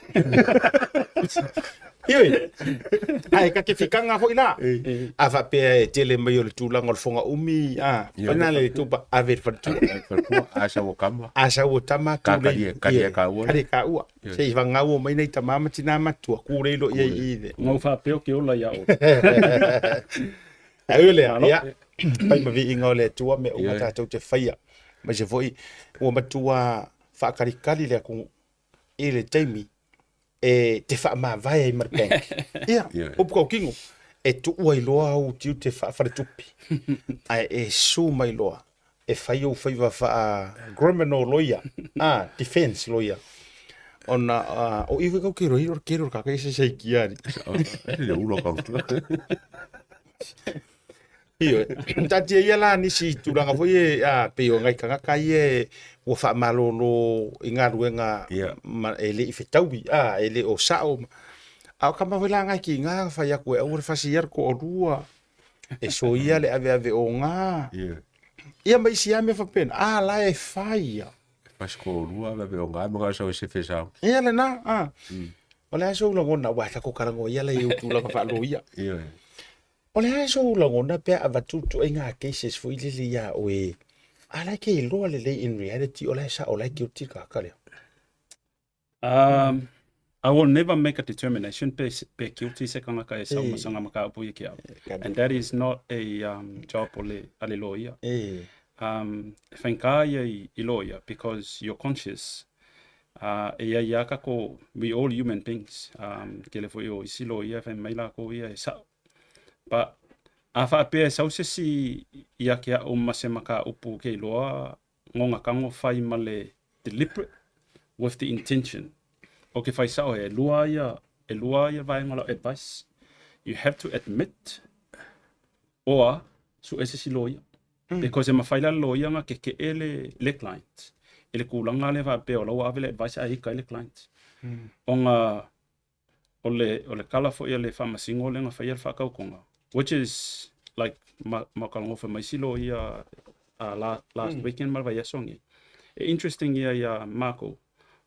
Ioe. Ae ta te fikaga foi la. A faapea e tele mai o le tulaga o le foga umi, a, fai le tupa ave i le faletua. Faletua, a sau o tama. A sau o tama, Ka tulei. kalia- kalia Ie, kaua. Kalia kaua. Se i vagau mai nei tama ma tina matua, kulei loa i ai i le. Ngau faapea o ke ola ia oe. Ae ui lea, Malo. ia, fai ma viiga o le Atua mea uma Ioe. tatou te faia. Aemaise foi ua matua faakalikali le atunuu i le taimi e te faamavae ai ma le bank. Ia, Ioe. upu tautino, e tuua ai loa au tiute faafaletupe, ae e su mai loa e fai ou faiva faa criminal lawyer, ah, defense lawyer. Ona o i foi kau ke roi o le kero ka kai se sei kia ari. E le ulo kau. Ioe, taatia ia la nisi tulaga foi e a pei o ngai tagata ia e ua faamalolo i galuega Ia. ma e le i fetaui a e le o sao. A o kama foi la ngai ki ngā whai aku e aua le fasi ia le toalua e soia le aveave o ngā. Ia. Ia ma isi lava mea faapena, a la e fai ia. Fasi toalua aveave o ngā, ma ngā sau e sefe sau. Ia lena, a. O le a sou lagona, aua e tako kalagoa ia la i ou tulaga faaloia. Ia. O le a sou lagona pe a avatu ituaiga cases foi lele ia oe, a la e ke iloa lelei in reality o la e sao o la e guilty le tagata lea. I will never make a determination pe, pe guilty se kangaka e sau E. masanga mataupu ia ke au. Ka And that is not a job o le, a le loia. E. E whainga ia i, i loia because you're conscious. E ia ia ka ko, we all human beings. Ke le foi o isi loia e whai mai la ko ia e sao. But a whaapea e sau se si ia ke au ma se maka upu ke iloa ngonga kango whai ma le deliberate with the intention. O ke whai sao e lua ia, e lua ia vaenga lau advice. You have to admit oa su ese si loia. Because e mawhai la loia nga ke ke e le, le client. E le kulanga le whaapea o lau ave le advice a hika i le client. O nga, o le, o le kala fo ia le whamasingo le nga whai ia le whakaukonga. Which is like ma, ma kalongo mai si loia la, last weekend ma le vaiaso ngi. E interesting ia ia Marco,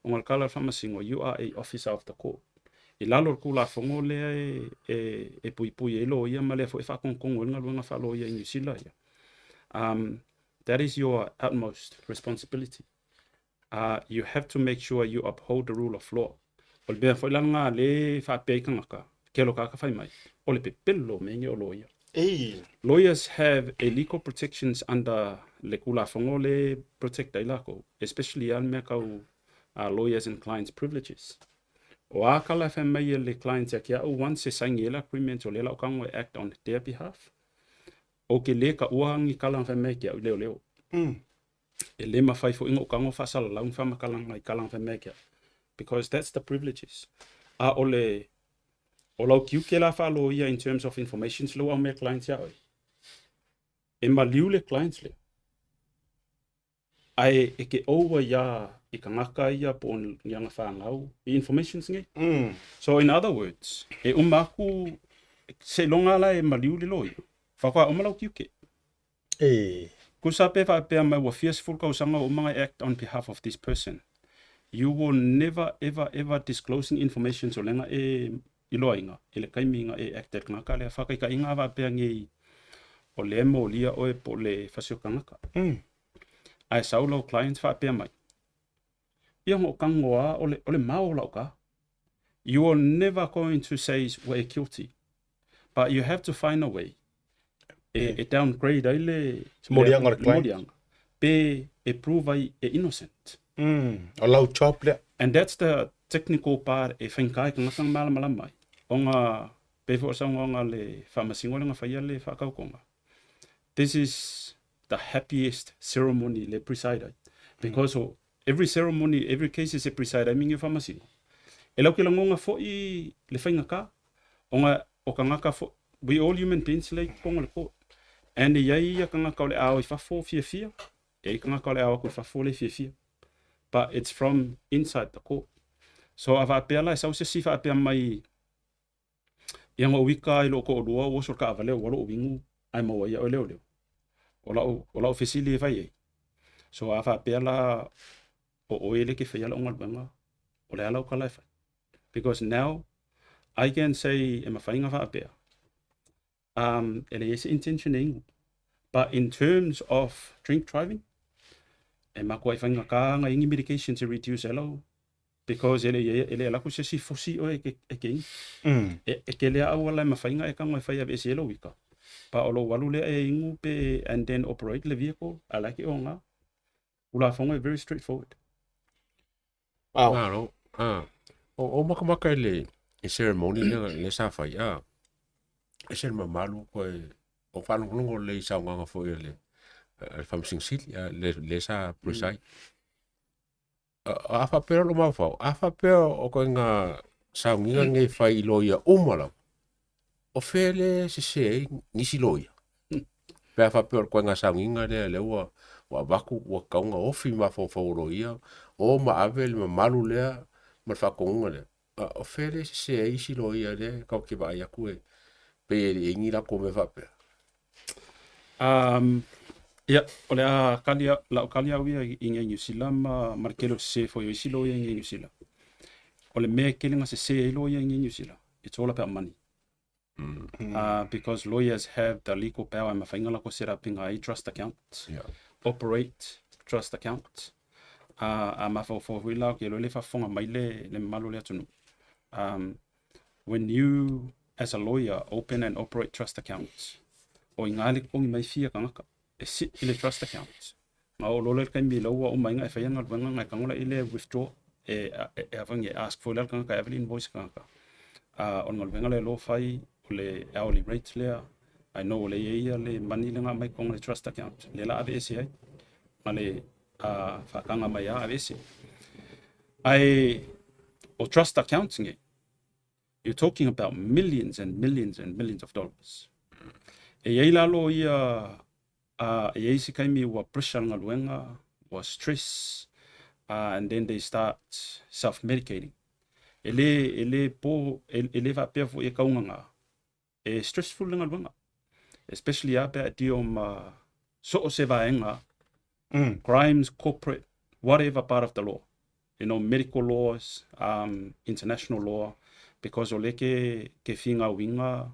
o nga le kala le whamasingo, you are a officer of the court. I lalo le kulafongo lea e, e, e puipui e loia ma lea fo e whakongongo e ngaluenga whaaloia i New Zealand ia. That is your utmost responsibility. You have to make sure you uphold the rule of law. O le mea foi la ngā le whaapea i kangaka, ke lo kaka whai mai, o le pepelo me nge o loia. Ei. Lawyers have a legal protections under le kulafongo le protect ai lako, especially al mea kau lawyers and clients privileges. O a kala whai mai e le clients ia kia au once e saingi e la agreement o le lau kango e act on their behalf. O ke le ka uangi kala whai mai kia au leo leo. E le mawhai fo ingo kango whasala lau whama kala ngai kala whai mai kia. Because that's the privileges. A o le o lau kiu ke la whalo ia in terms of information lo au mea clients ia oi. E maliu le clients le. Ai e ke oua ia i kangaka ia po o ni anga whangau i informations ngai. So in other words, e umaku se longa la e maliu le loi. Whakwa uma lau kiu ke. E. Kusa pe whaapea mai ua fia sefulu kausanga o umanga act on behalf of this person. You will never ever ever disclosing information so lenga e iloa inga, e le kaimi inga e act at ngaka lea whakaika inga whaapea ngei o le mo lia oe po le fasio kangaka. Ai sau lau clients whaapea mai. Ia ngo kangoa o le, o le mao lau ka. You are never going to say ua e guilty. But you have to find a way. E, e downgrade ai le... Se molianga o le le client. molianga. Pe e prove ai e innocent. O lau job lea. And that's the technical part e whaingai ka ngakanga malamalama mai. O ngā pe fo sa ngā le whamasingo le ngā whaia le whakaukonga. This is the happiest ceremony le preside ai. Because o every ceremony, every case e preside ai mingi o faamasino. E lau ke lagonga fo'i le faigata, ona o tagata fo'i, we all human beings le i totonu o le court. And e i ai ia tagata o le a o i fafo fiafia, e i ai tagata o le a o atu i fafo le fiafia. But it's from inside the court. So a faapea la e sau se isi faapea mai Ia na ou ita i lou toalua ua oso i le taavale ua lou inu ae maua ai ia oe leoleo. O lau, o lau fesili e fai ai. So a faapea la o oe lea e te faia lau galuega, o le a lau tala e fai? Because now I can say e mafai ona faapea, um, e leai se intention e inu. But in terms of drink driving, e matuai faigata ona i ai ni medications e reduce ai lau because e le e le alu atu se isi fosi oe e ke, e ke inu. E, e tele lava auala e mafai ona e tago e fai e aveese ai lou ita. But o lou alu lea e inu pe and then operate le vehicle, a la e ke oga. Tulafono e very straightforward. Wow. Malo. Ah. O, o makamaka i le i ceremony le, le sa fai. Ah. E se le mamalu koe o faalogologo lelei i saunoaga foi a le a le Faamasino Sili a le, le sa preside. A faapea o lou mafaufau, a faapea o ituaiga sauniga nei e fai i loia uma lava, o fea le sese ai nisi loia? Pe a faapea o le ituaiga sauniga lea lea ua ua avatu ua tatau ona ofi mafaufau o loia, o ma ave le mamalu lea ma le faatonuga lea. A o fea le sese ai isi loia lea e tatou te vaai atu e pei e le i ai ni latou mea faapea? Um, ia, o le a kali, lau kali au ia i inei i Niu Sila ma, ma le tele o sese foi o isi loia i inei i Niu Sila. O le mea e tele na sese ai loia i inei i Niu Sila, it's all about money. Because lawyers have the legal power e mafai ona latou set up ina ai trust accounts, operate trust accounts. A mafaufau foi la, ou te iloa e le faafofoga mai le, le mamalu o le atunuu. When you as a lawyer open and operate trust accounts, o i ina le totogi mai fia tagata e sit i le trust account. Ma oo loa lea i le taimi la ua uma ai ona e faia galuega ona e tago laia lea e withdraw, e, e, e avangi e ask foi la le tagata e ave le invoice i tagata. O le galuega lea o lo o fai, o le hourly rate lea, I know o lea e i ai le money lea na aumai i totonu o le trust account, lea la aveese ai, ma le faataga mai lava aveese. Ae o trust accounts nei, you're talking about millions and millions and millions of dollars. E i ai la loia, e i ai se taimi ua pressure le galuega, ua stress, and then they start self-medicating. E le, e le po, e, e le faapea foi e taugata, e stressful le galuega, especially lava pe a e deal ma so o se vaega, crimes, corporate, whatever part of the law, you know, medical laws, international law, because o lea ke, ke figauiga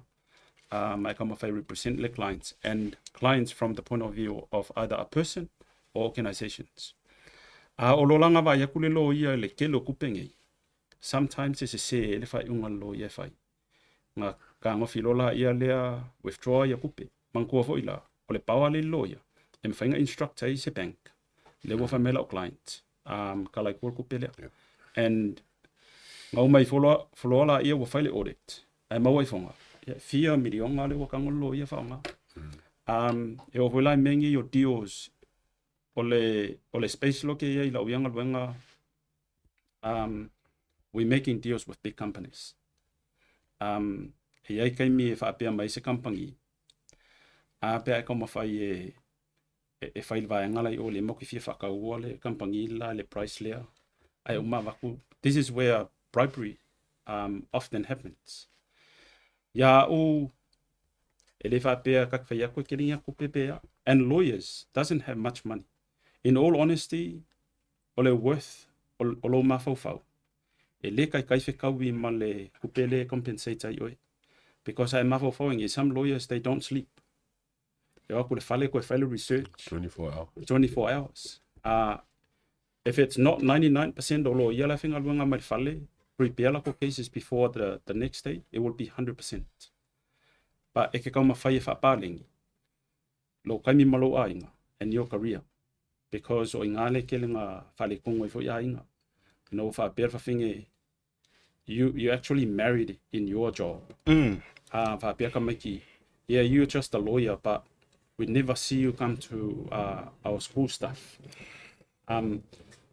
ma e taumafai e represent le clients, and clients from the point of view of either a person or organisations. A o lo la vaai atu le loia i le tele o tupe nei, sometimes e sese ai le faaiuga a le loia e fai. Na fetagofi loa laia lea withdraw ia tupe. Manatua foi la, o le power lea i le loia, e mafai ona instruct ai se bank, lea ua fai mai lau client, kala i tua le tupe lea. And na uma ifo loa, loa laia ua fai le audit, ae maua ifoga, ia, fia miliona lea ua tago le loia faaaoga. E oo foi la i mea nei o deals, o le, o le space loa ke i ai i lau ia galuega, we making deals with big companies. E i ai taimi e faapea mai ai se kamupani, a pe a e taumafai e, e, e fai le vaega la i o lea matou te fia faataua le kamupani la i le price lea, ae uma avatu. This is where bribery often happens. Ia au, e le faapea ta te fai atu e tele ni atu tupe pe a. And lawyers doesn't have much money. In all honesty, o le worth o lou mafaufau, e le taitai fetaui ma le tupe lea e compensate ai oe. Because a e mafaufau ai nei, some lawyers they don't sleep. E o atu i le fale toe fai le research. 24 hours. 24 hours. If it's not 99% o loia la e faigaluega mai le fale, prepare latou cases before the next day, it will be 100%. But e ke taumafai e faapaleni lou taimi ma lou aiga and your career because o i ina le tele na faaletonu ai foi aiga. Ina ua faapea le fafine, you actually married in your job. Faapea tamaiti, yeah, you're just a lawyer, but We never see you come to uh, our school staff. Um,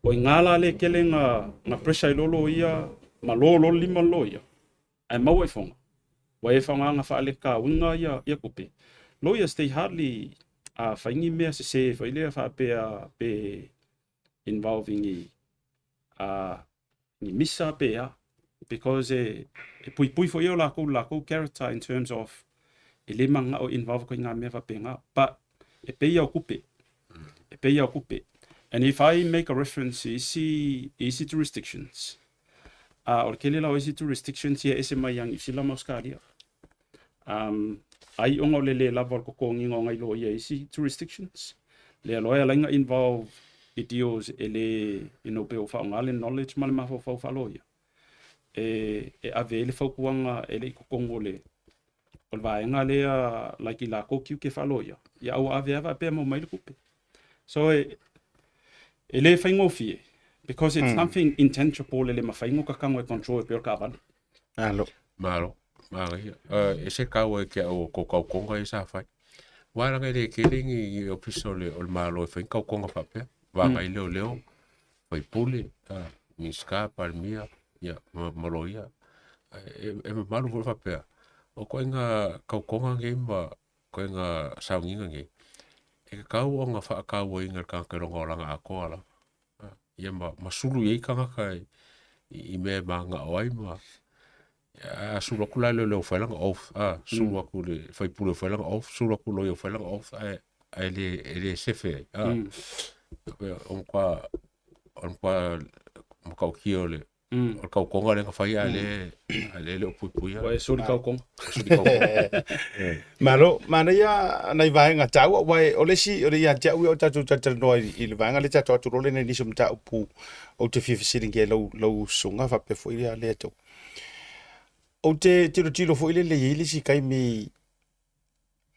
o i ngā la le kele ngā, ngā pressure i lolo ia, ma lo lo lima lo ia. Ai maua i fonga. Wa e whanga ngā whaale ka winga ia, ia kupe. Lawyers, they hardly uh, whaingi mea se se whailea whaapea pe involving i uh, ni misa pe a, because e, e puipui foi o lākou, lākou character in terms of e le manga o involve ko ngā mea whapenga, but e pei au kupe, e pei au kupe. And if I make a reference i isi, i isi jurisdictions, uh, o le kele la o isi jurisdictions ia ese mai ang i ma Australia. Um, ai onga o le le lava o le kokogiga o ngai loia i isi jurisdictions. Lea loa e ala ai ona involve i deals e le, you know, pe ua faaaoga le knowledge ma le mafaufau faaloia e, e ave ai le fautuaga e le i totonu o le, o le vaega lea like i lakou tiute faaloia, ia a ua ave lava faapea maua mai le tupe. So e, e le faigofie because it's something intangible e le mafai ona tatago e control e pei o le taavale. Malo. Malo. Manaia. Uh, e se kaua e ke au ko kaukonga e sa fai. Wa ranga le kele ni i ofisa o le, o le malo e fai kaukonga faapea. Vanga i leo leo, fai pule, uh, Minista, Palemia, ia, ma, ma loia. E, e mamalu foi faapea. O koe ngā kaukonga ngei ma koe ngā saunginga ngei. E kakau o ngā whaakauainga le kangaka i longa o langa akoa lava. Ia ma, ma sulu i ai kangaka i, i mea e māngao ai ma a sulu aku la leoleo fai langa oath, a sulu aku le faipule fai langa oath, sulu aku loia fai langa oath, ae ae le e le sefe ai. A, o matua o matua matautia o le o le kaukonga lea na fai a le a le le o puipuia. Ua e suli kaukonga. Suli kaukonga. Malo, manaia nai vaega taua, aua o le isi, o le ia te au ia o tatou talatalanoa i le vaega lea tatou atu loa lea nai nisi o mataupu ou te fia fesiligia ai lau, lau usuga faapea foi ia lea tau. Ou te tilotilo foi lele i ai le isi taimi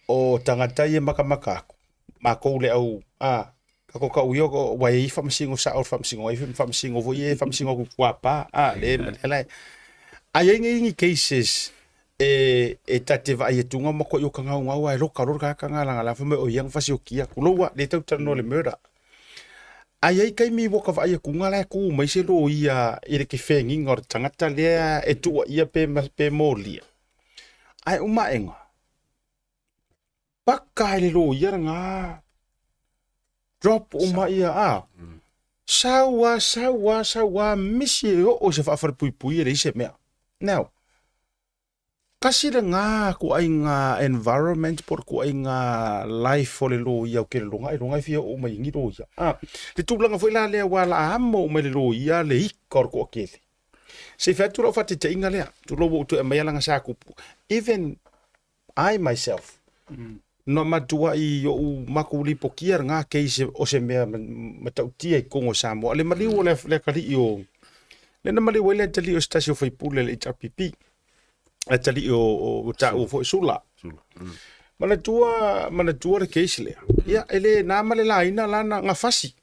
o tagata ia e matamata atu, matou le au, a, tatou tau ia ua i ai faamasino sao o le faamasinoga, e i ai faamasino foi ia e faamasino atu i tua pa, a, le ma le la. A i ai nei ni cases e, e ta te vaai atu nga matuai o ka gaugau ae loka loa le tagata na lana la fai mai o ia na fasiokia tulou lava le tau talanoa i le murder. A i ai taimi ua ka vaai atu nga la e tu mai se loia i le kefegiga o le tagata lea e tuuaia pe, pe molia. Ae uma aega, paka i le loia lena drop uma ia a. Sau a, sau a, sau a, misi e oo i se faafalepuipui e leai se mea. Now, kasi lena ituaiga environment po o le ituaiga life o le loia o Kelelonga ailoga e fia oo mai ai ni loia. A, le tulaga foi la lea ua la amo uma i le loia le ika o le toatele. Se i fai atu lau faataitaiga lea, tulou ua ou toe aumaia leaga sa tupu. Even I myself, na matuai ou matou lipotia lena case o se mea matautia i totonu o Samoa. Le maliu o le atalii o, lea na maliu ai le atalii o se tasi o faipule o le HRPP, le atalii o taua foi Sula. Manatua, manatua le case lea. Ia, e le na ma le laina lana, na fasi.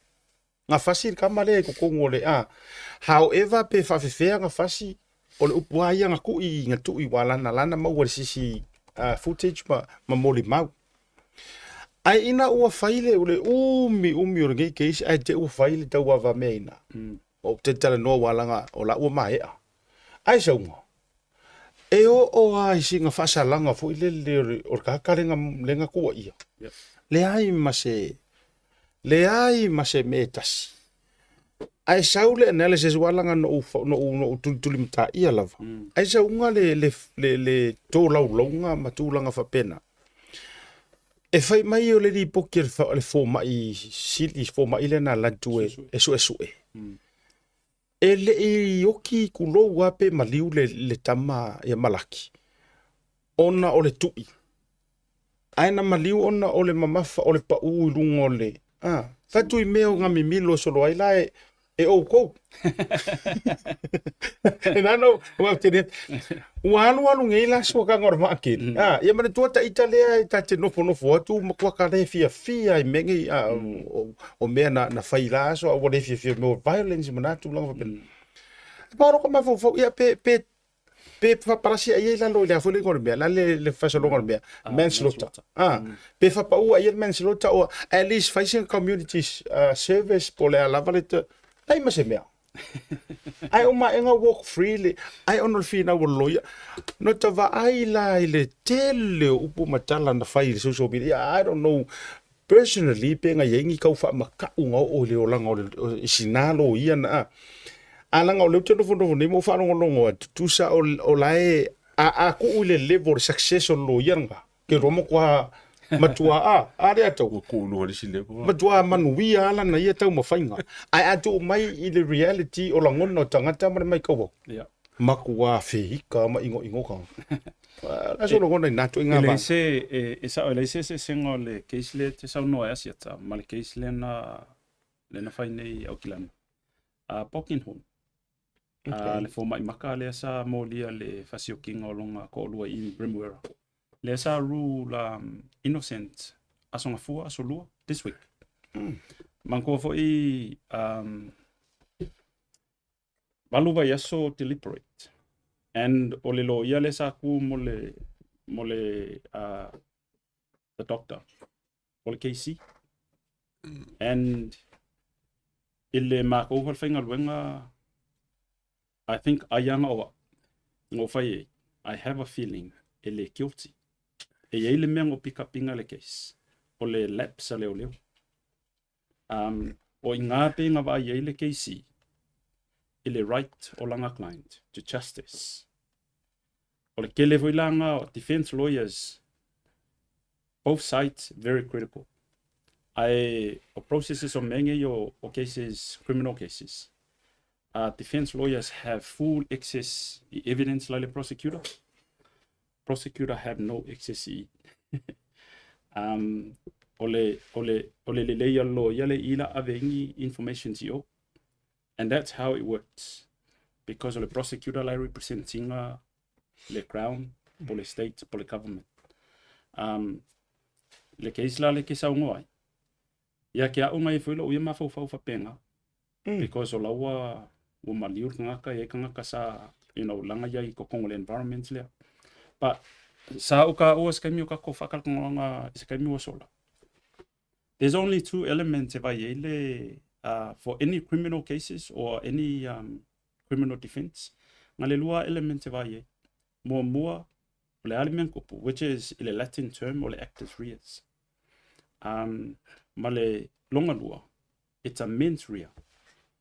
Na fasi le tama lea i totonu o le a. However, pe faafefea na fasi, o le upu lava ia na tui, na tui ua lana lana maua i le sisi uh, footage ma, ma molimau. Ae ina ua fai le, le umi umi o lenei case, ae te ua fai le tauavameaina. Ou te talanoa ua laga o la ua maea. Ae sauga, e oo lava i sina faasalaga foi lele o le, o le tagata lea na, lea na tuuaia. Leai ma se, leai ma se mea e tasi. Ae sau le analysis ua laga na ou, na ou, na ou tulitulimataia lava. Ae sauga le, le, le, le tolaulauga ma tulaga faapena. E fai mai o le lipoti a le, a le fomai sili, fomai lea na alu atu e, e suesue. E le i oki tulou lava pe maliu le, le tama ia Malaki, ona o le tui. Ae na maliu ona o le mamafa o le paū i luga o le, a, fai atu i mea o ngā mimilo e solo ai la e, e oukou. E nā no, ua te ne, ua alualu nei la soakaga o le vaakele. A, ia manatua ta ita lea e ta te nofonofo atu matua ka le fiafia i mea nei, a, o, o mea na, na fai la aso, a ua le fiafia mea o violence ma nā tulaga faapena. E pau lou mafaufau, ia pe, pe, Pe faapalasi ai i lalo i le a foi le igoa o le mea, la le le faasologa o le mea, manslaughter. Ah, pe faapaua ai le manslaughter or at least fai se community service po o le a lava le leai ma se mea. Ae o maega walk freely, ae ona o le finau o le loia. No ta vaai la i le tele o upu ma tala na fai i le social media, I don't know personally pe na i ai ni kau faamakauga oo i le olaga o le i sina loia na a. A leaga o lea ou te nofonofo nei ma ou faalogologo atu, tusa o, o la e a, a tuu i le level o le success o le loia lena, ke iloa matua matua a, a lea tau. Ua tuu i luga i le isi level. Matua manuia lava lana ia taumafaiga. Ae a tuu mai i le reality o lagona o tagata ma le matau atu, Yeah. matua feika ma inoinoga. O le a sou lagona i na ituaiga E leai se, e, e sao, e leai se eseesega o le case lea e te saunoa ai Asiata ma le case lea na, lea na fai nei i Aukilani. A Polkinghorne, a le fomai maka lea sa molia le fasiokiga o lona toalua i Remuera. Lea sa rule um, innocent aso gafua, aso lua, this week. Manatua foi um, valu vaiaso deliberate. And o le loia lea sa tu mo le, mo le uh, the doctor, o le KC. And i le makou falefaigaluega, I think ai ana o au, na ou fai ai, I have a feeling e le guilty. E i ai le mea na ou pick up ina le case, o le lapse a leoleo. Um, o i ngā pei na vaai ai le KC i le right o lana client to justice. O le tele foi la nga defense lawyers both sides very critical. Ae o processes o mea nei o, o cases, criminal cases, uh, defense lawyers have full access i evidence la le prosecutor. Prosecutor have no access i um, o le, o le, o le lelei o le loia le ila ave ni information i o. And that's how it works. Because o le prosecutor la e representinga le Crown, po le State, po le Government. Um, le case la le ke saunoa ai, ia ke aʻo mai foi loʻu ia mafaufau faapena, because o la ua, ua maliu le tagata, e i ai tagata sa, you know, laga ia i totonu o le environment lea. But, sa ou taua i se taimi o tatou faatalatalanoaga i se taimi ua sola, There's only two elements e vaai ai le uh, for any criminal cases or any um, criminal defense, na le lua elements e vaai ai. Muamua, o le a le mea na tupu, which is i le Latin term o le actus reus. Um, ma le longa lua, it's a mens rea.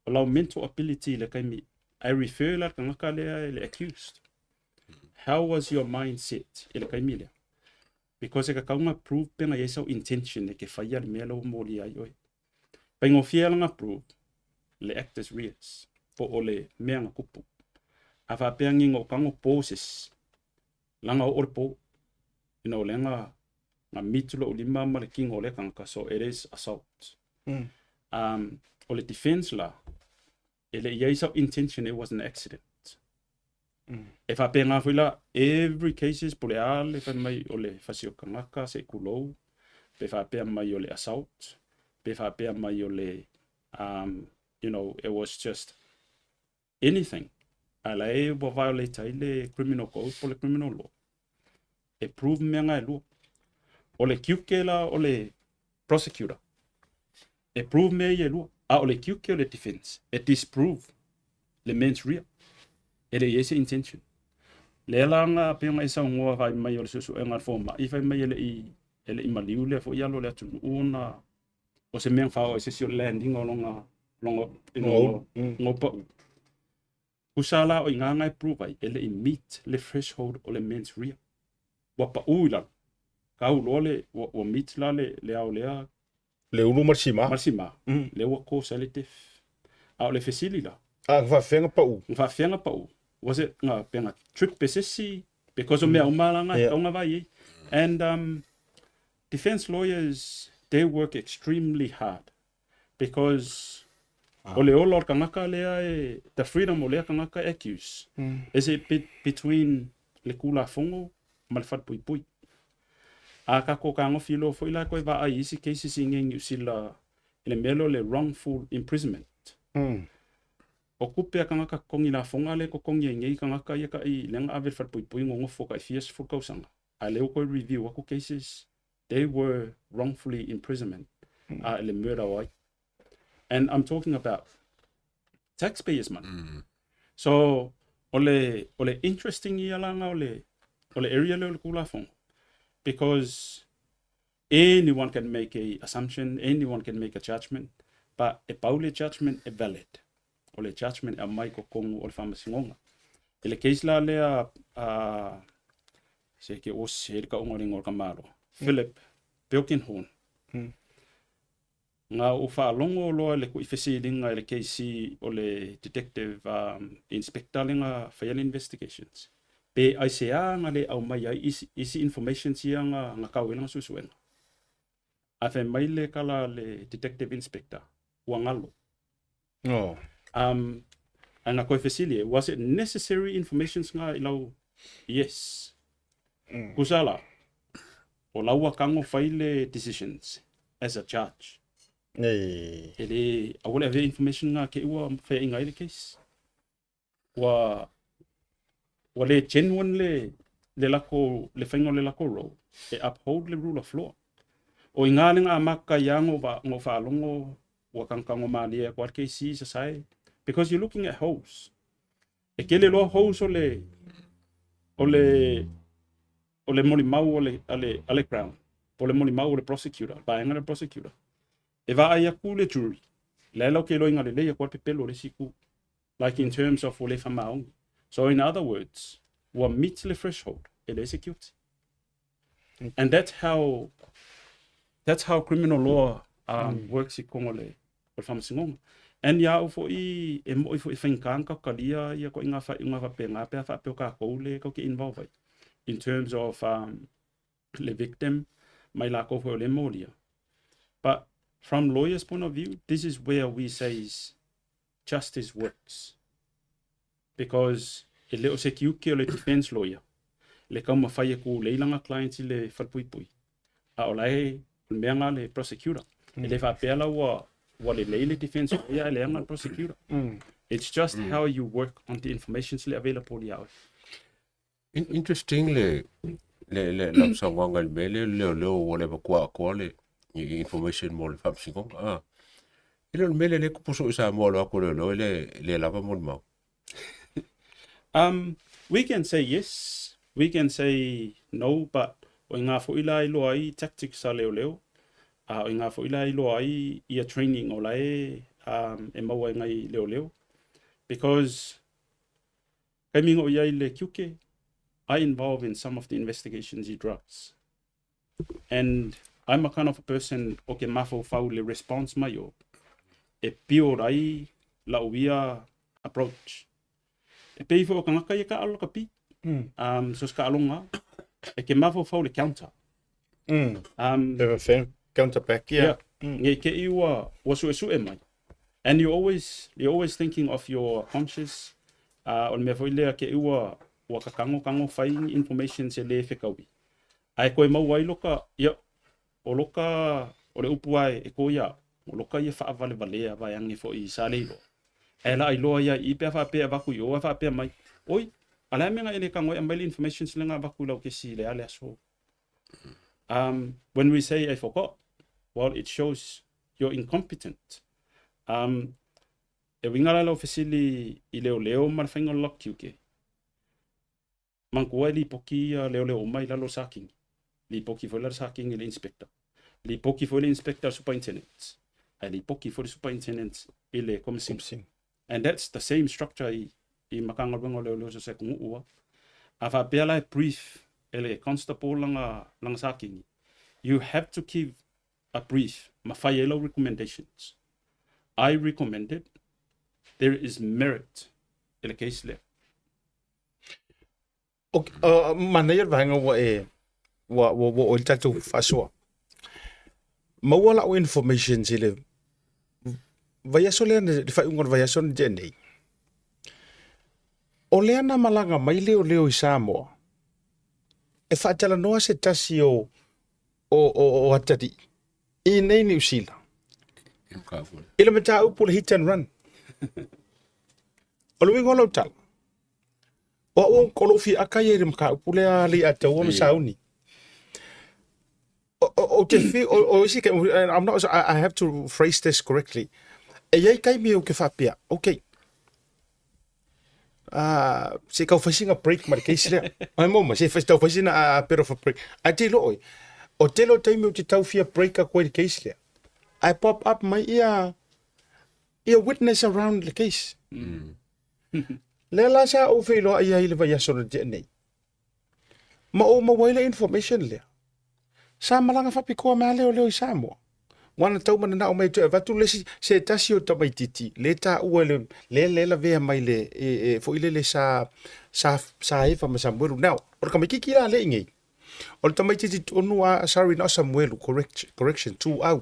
O lau mental ability i le taimi, I refer la le tagata lea i le accused. How was your mindset i le taimi lea? Because e tatau ona prove pe na i ai sau intention e ke faia le mea lea ua molia ai oe. Faigofie la na prove le actus reus po o le mea na tupu. A faapea ni na ou tago po se isi, leaga oo le po, you know, lea na na meet lou lima ma le kino o lea tagata, so it is assault. Um, o le defense la, e le i ai sau intention, it was an accident. E faapena foi la, every cases po o le a le fai mai o le fasi o tagata se i tulou, pe faapea mai o le assault, pe faapea mai o le um, you know, it was just anything. A la e ua violate ai le criminal code po o le criminal law. E prove mea na e lua. O le tiute la o le prosecutor, e prove mea ia e lua. A o le tiute o le defense, e disprove le mens rea. E le i ai se intention. Lea la na pei ona e saunoa fai mai o le suesuega a le fomai fai mai e le i e le i maliu lea foi alo o le atunuu ona o se mea na faaoo ai se isi o le landing o lona lona lona pau. Tusa la o i ina na e prove ai e le i meet le threshold o le mens rea. Ua pau i lalo. Tau loa le, ua, ua meet la le, le ao lea. Le ulu ma le sima. Ma le sima. Lea ua cause ai le death. A o le fesili la. A, na faafefea na pau? Na faafefea na pau? Was it na, pe na trip e se isi? Because o mea uma la na, yeah. na vaai ai. And um, defense lawyers, they work extremely hard. Because o le ola o le tagata lea e, the freedom o lea tagata e accuse, is it be, between le Tulafono ma le falepuipui. A tatou fetagofi loa foi la toe vaai i isi cases i inei i Niu Sila i le mea lea o le wrongful imprisonment. O tupe a tagata totogi lafoga lea e totogi ai nei tagata ia taʻi lea na ave i le falepuipui nonofo taʻi fia sefulu tausaga a lea ua toe review atu cases they were wrongfully imprisonment a i le murder o ai. And I'm talking about taxpayers money. So o le o le interesting ia la na o le o le area lea o le Tulafono because anyone can make a assumption, anyone can make a judgment, but e pau le judgment e valid. O le judgment e aumai i totonu o le Faamasinoga. I le case la lea a se ke o se le kauga o le igoa o le tamaloa, Philip Bilkinghorn. Na ou faalogo loa i le tuifesiliga i le KC o le Detective Inspector lea na faia le investigations, pe aisea na le aumai ai isi, isi informations ia na, na tau ai lana suesuega. Ae fai mai le tala a le Detective Inspector, ua galo. Oh. Ae na toe fesili ai, was it necessary informations nga i lau, yes. Kusa la, o la ua tago fai le decisions as a judge. E. E le, aua le avea information nga ke ua feaiga ai le case. Ua, ua le genuine le, le lako, le faiga o le lako role e uphold le rule of law. O i ngā le ngā maka i ango va, ngo whaalogo ua kagakango malie atu lava le KC i Sasae because you're looking at holes. E kele loa holes o le o le o le molimau o le a le a le Crown po o le molimau o le prosecutor, le vaega lea o le prosecutor. E vaai atu le jury, la e latou te iloaina lelei atu lava le pepelo o le isi itu. Like in terms of ua le faamaoni. So in other words, ua meet le threshold e leai se guilty. And that's how that's how criminal law works i totonu o le o le Faamasinoga. And ia au foi e mo'i foi e faigata ona tatou talia ia ituaiga faaiuga faapena pe a faapea o tatou le tatou te involve ai in terms of le victim ma i latou foi o lea e molia. But from lawyers point of view, this is where we says justice works. Because e le o se tiute o le defense lawyer le taumafai e tulei lana client i le falepuipui, a o la e, o le mea lena a le prosecutor. E le faapea la ua, ua lelei le defense lawyer ae leaga le prosecutor. It's just how you work on the information le available ia oe. Interesting le le le lau saunoaga i le mea lea o le leoleo ua leva atu atoa le information mo le faamasinoga. Ah. E le o le mea lea lea e tupu soo i Samoa o le o atu o leoleo e le, le lava molimau. We can say yes, we can say no, but o i ngā foi la e iloa ai tactics a leoleo, a o i ngā foi la e iloa ai ia training o la e, e maua e ngai leoleo. Because Taimi na ou i ai i le tiute, I involve in some of the investigations i drugs. And I'm a kind of a person o ke mafaufau le response mai o, e build ai lau ia approach. E pei foi o tagata ia kaalo la ka pi. So se kaaloga, e ke mafaufau le counter. Have a fair counter back, yeah. Yeah. Nei te i ua, ua suesue mai. And you always, you're always thinking of your conscience. O le mea foi lea te i ua, ua kakagokago fai ni information se le fekaui. Ae koe maua ai loka, ia, o loka, o le upu ae e ko ia, o loka ia faavalevalea vaeane foi i sa le iloa. Ae la iloa ia i pe a faapea e avaku i o ae faapea mai, oi, a le a mea na e le tago ai aumai le information lea na avaku i lau kesi i le a le aso. When we say I forgot, well, it shows you're incompetent. E uiga la lau fesili i leoleo ma le faiga o le lock tiute. Manatua e lipoti ia leoleo uma i lalo o le Sakini. Lipoti foi la le Sakini i le inspector. Lipoti foi le inspector i le superintendent. Ae lipoti foi le superintendent i le Komesina. And that's the same structure i, i Matagaluega o Leoleo so se atunuu a. A faapea la e brief e le constable lana, lana sakini, you have to give a brief ma fai ai lau recommendations. I recommended there is merit i le case lea. Ok, manaia le vaega ua e, ua, ua, ua oo i le tatou faasoa. Maua lau information i le vaiaso lea, le faaiuga o le vaiaso na tea nei. O lea na malaga mai leoleo i Samoa, e faatalanoa se tasi o, o, o, o atalii i nei Niu Sila. I le mataupu o le hit and run. O le uiga o lau tala, o au o lou fia aka ia i le mataupu lea le Ataua ma Sauni. O te fi, o isi, I'm not, I have to phrase this correctly. E iai taimi ou te faapea, okay, se i tau fai sina break ma le case lea. Ai mo ma, se i tau fai sina a bit of a break. Ae te iloa oe, o tele o taimi ou te tau fia break atu ai le case lea, ae pop up mai ia ia witness around le case. Lea la sa ou feiloai ai i le vaiaso na tea nei, ma ou maua ai le information lea. Sa malaga faapitoa mai lava leoleo i Samoa. Ua na tau mananao mai e toe avatu le isi, se tasi o tamaititi le taua le, le, le lavea mai le, e, e, foi lele sa, sa, sa Eva ma Samuelu. Now, o le tamaititi la le i nei, o le tamaititi tonu a, sorry, not Samuelu, correct, correction, Tuau.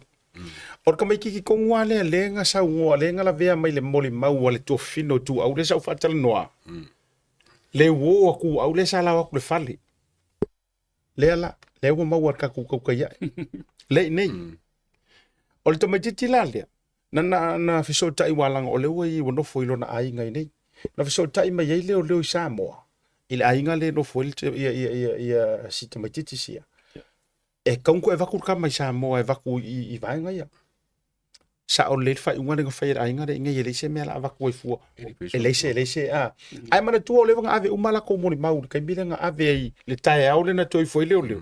O le tamaititi tonu a lea le na saunoa, le na lavea mai le molimau a le tuafafine o Tuau, lea sa ou faatalanoa. Le uo a Tuau lea sa lao atu le fale. Lea la, lea ua maua e le tatou tautai ae. Lea i nei. O le tamaititi la lea, na, na, na fesootai ua laga o lea ua i ua nofo i lona aiga i nei. Na fesootai mai ai leoleo i Samoa, i le aiga lea e nofo ai le, ia, ia, ia, ia si tamaititi sia. E tatau ona toe avatu le tama i Samoa e avatu i, i vaega ia. Sao lelei le faaiuga lea na fai e le aiga lea i nei, e leai se mea o le a avatu ai fua. E leai se, e leai se, a. Ae manatua o lea na ave uma latou molimau i le taimi lea na ave ai le taeao lea na toe ifo ai leoleo.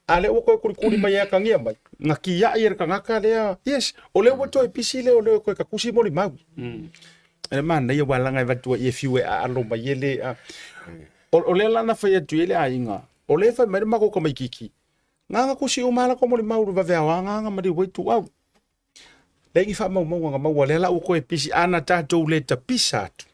A lea ua toe kulikuli mai e atagia mai, na tiai e le tagata lea, yes, o lea ua toe pisi leoleo e toe tatusi molimau. E le manaia aua leaga e avatu ai e fiu e aalo mai e le, a. O lea la na fai atu ai le aiga, o lea e fai mai le matou tamaititi, Na na tusi uma lava latou molimau i le vave aoga na maliu ai Tuau. Leai ni faamaumauga na maua, lea la ua toe pisi, a na tatou le tapisa atu,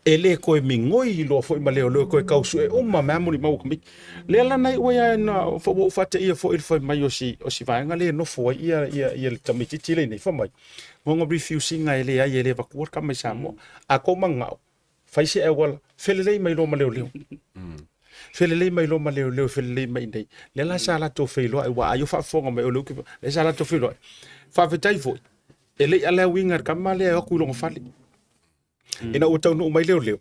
e le toe migoi loa foi ma leoleo e toe tau sue uma mai lava molimau a tamaiti. Lea la na iu ai lava ina ua ou faateia foi i le fai mai o si, o si vaega lea e nofo ai ia, ia, ia le tamaititi lea i inei, fai mai, Gonga refuse ina e leai e le avatua le tama i Samoa. A tou manao, fai se auala, felelei mai loa ma leoleo. Felelei mai loa ma leoleo, felelei mai inei. Lea la sa latou feiloai, aua ai o faafofoga mai o lea ou te, lea sa latou feiloai. Faafetai foi, e le i alauina e le tama lea e o atu i lona fale. Ina ua taunuu mai leoleo,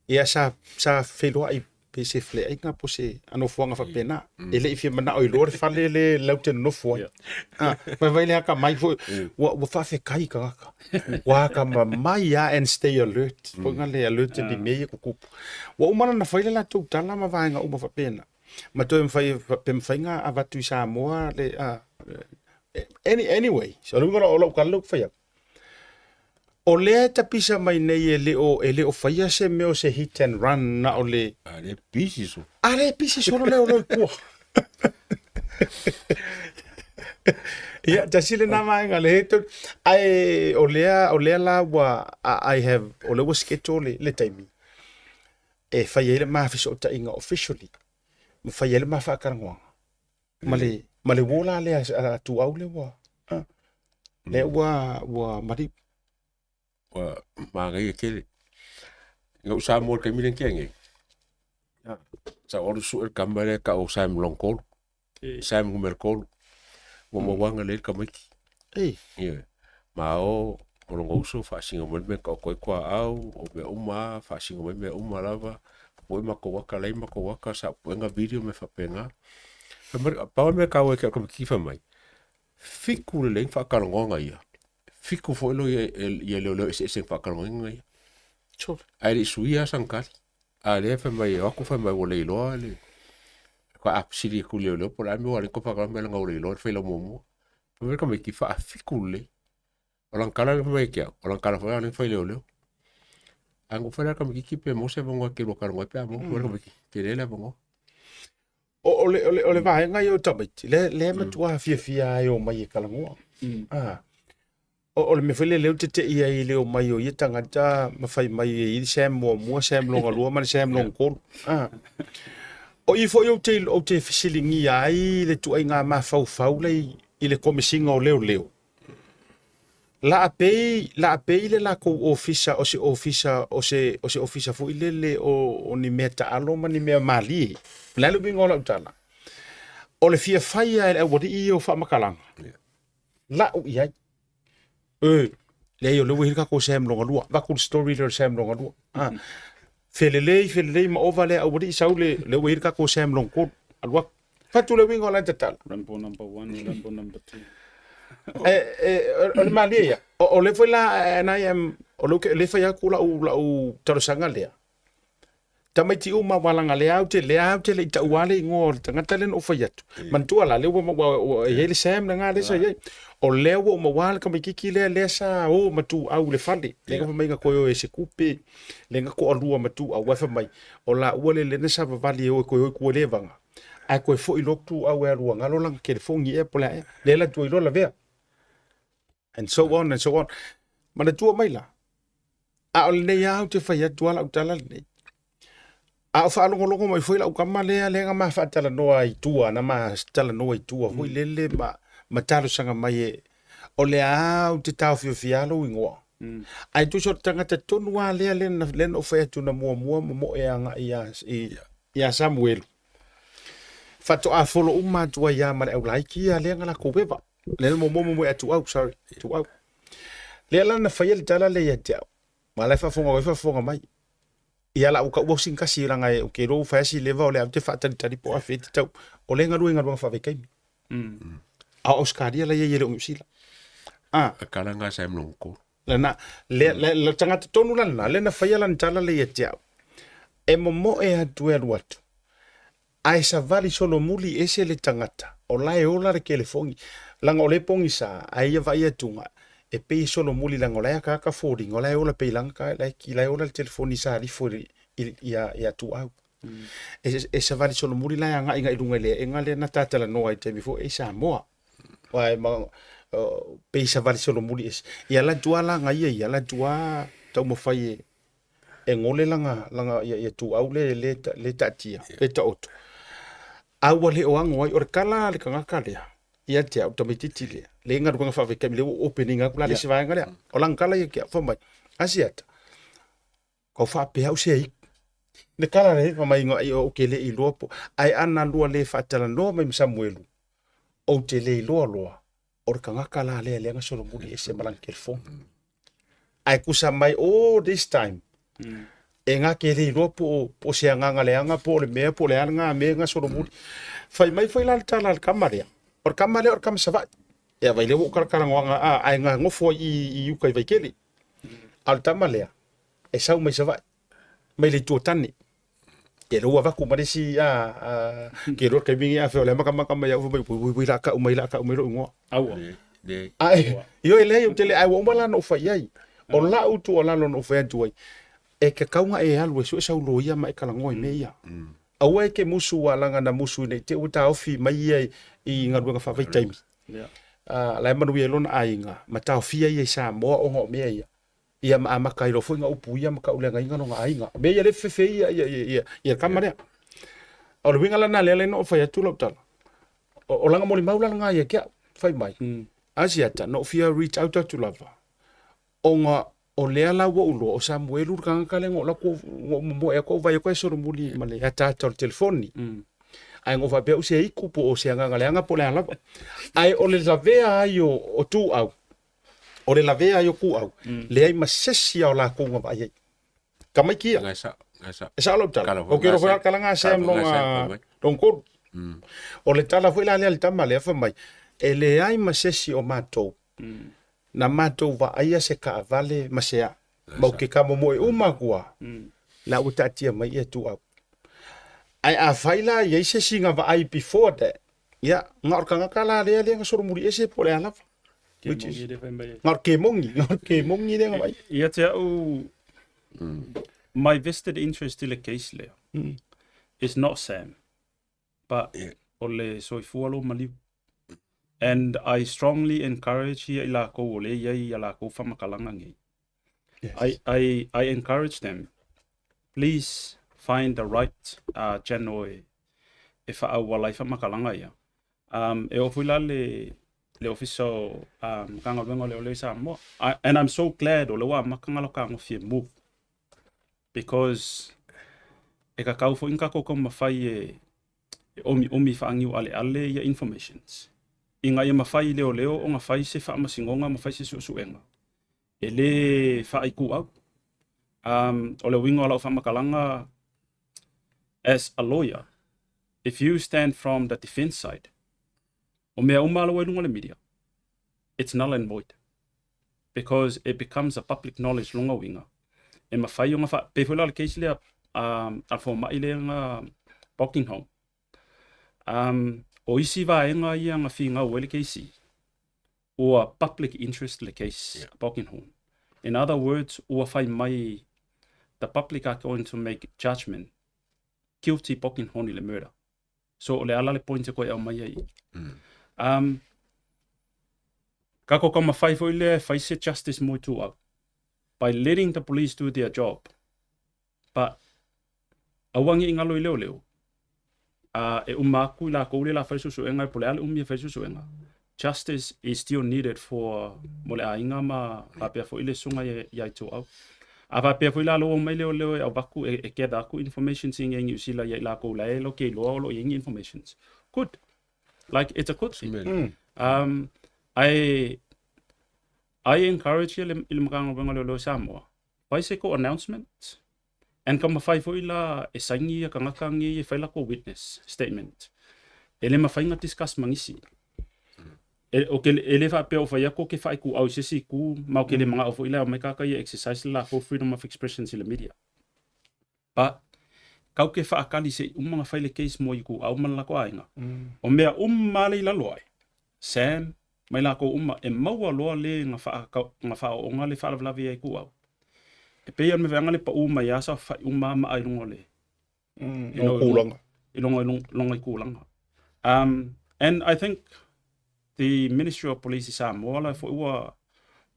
ia sa, sa feiloai pe se faleaiga po se nofoaga faapena. E le i fia manao e iloa le fale le latou te nonofo ai. Ah, vaivai le akamai foi, ua, ua faafetai tagata. Ua akamamai lava and stay alert. Foi na le alert ni mea ia tutupu. Ua uma la ona fai le latou tala ma vaega uma faapena. Ma toe mafai, pe mafai ona avatu i Samoa le, any, anyway, so o le uiga o lau tala lea ou te fai atu, O lea e tapisa mai nei e le o, e le o faia se mea o se hit and run na o le... A lea pisi solo. A lea pisi solo lea o lea i tua. Ia, tasi lena vaega le he tau. Ae o lea, o lea la ua, I have, o lea ua schedule le, le taimi e fai ai le ma fesootaiga officially, ma fai ai le ma faatalanoaga. Ma le, ma le uo la lea a Tuau lea ua, a, lea ua, ua maliu. Ua manaia tele. Na ou Samoa i le taimi lea na tea nei, sa ou alu sue le tama lea e tau o Sam Long Tolu, Sam numera tolu. Ua maua agalelei le tamaiti. Ei. Ioe. Ma o ma lona uso faasino mai le mea e taoto ai tuaau, o mea uma lava, faasino mai mea uma lava. Pue matou ata, leai matou ata, sa puega video ma mea faapena. Fai mai, pau le mea taua ia te au tamaititi fai mai, fitu lelei na faatalanoaga ia, fitu foi loia ia leoleo eseese na faatalanoaina ia. Ae le i suia lava sana tali. A lea fai mai e o atu fai mai ua le iloa le faafesili atu i leoleo po o le a le mea ua ala ai ona toe faatalanoa mai leaga ua le iloa le fai lau muamua. Fai mai le tamaiti faafitu lelei. O lana tala lea fai mai ia te au, o lana tala foi lea na fai i leoleo. Ae na ou fai la i le tamaititi pe maua se avanoa e te lua talanoa ai pe a maua. Fai mai le tamaititi, tele le avanoa. O le, o le, o le vaega ia o tamaiti, lea, lea matua fiafia ai e omai e talanoa. Ah. O, o le mea foi lea lea ou te tei ai i le omai o ia tagata ma fai mai e i ai le Sam muamua, Sam lona lua ma le Sam lona tolu. Ah. O i foi ou te, ou te fesiligia ai le tuaiga mafaufau lea i le Komesina o Leoleo. La pei, la pei le latou ofisa o se ofisa, o se, o se ofisa foi lele o, o ni mea taalo ma ni mea malie. O le a le uiga o lau tala? O le fia fai lava e le aualii ia o faamatalaga, lau i ai. E, Leai o lea ua i ai le tatou Sam longa lua. Avatu le story lea o le Sam longa lua. Ah. Felelei, felelei ma ova lea aualii sau le, lea ua i ai le tatou Sam lona tolu. Alu atu. Fatu le uiga o la e tatala. Rambo number one, Rambo number two. E, e, o le malie ia. O, o lea foi la, and I am, o lea, lea fai atu lau, lau talosaga lea. Tamaiti uma aua leaga lea ou te lea ou te le i taua le igoa o le tagata lea na ou fai atu. Manatua la lea ua ua ua i ai le Sam lena lea sa i ai. O lea ua ou maua le tamaititi lea lea sa o ma tuau i le fale. Lea na fai mai na toe o e se tupe, lea na toalua ma tuau ae fai mai o laua lea lea na savavali e o e toe o i tua i Levaga ae toe foi loa tuau e alu ua galo lana telefoni ea po o le a ea. Lea la tua iloa lavea. And so on and so on. Manatua mai la, a o lenei lava ou te fai atu lava lau tala lenei. A o faalogologo mai foi lau tama lea lea na ma faatalanoa i tua, na ma talanoa i tua foi lele ma, ma talosaga mai e, o lea lava ou te taofiofia lou igoa. Ae tusa o le tagata tonu lava lea lea na, lea na ou fai atu na muamua momoe agai ia, i, ia Samuelu. Faatoa folo uma atu ai lava ma le aulaiti ia lea na latou eva. Lea na muamua momoe atu au, sorry, atu au. Lea la na faia le tala lea ia te au. Ma la e faafofoga mai, faafofoga mai. Ia la ua tau sin kasi langa e ke lo fai si leva o le au te faatalitali po a fe te tau. O le galue galuega faavaitaimi. A o Australia la ia ia le o Niu Sila. Ah, A kala nga sa mlong ko. lana le le le tagata tonu la lena, lea na faia lana tala lea ia te au. E momoe atu e alu atu. Ae savali solomuli ese le tagata, o la e ola le kelefoni, leaga o lea e pogisa, ae ia vaai atuga, e pei e solomuli leaga o la e akaaka foliga, o la e ola pei laga ka, la e, la e ola le telefoni sa alifo i, i, ia, ia Tuau. E, e savali solomuli la e agai agai i luga i le aega lea na ta talanoa ai i taimi foi e i Samoa. Aua e ma, o, pei savali solomuli ese. Ia la tua laga ia ia, la tua taumafai e, e gole lana, lana ia, ia tuau le, le, le taatia, le taoto. A ua le o ago ai, o le kala a le tagata lea, ia te au, tamaititi lea, le galuega faavaitaimi, lea ua open ina atu la le isi vaega lea. O lana tala ia ki au, fai mai, Asiata, kau faapea au se aiku. Le tala lea, fai mai, ou te le iloa po, ae ana lua le faatalanoa mai ma Samuelu, ou te le iloa loa, o le tagata la lea lea na solomuli ese ma lana telefoni. Ae tusa mai all this time, e na te le iloa po o, po o se agaga leaga po o le mea po o le a lena mea na solomuli. Fai mai foi la le tala a le tama lea, o le tama lea o le tama Savaii. Ia vai lea ua ou talatalanoaga a, ae na nofo ai i, i uka i Vaitele. A o le tama lea, e sau mai Savaii, mai le Itu o Tane. Ia lea ua avatu ma le isi a, a, ke iloa le taimi lenei afai o le makamaka mai au fai mai, ui, ui, ui, la tau mai, la tau mai lou igoa. Aua. Ae, ioe leai ou te le, ae ua uma la ona ou fai i ai. O lau tuualalo na ou fai atu ai, e tatau ona e alu e sue sau loia ma e talanoa i mea ia. Aua e te musu aua leaga na musu ina i te i ua taofi mai ia i galuega faavaitaimi. A, la e manuia ai lona aiga ma taofia ia i Samoa ona o mea ia. Ia ma amata ai loa foi ona upu ia ma tauleagaina lona aiga. O mea ia lea e fefefe ai ia, ia, ia, ia, ia le tama lea. O le uiga la lena lea na ou fai atu lau tala. O, o lana molimau la lena ia te au, fai mai. Asiata, na ou fia reach out atu lava, ona o lea la ua ou iloa, o Samuelu le tagata lea na ou alu atu, na ou momoe atu ou vaai atu e solomuli ma le ataata o le telefoni. Ae na ou faapea au se aiku po o se agaga leaga po o le a lava. Ae o le lavea ai o, o Tuau, o le lavea ai o Tuau, leai ma se isi o latou na vaai ai. Tamaiti ia. Ngai sao, ngai sao. E sao lau tala. Kala foi O ke ngai foi sa- kala ngā kala Sam foi ngai longa Sam foi mai. long kolu. O le tala foi la lea a le tama lea fai mai, e leai ma se isi o matou na matou vaaia se kaavale ma se a. Ma ou te kamomoe uma atu lava, la ua taatia mai ia Tuau. Ae afai la e i ai se isi na vaai before that, ia, na o le tagata la lea lea na solomuli ese po o le a lava. Which is, Kemongi le fai mai ai. na o le kemongi, na o le kemongi lea na vaai. Ia te au, my vested interest i le case lea is not Sam, but o le soifua lou maliu. And I strongly encourage ia i lakou o lea e i ai ia lakou faamatalaga nei. I, I, I encourage them, please find the right uh, channel e, e faaauala ai faamatalaga ia. Um, e oo foi la le, le ofisa o um, Matagaluega o Leoleo i Samoa. I, and I'm so glad o lea ua amata ona latou fetagofi e move. Because e kakau foi ni tatou taumafai e, e omiomi faaniualeale ia informations. Ina ia mafai i leoleo ona fai se faamasinoga ma fai se suesuega. E lē faaituau. Um, o le uiga o lau faamatalaga as a lawyer, if you stand from the defense side, o mea uma lava ua i luga o le media, it's null and void because it becomes a public knowledge lona uiga e mafai ona faa, pei foi la o le case lea um, a le fomai lea na Buckingham. Um, o isi vaega ia na finau ai le case, ua public interest le case yeah. Buckingham. In other words, ua fai mai the public are going to make judgment guilty Buckingham i le murder. So o le ala le point e koe aumai ai. Um, kako ka mawhai foi lea e fai se justice mo i au. By letting the police do their job. But aua nge i ngalo i leo leo. Uh, e uma aku i lakou le la fai susuega e po le a le umi e fai susuega. Justice is still needed for mo le aiga ma faapea foi le susuga ia i Tuau. A faapea foi la lou omai leoleo e avatu e, e gather aku informations i Niu Sila ia i lakou la e lo ke iloa o lo o i ai ni informations. Good. Like it's a good thing. Mm. Um, I I encourage i le, i le Matagaluega o Leoleo i Samoa, fai se ko announcement And ka mawhai foi la e saini ia kangaka ngi e fai la ko witness statement. E le mawhai nga discuss mangisi. E, o ke, e le whaapea o whai ako ke whai ku au sesi ku, ma o ke le manga o foi la o mai kaka ia exercise la ko freedom of expression si le media. But, kau ke whaakali se i uma nga whai le case mo i ku au mana la ko ainga. O mea uma le i lalo ai. Sam, mai lakou uma, e maua loa le na faaooga le faalavelave ia i kuau. E pei o le meaga le paʻū mai lava saofafai uma lava maa i luga o le mm, i kulaga. I luga i kulaga. Um, and I think the Ministry of Police i Samoa la foi ua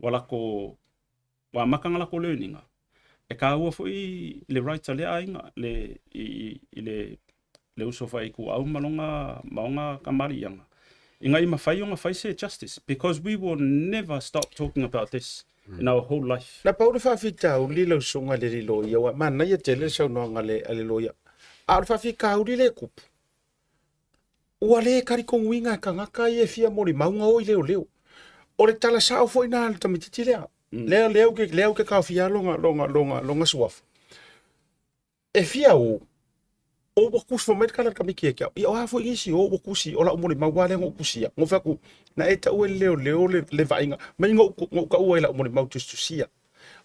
ua lako Ua amata ona lako learning e kāua foi le right a lea aiga le i, i le le uso fai ikuau ma longa ma ona kamaliiaga ina ia mafai ona fai se justice because we will never stop talking about this in our whole life. Na pau le faafitauli lau susuga i le loia, ua manaia tele le saunoaga a le loia, a o le faafitauli lea e tupu, Ua le talitonuina e tagata ia e fia molimauga o i leoleo. O le tala sao foi na a le tamaitiiti lea. Mm. Lea, lea, uke, lea uke kaofia longa, longa, longa, longa suafa. E fia o, o ua kusi fai mai le tala a le tamaiti ia te au. Ia o a foi nisi o ua kusi, o lau molimau lava lea na ou kusia. Na ou fai atu, na e taua e le leoleo le, le vaaiga, mai na ou, na ou taua i lau molimau tusitusia.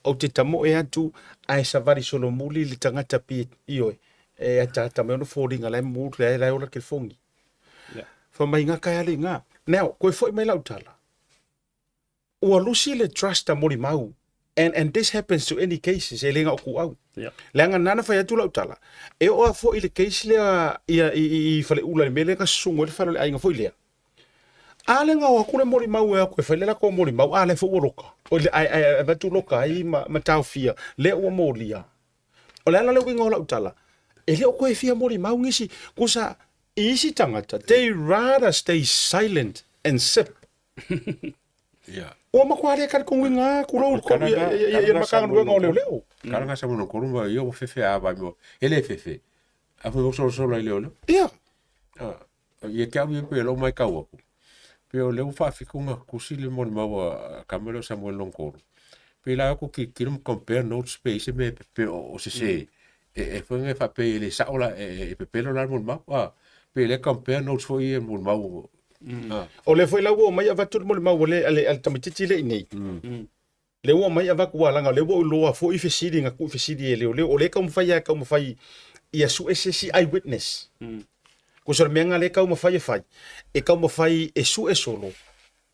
Ou te tamoe atu ae savali solomuli le tagata pi, ioe, e ataata mai ona foliga la e mu, la e ola telefoni. Yeah. Fai mai ngā kai ale ngā. Now, koe foi mai lau tala. Ua lusi le trust a molimau. And, and this happens to any cases, e le ngā o ku au. Yeah. Leaga nana fai atu lau tala. E oo a foi le case lea ia i, i, i Faleula le mea lea na susugu ai le fale o le aiga foi lea. A le gao atu le molimau e atu e fai le latou molimau, a lea foi ua loka. O le, ae, ae avatu loka ai ma, ma taofia, lea ua molia. O le ala le uiga o lau tala, e le o koe fia molimau nisi, kusa i isi tagata, they rather stay silent and sip. Yeah. Ua matua le talitonuina atu lou, ia, ia, ia, ia Matagaluega o Leoleo. Kala nga sa mono kolu ma ia ua fefe a vai mo. Ele fefe. A foi solo solo i leoleo. Ia. Ah. Ia te au ia pe lou maitau aku, pe o lea ua faafikuga kusi le molimau a tama lea o Samuel Long Kolo. Pe la aku tilotilo ma compare notes pe i ai se mea pe o sese e foi e faapea e le sao la e pepelo la le molimau a pe lea compare notes foi ia molimau a. O lea foi la ua omai avatu le molimau a le a le tamaitiiti lea i inei. Lea ua aumai avatu aua leaga o lea ua ou iloa foi fesili na tuu fesili e leoleo. O lea e taumafai lava e taumafai ia sue se isi eye witness. Kosa o le mea lena lea e taumafai e fai, e taumafai e sue solo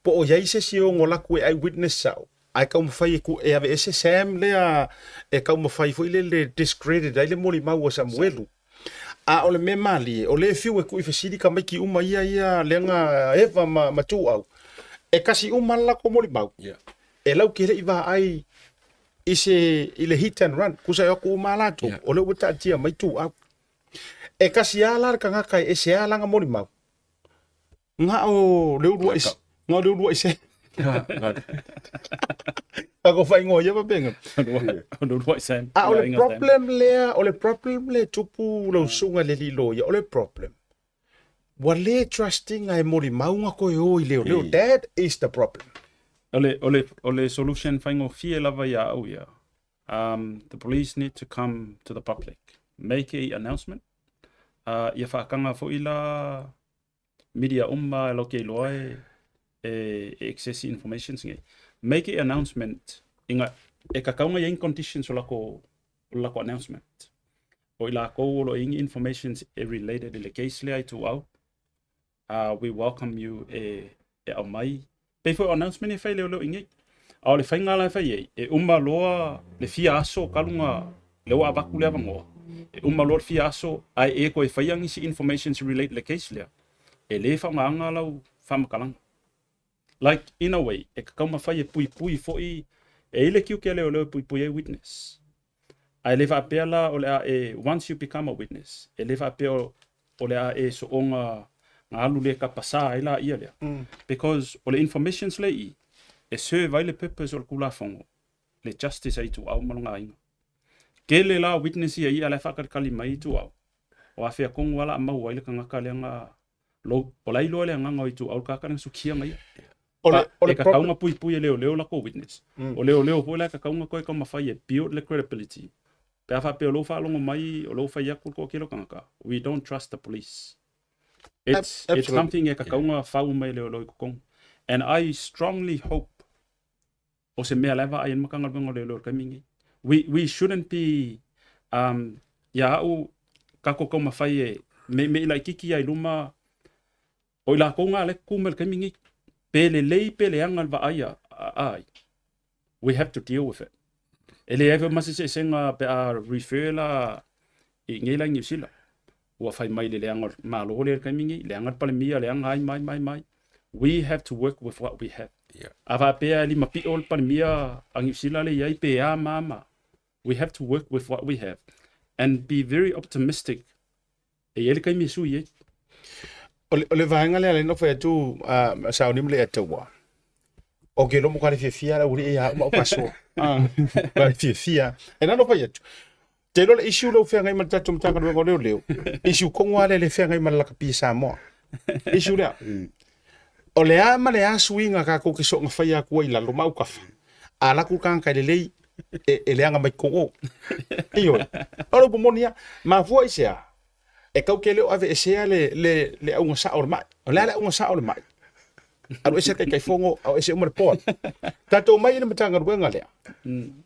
po o i ai se isi e ono alu atu e eye witness sao, ae taumafai e tuu e aveese Sam lea e taumafai foi lele discredit ai le molimau a Samuelu. A o le mea malie, o lea e fiu e tuu i fesili tamaiti uma ia ia lea na Eva ma, ma Tuuau, e kasi uma le latou molimau. Yeah. E lau ke leʻi vaai i se i le hit and run, kusa e o atu uma latou, Yeah. o lea ua taatia mai Tuuau. E kasi lava la le tagata e ese lava lana molimau. Na o le uluai, na o le uluai se. Ako whaingoa ia papenga. O le uluai Sam. A o le problem lea, o le problem lea tupu lau susuga i le alii loia, o le problem. Ua le trust ina e molimau na koe o i leoleo. That is the problem. O le, o le, o le solution faigofie lava ia au ia. Um, the police need to come to the public. Make a announcement. Uh, ia whaakanga fo'i la media uma e lau ke iloa e, e, e access informations ngai. Make a announcement inga e kakaunga ia conditions o lako, o lako announcement. O i lākou o lo ingi informations e related i le case lea i tu au. Uh, we welcome you e, e au mai. Pei foi o announcement e fai leoleo i nei. A o le faiga la e fai ai, e uma loa le fia aso talu lea ua avatu le avanoa. E uma loa le fia aso, ae e toe faia nisi informations relate le case lea. E lē faaaogaina lau faamatalaga. Like, in a way, e tatau ona fai e puipui fo'i, e i ai le tiute a leoleo e puipui ai witness. Ae le faapea la o le a e, once you become a witness, e le faapea o le a e soona ga alu le tapasā ai laia lea. Because o le informations lea i i, e serve ai le purpose o le Tulafono, le justice a ituau ma lona aiga. Tele la witness ia ia a o la e faatalikali mai ituau, o afea tonu lava o le a maua ai le tagata lea na lo, o la e iloa le agaga o ituau le tagata lea na sukia ma ia. O le, o le E tatau ona puipui e leoleo latou witness. O leoleo foi la e tatau ona toe taumafai e build le credibility. Pe a faapea o lou faalogo mai, o lou fai atu le toatele o tagata, we don't trust the police. It's, it's something e tatau ona fau mai e leoleo i totonu. And I strongly hope o se mea la e vaai ai le Matagaluega o Leoleo i le taimi lenei. We, we shouldn't be, um, ia au, tatou taumafai e meimei laitiiti lava i luma, o i latou na la e tutu mai i le taimi lenei. Pe lelei pe leaga le vaai a, a ai, we have to deal with it. E leai foi ma se eseesega pe a refer la i inei la i Niu Sila. Ua fai mai le leaga o le Malo lea i le taimi lenei, leaga le Palemia, leaga ai ma ai ma ai ma ai. We have to work with what we have. Yeah. A faapea e lima pio le Palemia a Niu Sila lea i ai pe a ma a ma. We have to work with what we have and be very optimistic e i ai le taimi e sui ai. O le, o le vaega lea lea na fai atu a sauni ma le ataua. O ke lomo ka le fiafia la uri e ia uma o pasoa. Ah, ka le fiafia. E na no fai atu. Te iloa le issue lea ua feagai ma le tatou Matagaluega o Leoleo, issue kogu lava lea e le feagai ma le lakapi Samoa. Issue lea. O le a ma le a suiga tatou te soona faia atu ai i lalo ma autafa, a alu atu le tagata e lelei, e, e leaga mai totonu o. Ioe. O le upu moni lava. Mafua i se a? E tatou te le o aveesea le, le, le auga sao o le mai. O le a le auga sao o le mai? Alu ese le Taitaifono, alu ese uma le board. Tatou omai i le Matagaluega lea,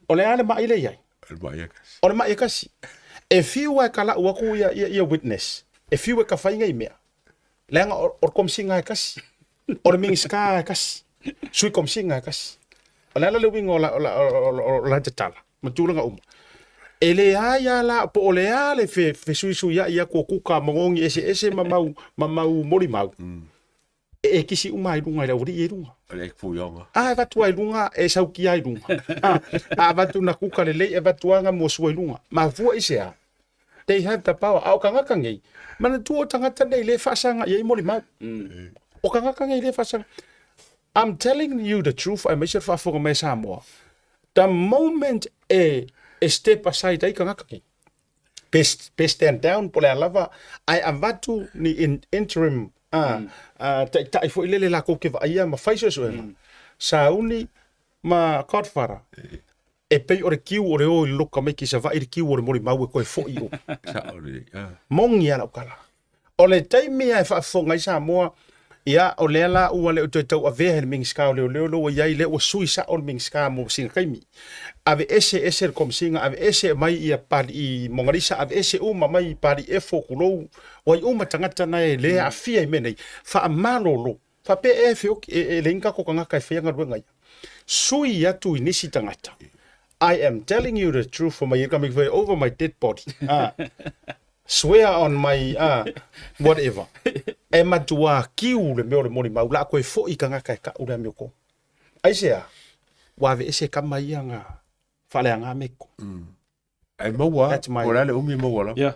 o le a le mai lea e i ai? O le mai e kasi. O le mai e kasi. E fiu lava e talau atu ia, ia, ia witness, e fiu e tafaiga i mea, leaga o, o le Komesina e kasi, o le Minisita e kasi, Sui Komesina e kasi. O le a la le uiga o la, o la, o la, o la tatala ma tulaga uma. E leai lava la, po o le a le fe, fesuisuiai atu o kuka ma gogi eseese ma mau, ma mau molimau, e kisi uma ai luga i le aualii i luga. O le fuioga. A e avatu ai luga, e saukia ai luga. A, a avatu na kuka lelei, e avatu lava muasua i luga. Mafua i se a? They have the power. A o tagata nei, manatua o tagata nei lea e faasaga i ai molimau. O tagata nei lea e faasaga. I'm telling you the truth, aemaise le faafofoga mai a Samoa, the moment e, e step aside ai tagata nei, pe, pe stand down po o le a lava, ae avatu ni in, interim a, a taitai foi lele latou te vaaia ma fai suesuega, sauni ma Godfather, e pei o le kiu o le o i le loka mai ki Savaii le kiu o le molimau e toe foi i o. Sao lelei. Ah. Moni lava lau tala. O le taimi lava e faafofoga ai Samoa, ia, o lea la ua le o toe tauavea e le Minisita o Leoleo lea ua i ai, lea ua sui sao le Minisita mo sina taimi. Aveese ese le Komesina, aveese mai ia Pali'i Mogalisa, aveese uma mai Pali'i Efo, tulou, o ai uma tagata na e le aafia i mea nei, faamalolo, faapea ea e feoki, e leai ni tatou tagata e faia galuega ia. Sui atu i nisi tagata. I am telling you the truth for my coming over my dead body. Ah. Swear on my ah, whatever. E matua kiu le mea o le molimau, la koe foi tagata e kau le amiotonu. Aisea? Ua aveese e kama ia na faaleaga meko. Ai maua, That's my- po o le a le umi e maua lava. Yeah.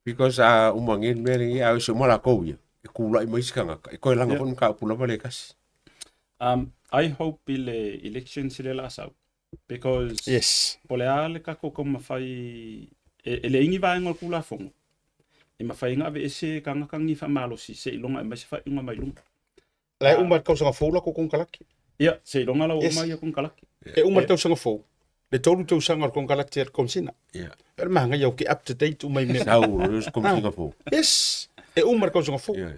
Because a uma nei le mea lenei, a oe uma lakou ia, e kula'i mai isi tagata, e toe laga foi le mataupu lava lea e tasi. I hope i le elections lea o le a sau because Yes. po o le a le tatou taumafai e, e leai ni vaega o le Tulafono e mafai ai ona aveese tagata nei faamalosi seiloga e aumai se faaiuga mai luga. La e uma i le tausaga fou latou konekarate. Ia, seiloga la ua Yes. uma ia konekarate. E uma le tausaga fou, le tolu tausaga o le konekarate a le Komesina. Ia. O le magaia ou ke up to date uma i mea. Sau le Komesina fou. Yes, e uma le tausaga fou. Ia.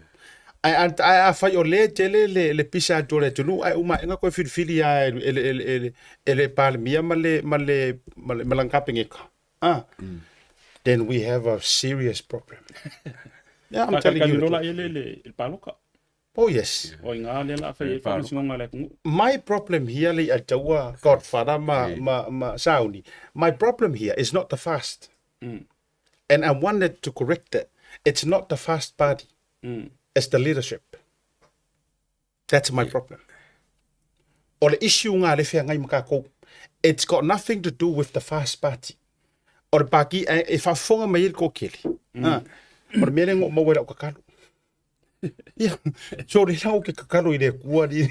Ae a, ae afai o lea e tele le, le pisa atu o le atunuu, ae uma aega koe filifili lava e, e, le- e, le- e, le- e le Palemia ma le, ma le, ma le, ma lana Kapeneta. Ah, then we have a serious problem. Yeah, I'm telling Faakalikali you. loa la ia le le le paloka. Oh yes. O iga lea la a fai ai le faamasinoga a le atunuu. My problem here le Ataua Godfather ma, ma, ma Sauni, my problem here is not the fast. And I wanted to correct that. It's not the fast party. It's the leadership. That's my problem. O le issue ngā le feagai ma kākou. It's got nothing to do with the fast party. O le paki e, e faafofoga mai ai le kokele. Ah. O le mea lea na ou maua i lau kakalo. Ia, so le lau ke kakalo i le kua ni.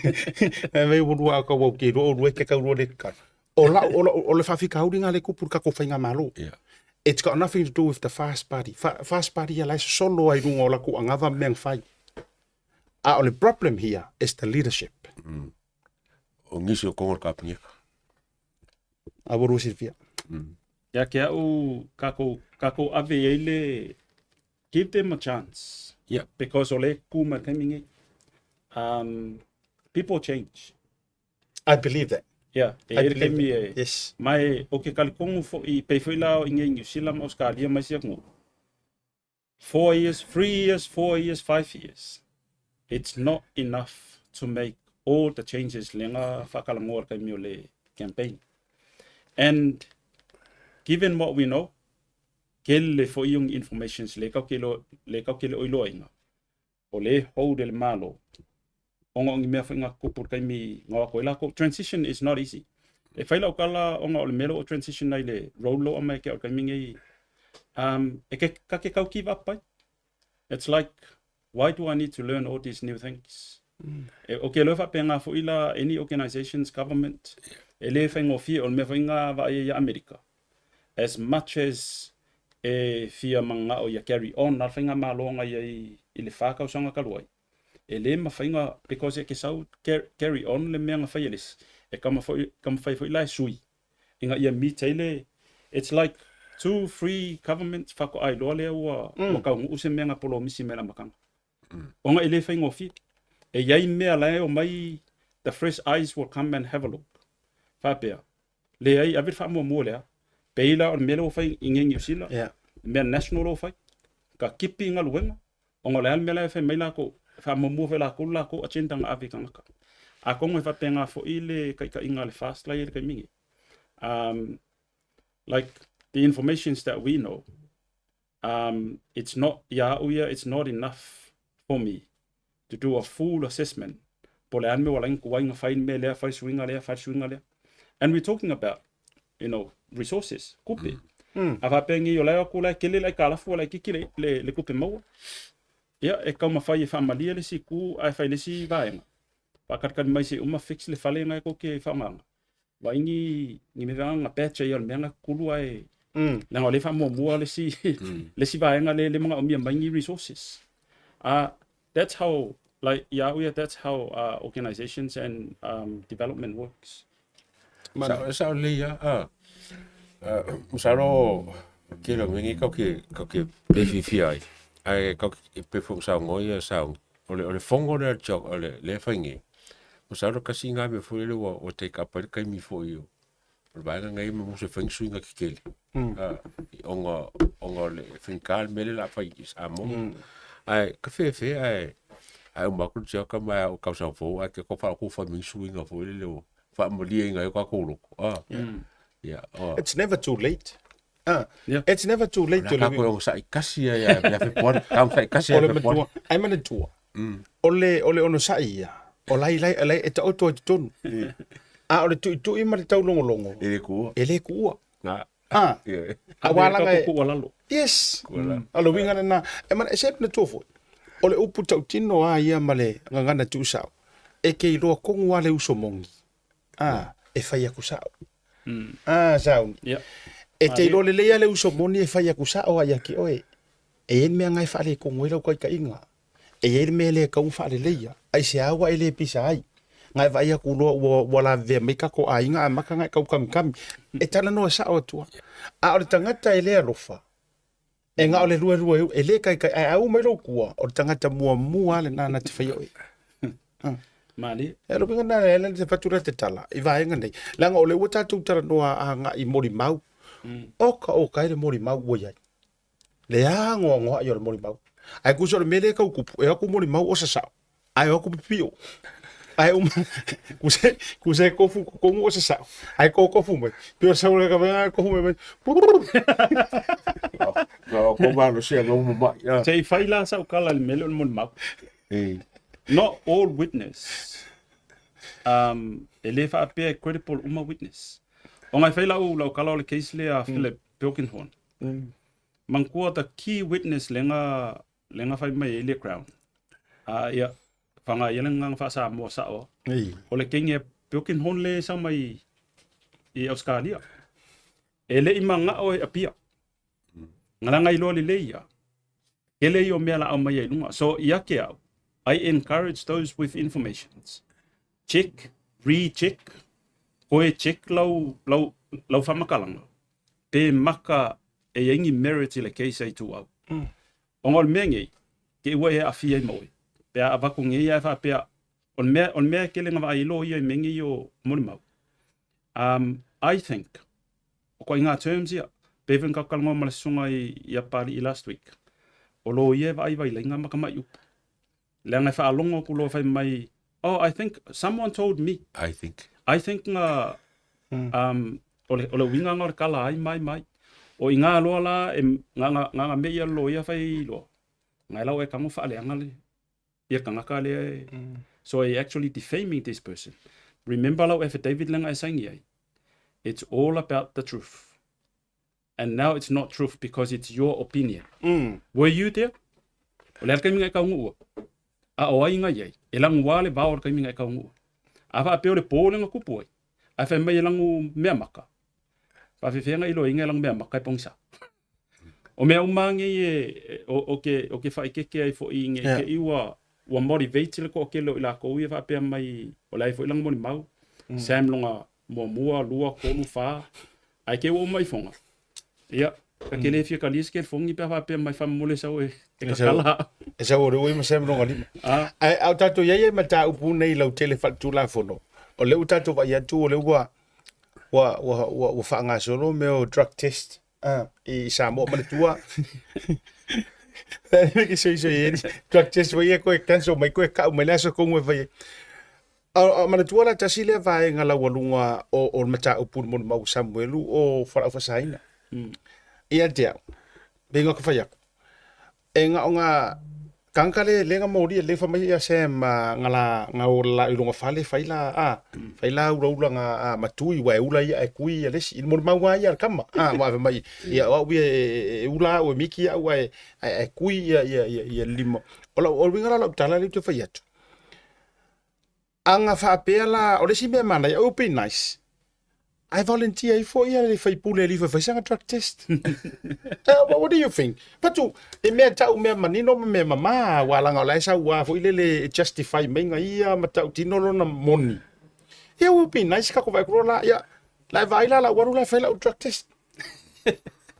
E mei ua lua ka wau ke roa ua ke kau le kakalo. O lau, o lau, o le faafikauli ngā le kupu le kako whainga malo. Yeah. It's got nothing to do with the fast party. Fa, fast party ia lai solo ai runga o la ku angava mea whai. A o le problem here is the leadership. O nisi o kongo le kapengeka. A ua rua silafia. Ia ke a'u kakou kakou ave i ai le give them a chance. Yeah. Because o le ku mai le taimi nei. Um, people change. I believe that. Yeah, e I i ai le believe taimi that. e Yes. ma e o ke talitonu fo'i pei foi la i nei Niu Sila ma Ausetalia ma isi atunuu. 4 years, 3 years, 4 years, 5 years. It's not enough to make all the changes lega faatalanoa i le taimi o le campaign. And given what we know, kele fo'i o ni informations le kau ke lo le kau ke le oiloaina. O le hold e le malo. Ona o ni mea foi na tutupu i le taimi na o atu ai lakou. Transition is not easy. E fai lau tala ona o le mea lea ua transition ai le role o aumai ke au i le taimi nei. E ke, ka ke kau give up ai. It's like, why do I need to learn all these new things? E, o ke loa faapena fo'i la any organizations, government, e le faigofie o le mea foi na vaai ai ia Amerika. As much as e fia mana'o ia carry on a le faigamalo na iai i le 4 tausaga talu ai, e le mafai na, because e ke sau carry on le mea na fai e le isi, e taumafai taumafai foi la e sui ina ia meet ai le, it's like two, three governments faatoa iloa lea ua ua taunuu se mea na polomisi mai le amataga. Ona e le faigofie. E i ai mea la e omai, the fresh eyes will come and have a look. Faapea, leai, ave le faamuamua lea, pei la o le mea lea ua fai i nei Niu Sila, Yeah. le mea national lea ua fai, ka kipi i galuega, ona o le a le mea la e fai mai lakou, e faamuamua foi e lakou le lakou agenda na ave i tagata. Atonu e faapena foi le taitaiga a le FAST la e i ai i le taimi nei. Like the informations that we know, it's not, ia a'u ia, it's not enough for me to do a full assessment po o le a le mea ua ala ai ona tuai ona fai le mea lea, fai le suiga lea, fai le suiga lea. And we're talking about, you know, resources, tupe. A faapea nei o la e o atu la e tele le aitalafu a laitiiti le, le, le tupe maua. Ia, e taumafai e faamalie le isi itu ae fai le isi vaega. Faakalitali mai se i uma fix le fale na e tou te faaaogaina. Vaai ni, ni mea na patch ai o le mea na kukulu ae leaga o lea e faamuamua le isi, le isi vaega lea e le manaomia mai ni resources. That's how, like ia au ia, that's how organizations and development works. Sa, sao lelei lava. A, masalo tele o mea nei tatou te, tatou te le fiafia ai, ae tatou te, pei foi ona saunoa ia Sauni, o le, o le fono lea a le CHOGM, o le, lea e fai nei, masalo tasi lena mea foi lele ua, ua take up ai le taimi foi o, o le vaega lenei ma musu e fai ni suiga tetele, ona, ona o le faigata le mea lea o le a fai i Samoa. Ae ka fefe ae, ae uma atu le CHOGM ma e tausaga fou ae te tau faaopo fai mai ni suiga foi lele ua faamalieina ai o tatou loto. Ia, o. It's never too late. Ah, Yeah. It's never too late O le a tatou e onosai kasi ai ia ia Fepuari, ta onosai kasi O ia le Fepuari. matua, ai manatua. O le, o le onosai ia, o lai lai, lai e taoto ai totonu. A o le tuitui ma le taulogologo. E le kuua. E le kuua. Na. Ah. Ia. Aua laga e. Kuua lalo. Yes. O le uiga lena. E mana, e se manatua foi. O le upu tautino lava ia ma le gagana tuusao. E ke iloa kogu lava le uso moni. Ah, e fai aku sao. Ah, Sauni. Yeah. E te iloa lelei lava le uso moni e fai aku sao ai ia te oe. E i ai le mea na e faaletonu ai lau taitaiga. E i ai le mea e le tatau ona faaleleia. Aisea ua e le pisa ai. Nga e vaai aku loa ua ua lavevea mai kako aiga amata nga e kau kamikami. E talanoa sao atu lava. A o le tagata e le alofa, e na o le luelue eu, e le taitai, ae a u mai lou tua, o le tagata muamua lava lena na te faia oe. Malie. E le uiga lena e ala ona avatu lata tala i vaega nei, leaga o lea ua tatou talanoa agai i molimau. Oka oka e le molimau ua i ai. Le anoanoai o le molimau. Ae tusa o le mea lea e tau tupu, e o atu molimau o sasao, ae o atu pipio. Ae uma, tusa, tusa e tofu i totonu o sasao, ae totofu mai, pei o le sau o le kavega tofu mai, No, ko malosi a ngau mamai. Ah. Se i fai la sau kala i le mea lea o le molimau. Eh. Not all witness. Um, e le faapea e credible uma witness. Ona e fai lau, lau kala o le case lea a Philip Pilkinghorn. Manatua the key witness lega lega fai mai ai le Crown. A ia faga ia le gagaga faa-Samoa sao. O le kenge a Pilkinghorn le sau mai i Australia. E le i magao e Apia. Galaga iloa lelei ia. Tele ia o mea la aumai ai luga. So ia te au, I encourage those with informations. Check, recheck, koe check lau, lau, lau faamatalaga. Pe maka e i ai ni merit i le case ai tu au. Ona o le mea nei, te i ua e aafia ai ma oe. Pe a avatu nei ae faapea, o le mea, o le mea e tele na vaai ai loia i mea nei o molimau. Um, I think, o koʻi terms ia, pei foi ona tatou talanoa ma le susuga i, i Papali'i last week, o loia e vaai vailaiga ma tama'i upu. Leaga e faalogo atu loa fai mai, oh, I think someone told me. I think. I think nga, um, o le, o le uiga nga o le kala ai mai mai. O i ngā loa la, e, nga, nga, nga, nga mea ia loia fai loa, ngai lau e tango faaleaga le, ia tagata lea e, so e actually defaming this person. Remember lau affidavit lenga e saini ai, it's all about the truth. And now it's not truth because it's your opinion. Were you there? O le a le taimi na e kaunuua? A o ai na i ai? E lanuā le vao o le taimi na e kaunuua. A faapea o le pō lea na tupu ai, ae fai mai e lanu mea maka, faafefea na iloaina e lanu mea maka e pogisa. O mea uma nei e, o, o ke, o ke faaeteete ai foi ne i te i ua, ua motivate le toatele o i lakou ia faapea mai o le a i ai foi lana molimau. Sam lona muamua, lua, tolu, fa, ae te i ua uma ifoga. Ia, ta te le fia talia se telefoni pe a faapea mai faamomoli e sau e, e tatala. E sau o le ua ma Sam lona lima. Ae a o tatou i ai e mataupu nei lautele faaletulafono, o lea ua tatou vaai atu o lea ua ua ua ua, ua faagasolo mea o drug test i Samoa manatua. Ke sui sui e drug test foi e koe cancel mai koe kau mai le aso kongu e fai ai. A manatua la tasi lea vaega laualuga o o le mataupu i le molimau a Samuelu o fualaau faasaina. Ia te au, pei ona fai atu, e na o na tagata le le na molia le fai mai ia Sam nga la nga o la i luga fale fai la a fai la ulaula nga a matui ua e ula ia e kui ia le isi i le molimau lava ia a le tama a ua ave mai ia o au ia e ula au e miki au ae ae kui ia ia ia ia le lima. O lau o le uiga la o lau tala lea ou te fai atu, Aga faapea la, o le isi mea manaia, it would be nice, ae volunteer ifo ia le faipule e alu ifo e fai sana drug test. Uh, what do you think? Patu, e mea tau mea manino ma mea mama, aua leaga o la e sau lava foi lele e justify mai ga ia ma tautino lona moni. It would be nice ka ko vaai atu la, ia, la e vaai la lau alu la e fai lau drug test.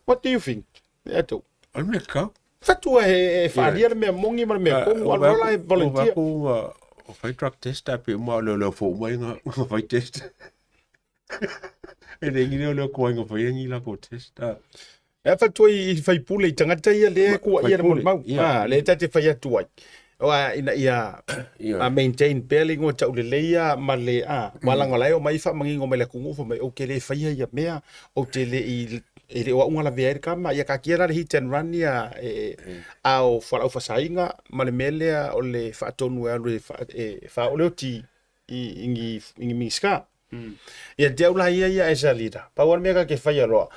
What do you think? Ia tou. O le mea kau. Whatua e, e whaaria le mea mongi ma le mea kongu, alu loa la e volunteer. O o whai drug test a pe uma o leo leo fo uma i ngā whai test. E le ngi leo leo koa i ngā whai ngi la ko test. A. E whatua i whai pule i tangata ia le kua ia le molimau. Ah, le ta te whai atu ai. Oa ina ia a maintain pea le ingoa taulelei ia ma le a wala ngala e o mai whaamangingo mai le atunuu fai mai ou te le faia ia mea ou te le i e le o au lavea ai le tama ia taatia la le hit and run ia e a o fualaau faasaina ma le mea lea o le faatonu e alu e e faaoo le oti i i ni i ni Minisita. Ia te au la ia ia as a leader pau lava le mea ta te faia loa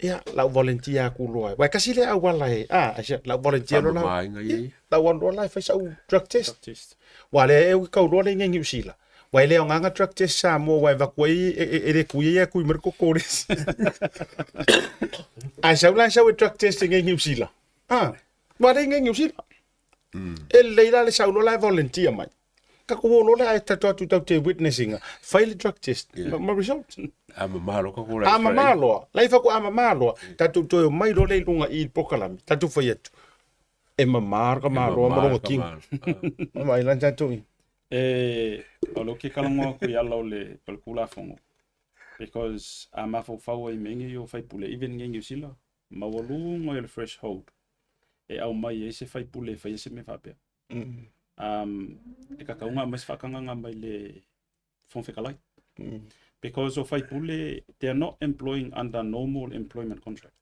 ia lau volunteer atu loa aua e tasi lea auala e a lau volunteer loa la Faamamaina ia ia. lau alu loa la e fai sau drug test. Ua lea e tau loa le inga i Niu Sila. Ua e le aoga drug test Samoa ua e avatu ai e le kui ai e kui mai le koko o le isi. Ae sau la e sau e drug test inga i Niu Sila. Ah, ua le inga i Niu Sila. E lelei la le sau loa la e volunteer mai. Tatou o loa lea ae tatou atu tatou te witness ina, fai le drug test ma result. A mamā loa tatou A mamā loa, la i fai atu a mamā loa, tatou toe omai loa lea i luga i i le polokalame, tatou fai atu, e mamā le tamaloa ma lona tino. Vaai la tatou i. E, o lea ou te talanoa atu i ala o le, o le Tulafono, because a mafaufau ai i mea nei o faipule, even i Niu Sila, maualuga ia o le threshold e aumai ai se faipule e faia se mea faapea. Um, e tatau ona aumai se faatagaga mai le Fofoga Fetalai. Because o faipule, they are not employing under normal employment contract.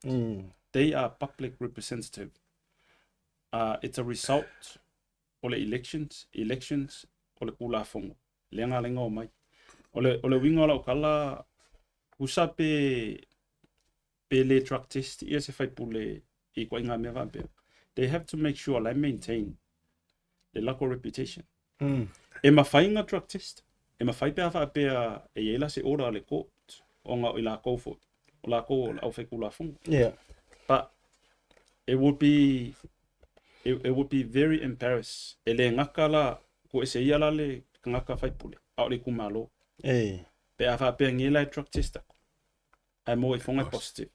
They are public representative. It's a result o le elections, elections o le Tulafono lea na ala ai ona omai. O le, o le uiga o lau tala, tusa pe, pe le drug test ia se faipule i ituaiga mea faapea, they have to make sure la e maintain le latou reputation. E mafai ona drug test, e mafai pe a faapea e i ai la se order a le court ona o i latou foi, o latou o le aufaitulafono. But it would be it, it would be very embarrass. E le gata la, tuu ese ia la le tagata faipule, a o le itumalo. Pe a faapea nei la e drug test atu, ae maua ifoga e positive.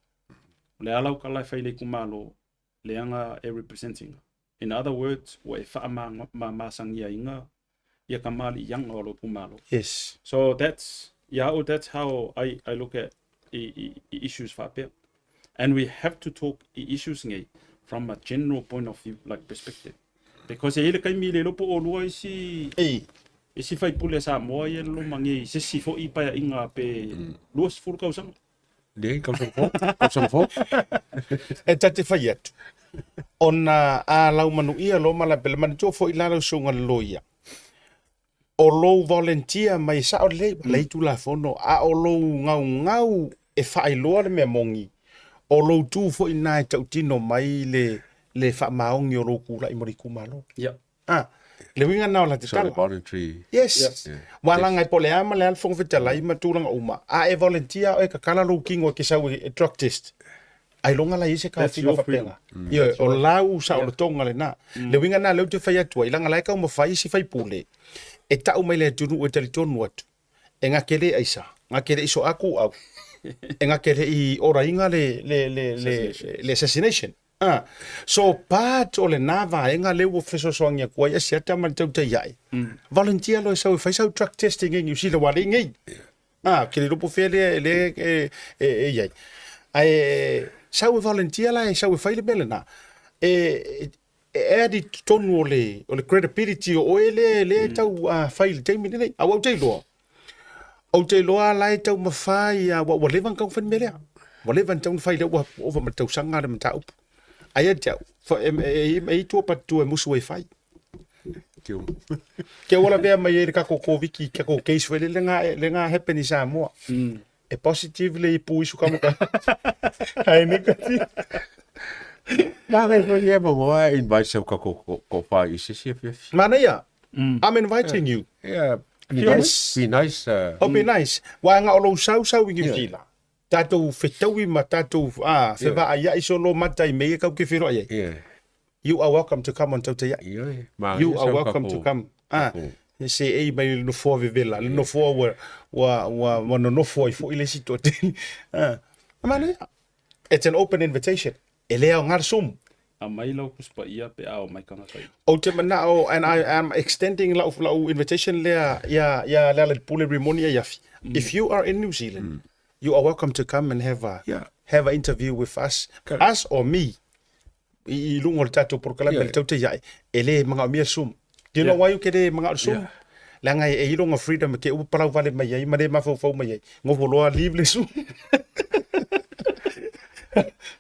O le a lau tala e fai i le itumalo leaga e representing. In other words, ua e faamamasagiaina ia kamaliiaga o lou itumalo. So that's, yeah, oh, that's how I look at i issues faapea. And we have to talk i issues nei from a general point of view, like perspective. Because e i ai le taimi le iloa po o lua isi isi faipule a Samoa ia e loloma nei i se isi foi paeaiga pe 20 tausaga. Leai, tausaga fou, tausaga fou. E ta te fai atu, ona a lau manuia loa ma lapele, manatua foi la lau susuga i le loia, o lou volunteer mai e sao lelei, ua leai Tulafono, a o lou gaugau e faailoa le mea moni, o lou tu foi lena e tautino mai le le faamaoni o lou tulai mo le itumalo. Ah, le uiga lena o la te So the tala. voluntary. Yes. Ua laga ai po o le a ma le a le Fofoga Fetalai ma tulaga uma, a e volunteer oe e kakala lou kino e ke sau e drug test, ailoga la i ai se That's taofiga your freedom. faapena. Ioe, o lau saolotoga lena. Le uiga lena lea ou te fai atu ai, leaga la e taumafai isi faipule e tau mai le atunuu e talitonu atu, e gake le aisa, gake le i soaku au, e gake le i oraina le, le, le, le, le assassination. Ah, so part o lena vaega lea ua fesoasoani atu ai Asiata ma le tautai ae. Volunteer loa e sau e fai sau drug testing i New Zealand, ua le i nei. Ah, ke le iloa po o fea lea lea e, e, e i ai. Ae sau e volunteer la e sau e fai le mea lena. E, e add i totonu o le, o le credibility o oe lea, lea e tau fai i le taimi lenei. Aua ou te iloa, Ou te iloa la e taumafai a ua leva ona tatau ona fai le mea lea. Ua leva ona tatau ona fai lea ua ova ma le tausaga le mataupu. Ae ia te au, e, e, e i tua patu e musu ai fai. Ke ua lavea mai ai le tatou Koviti, tatou case foi lele na, le na happen i Samoa. E positive le ipu isu ka moka. Ae negative. Nā kai koe ia mo e invite sau ka ko ko whai i se sia fiafi. Manaia, I'm inviting you. Yeah. Be Yes. nice. Be nice. Oh, be nice. Waenga o lou sausau i New Zealand. Tatou fetaui ma tatou fevaaiai solo mata i mea ia kau ke whenua ai. Yeah. You are welcome to come on Tautaiai. Ioe. Ma You are welcome to come. Se ei mai le nofoa vevela, le nofoa ua, ua, ua, ua nonofo ai foi le isi toatele. Manaia. It's an open invitation. E le aoga le Zoom. Aumai lau Tusi Paia pe a omai tagata i. Ou te manao and I am extending lau, lau invitation lea ia, ia Lealailepule Rimoni Aiafi. If you are in New Zealand, you are welcome to come and have a, have a interview with us, us or me, i, i luga o le tatou polokalame le tautaia'i, e le manaomia le Zoom. Do you know why ou te le manao i le Zoom? Leaga e i lona freedom e te ua palau vale mai ai ma le mafaufau mai ai. Nofo loa leave le Zoom.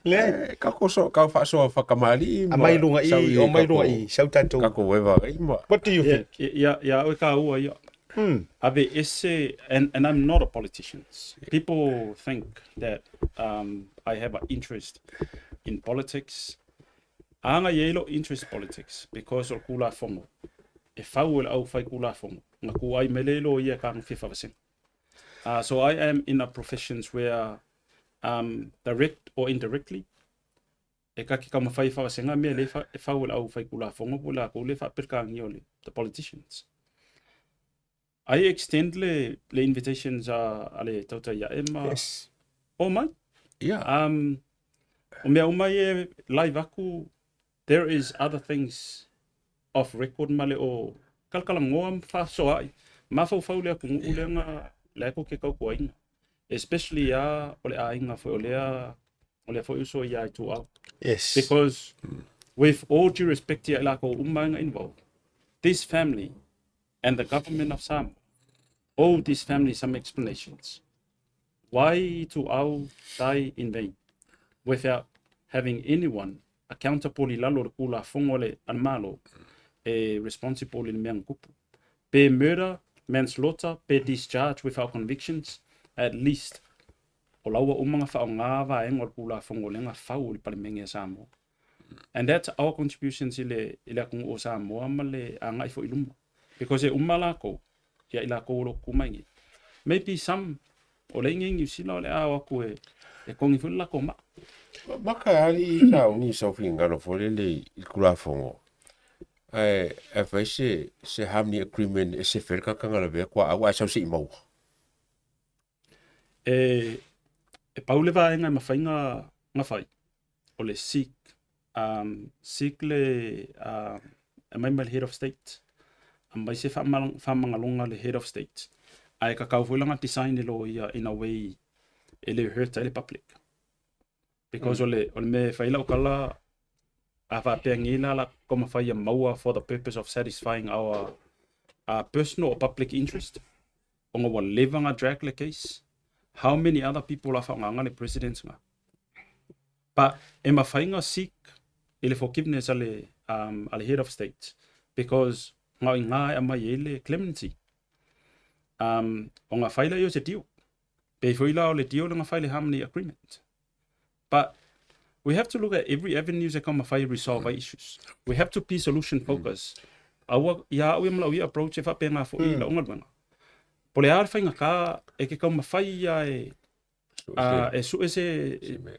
Leai. Ka ko so ka whaasoa whakamali'i ma Amai lunga i, sau i o mai kako- lunga i, sau tatou. Kako wewa i ma. What do you think? Ia, ia oe ka ua ia. Ave ese, and I'm not a politician. People think that I have an interest in politics. Aga i ai lou interest politics because o le Tulafono e fau e le aufai Tulafono na kūʻai mai lea i loia e kāna fia faavasega. So I am in a professions where direct or indirectly e ka ke taumafai e faavasega mea lea e fau e le aufai Tulafono po o i latou lea e faapelekāgia o le the politicians. Ai extend le le invitations a a le tautai ae ma Yes. o mai. Ia. O mea uma ia live aku, there is other things off record ma le o kalakalagoa ma faasoaai. Mafaufau le atunuu lea na lea tou te tautuaina. Especially a o le aiga foi o lea o lea foi uso ia Ituau. Yes. Because with all due respect ia i lakou uma na involved, this family and the government of Samoa owe this family some explanations. Why Ituau die in vain without having anyone accountable i lalo o le Tulafono a le Malo e responsible i le mea na tupu. Pe murder, manslaughter, pe discharge without convictions, at least o la ua uma ona faaaoga vaega o le Tulafono lea na fau i le Palemene a Samoa. And that's our contributions i le, i le atunuu o Samoa ma le agai foi i luma. Because e uma lakou, ia i lakou o lo o tutu mai nei. Maybe some o le inge i Niu Sila o le a o atu e, e togi foi le latou maa. Maka e alii i sauni i sau finagalo foi lele i le Tulafono, ae ae fai se se harmony agreement e sefe ai le tagata na lavea tuaau ae sau se i maua. E, e pau le vaega e mafai na, na fai, o le seek, seek le, aumai mai le Head of State, aumai se faamagaloga a le Head of State, ae kakau foi lana design e loia in a way e le hurt ai le public. Because o le, o le mea e fai ai lau tala, a faapea nei la la taumafai ia maua for the purpose of satisfying our personal or public interest, ona ua leva ona drag le case, how many other people a faaaogaina le president na? But e mafai ona seek i le forgiveness a le, um, a le head of state because na o i ina e aumai ai le clemency. Um, ona fai lea o se deal. Pei foi la o le deal lea na fai le Harmony Agreement. But we have to look at every avenue e taumafai e resolve ai issues. We have to be solution focused. Aua, ia au ia ma lau ia approach e faapena foi i lau galuega. Po o le a le faigata e ke taumafai ia e e sue se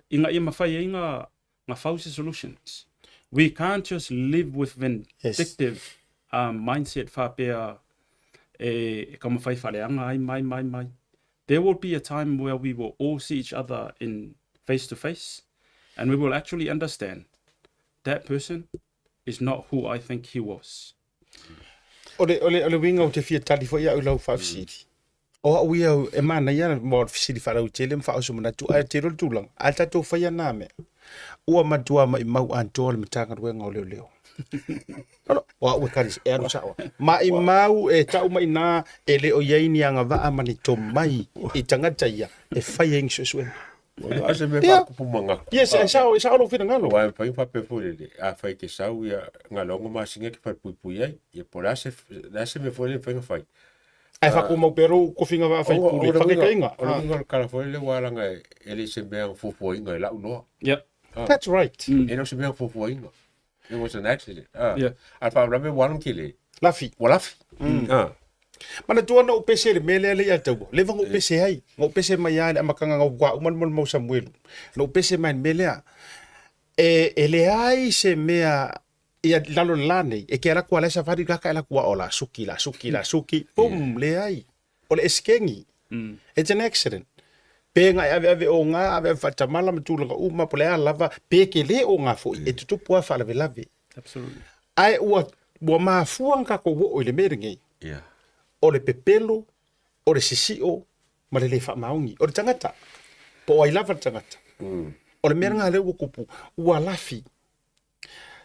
ina ia mafai ai na na fau se solutions. We can't just live with vindictive mindset faapea e taumafai faaleaga ai mai mai mai. There will be a time where we will all see each other in face to face and we will actually understand that person is not who I think he was. O le, o le, o le uiga ou te fia tali foi au i lau faafesili. O au ia e manaia mo le fesili faalautele ma faaoso manatu, ae te iloa le tulaga, a tatou faia na mea, ua matua maimau atoa le Matagaluega o Leoleo. No, no, o au e kari, e alu sao. Maimau e tau mai nā, e le o i ai ni agavaa ma ni tomai i tagata ia e fai ai ni suesuega. Ua se mea faatupu manatu. Yes, e sao, e sao lou finagalo. Aua e mafai ona faapea foi lele, afai e te sau ia na le 6 masina e te falepuipui ai, ia po o le a se, le a se mea foi lele e mafai ona fai. Ae faatumau pea lou tofiga vaa faipule, faataitaiga. O le uiga o le tala foi lele aua leaga e le o se mea na fuafuaina e lau iloa. Yeah. That's right. E le o se mea na fuafuaina. It was an accident. Yeah. A le faalavelave ua alu ma tele. Lafi. Ua lafi. Manatua na ou pese i le mea lea le ia taua. Leva na ou pese ai. Na ou pese mai lava i le amataga na ou ua uma le molimau Samuelu. Na ou pese mai i le mea lea. E, e leai se mea ia lalo i le la nei, e ke alu atu lava la e savali le kaka e alu atu lava o la suki, la suki, la suki, boom, leai. O le esekegi. It's an accident. Pe na e aveave oga, aveave faatamala ma tulaga uma, po o le a lava, pe ke le oga foi, e tutupu lava faalavelave. Absolutely. Ae ua, ua mafua ona tatou oo i le mea lenei, Yeah. o le pepelo, o le sisio, ma le le faamaoni. O le tagata, po o ai lava le tagata. O le mea lena lea ua tupu, ua lafi.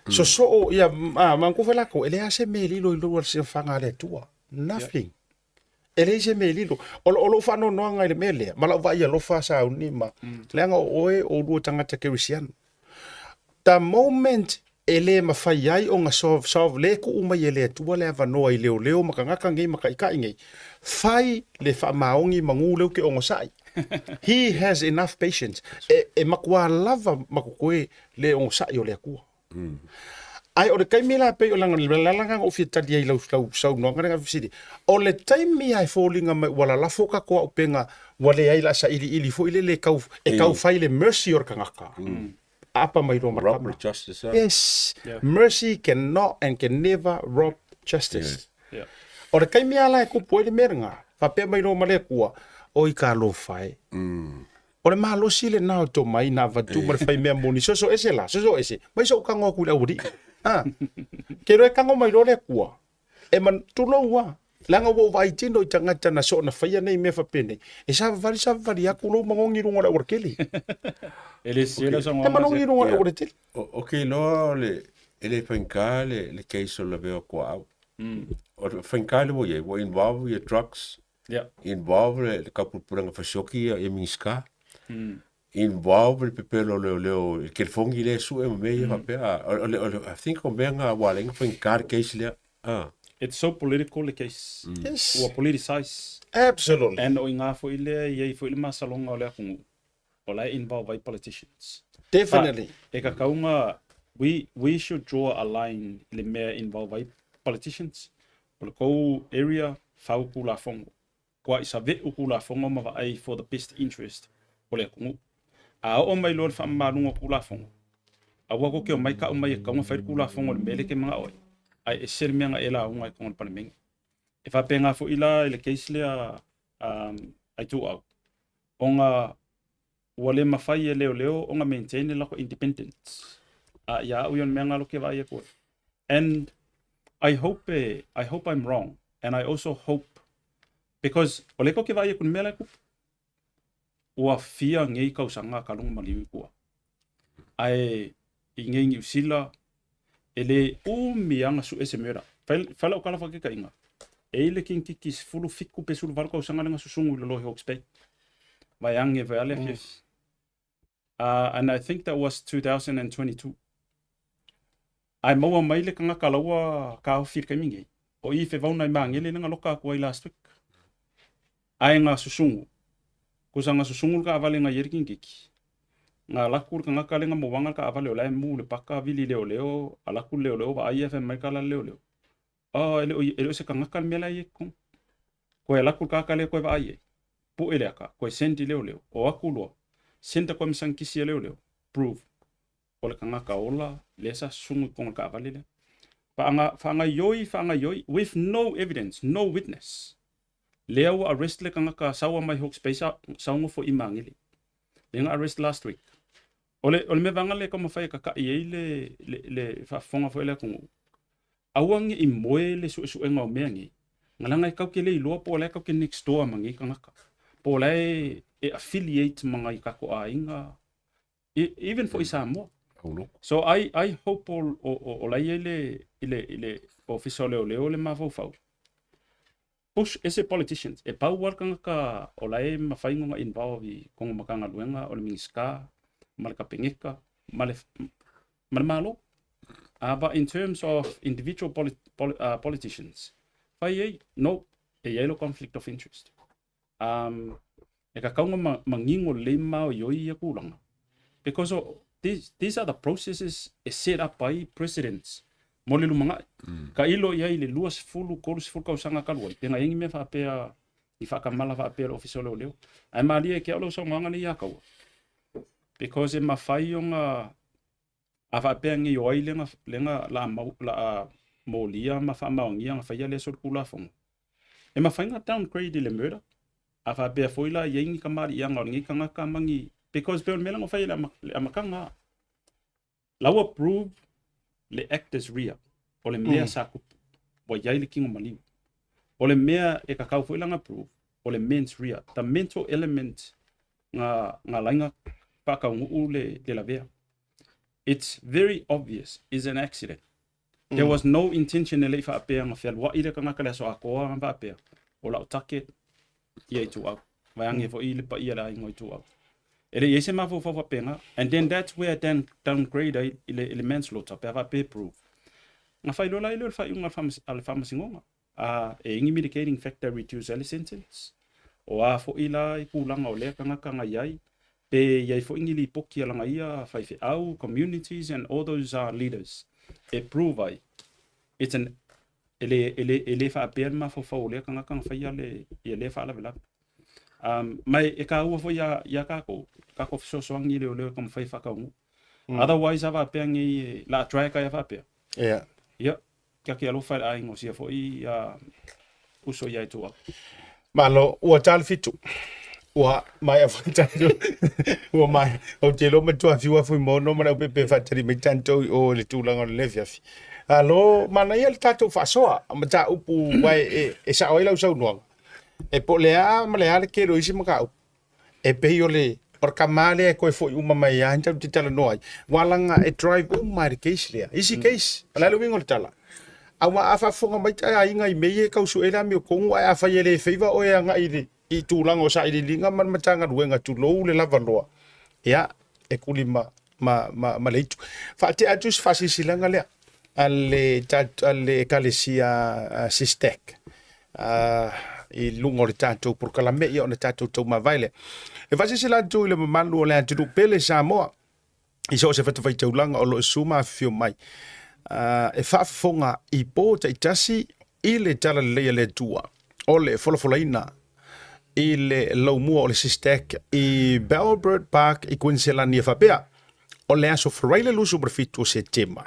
Sosoo ia ma manatua foi latou, e leai lava se mea e lilo i lou silafaga a le Atua. Nothing. E leai se mea e lilo. O, o lou faanoanoaga i le mea lea, ma lau vaai alofa sauni ma, leaga o oe o oulua tagata kerisiano. The moment e le mafai ai ona solve, solve le tuu mai e le Atua le avanoa i leoleo ma tagata nei ma taitai nei, fai le faamaoni manu lea ou te onosai. He has enough patience. E, e matua lava ma totoe le onosai o le Atua. Ae o le taimi la pei o lana le ala na ou fia tali ai i lau lau saunoaga lea na fesili, o le taimi lava e foliga mai ua lalafo tatou auupega ua leai la sailiili foi lele e tau e tau fai le mercy o le tagata. Aapa mai loa ma le Rob tama. le justice ah. Yes, mercy cannot and can never rob justice. Yeah. O le taimi lava la e tupu ai le mea lena, faapea mai loa ma le Atua, Oi talofa e, o le malosi lena o tomai na avatu ma le faimea moni, soso ese la, soso ese, mai so'u tago atu i le aualii. A, ke iloa e tago mai loa le Atua, e man, tulou lava, leaga ua ou vaai tino i tagata na soona faia nei mea faapenei, e savavali savavali atu lou manogi i luga o le aualatele. E le sese lau E saunoaga manogi i luga o le aualatele. Ou te iloa o le, e le faigata le case o le lavea o tuaau. O le faigata lea ua i ai, ua involve ia drugs, involve le taupulepulega fasioti ia Minisita, involve le pepelo o leoleo i le telefoni lea e sue ma mea ia faapea. I think o mea na ua ala ai ona faigata le case lea. It's so political le case. Yes. Ua politicize. Absolutely. And o i ina foi lea e i ai foi le masaloga o le atunuu, o la e involve ai politicians. Definitely. But e kakauga, we should draw a line i le mea e involve ai politicians. O le tou area, fau Tulafono. Kua i save'u Tulafono ma vaai for the best interest o le atunuu. A oo mai loa le faamamaluga o Tulafono, aua tou te omai ka'u mai e tatau ona fai le Tulafono i le mea lea e te mana'o ai, ae ese le mea na e lauga ai i totonu o le Palemene. E faapena foi la i le case lea a Ituau, ona ua le mafai e leoleo ona maintain le latou independence. A ia au ia o le mea lena o lea ou te vaai atu ai. And I hope e, I hope I'm wrong and I also hope because o lea tou te vaai atu i le mea la e tupu. Ua fia nei tausaga a talu ona maliu i tua. Ae i nei Niu Sila, e le umi lava ona sue se murder. Fai, fai lau tala faataitaiga, e i ai le kinititi 17 pe 18 tausaga lea na susugu i lalo i Hawke's Bay. Vaeage vae le afiafi. And I think that was 2022. Ae maua mai le tagata la ua taofi i le taimi nei, o i Fevauna i Magele lea na loka atu ai last week. Ae na susugu, kusa na susugu le taavale na i ai le kinititi. Na alu atu le tagata lea na mauaga le taavale o la e mu i le paka vili leoleo, alu atu le leoleo vaai ae fai mai le tala a le leoleo, Oh, e le o, e le o se tagata le mea la e i ai i totonu. Toe alu atu le tagata lea toe vaai i ai, pue le aka, toe send i leoleo, o atu loa, send atu ai ma sanikisi a leoleo, prove o le tagata ola lea sa susugu i totonu o le taavale lea. Faanga, faagaioi, faagaioi, with no evidence, no witness. Lea ua arrest le tagata saua mai Hawke's Bay sa, sa nofo i Magele. Lea na arrest last week. O le, o le mea vaega lea e taumafai e kaka'i ai le, le, le faafofoga foi a le atunuu, aua ne i moe le suesuega o mea nei, leaga e tatou te le iloa po o la e tatou te next door ma nei tagata, po o la e, e affiliate ma nai tatou aiga, even foi i Samoa. So I, I hope o, o, o, o la e i ai le, i le, i le Ofisa o Leoleo le mafaufau. Push ese politicians. E pau lava le tagata o la e mafai ona involve i kona Matagaluega o le Minisita ma le Kapeneta ma le, ma le Malo. But in terms of individual poli, poli, politicians, fai ai, no, e i ai lo conflict of interest. Um, e kakau ona ma, manino lelei ma maoioi ia tulaga. Because o, these are the processes e set up ai precedents mo le lumanai. Ka ilo i ai i le 20, 30 tausaga talu ai, pe na i ai ni mea faapea, ni faatamala faapea i le Ofisa o Leoleo. Ae malie e te au lau saunoaga nei ia Kaua. Because e mafai ona, a faapea nei o ai lea na, la a mau, la a molia ma faamaonia na faia lea solitulafono, e mafai ona downgrade i le murder. A faapea foi la i ai ni kamaliiaga o lenei tagata ma ni, because pei o le mea lea na fai i le amataga, la ua prove le actus rea, o le mea sa tupu, ua i ai le tino maliu. O le mea e kakau foi la na prove, o le mens rea, the mental element na, na laina faataunuu le, le lavea. It's very obvious is an accident. There was no intention e le i faapea na fealuai le tagata le aso atoa na faapea, o lau target ia Ituau. Vaeage foi le paia le aiga o Ituau. E le i ai se mafaufau faapena. And then that's where dan, downgrade ai i le, i le manslaughter, pe a faapea e prove. Na fai loa la i lea o le faaiuga a le faamasinoga. A e i ni mitigating factor e reduce ai le sentence? O a foi la i tulaga o lea tagata na i ai? Pe i ai foi ni lipoti a lana ia faifeau, communities and all those leaders e prove ai it's an e le, e le, e le faapea le mafaufau o lea tagata na faia le, ia lea faalavelave. Ma e taua foi ia, ia tatou, tatou fesoasoani i leoleo e taumafai e faataunuu. Otherwise a faapea nei e, la drag ai a faapea. Yeah. Ia, kia ke alofa i le aiga o sia foi uso ia Ituau. Malo, ua ta le fitu. Ua maea foi tatou. Ua maea. Ou te iloa matua fiu Fuimaono ma Leaupepe e faatali mai tatou i o i le tulaga o le afiafi. Alo, manaia le tatou faasoa mataupu aua e, e sao ai lau saunoaga. E po o le a ma le a le tele o isi mataupu. E pei o le o le tama lea e toe foi uma mai lava tatou te talanoa ai. Aua leaga e drive uma lava e le case lea. Isi case, o le a le uiga o le tala? Aua a faafofoga mai ta aiga i mea ia e tau sue le amiotonu, ae afai e le favour oe agai i le i tulaga o sailiiliga ma le Matagaluega tulou le lava loa, ia, e tuli ma, ma, ma, ma le itu. Faatea atu se faasilasilaga lea a le, a le Ekalesia SISTEC i luga o le tatou polokalame, ia ona tatou taumavae lea. E faasilasila atu i le mamalu o le atunuu pele Samoa, i so o se fatafaitaulaga o lo o susu ma afifio mai, e faafofoga i po taitasi i le talalelei a le Atua o le folafolaina i le laumua o le SISTEC i Bellbird Park i Kuiniselani e faapea, o le aso Faraile 27 o Setema,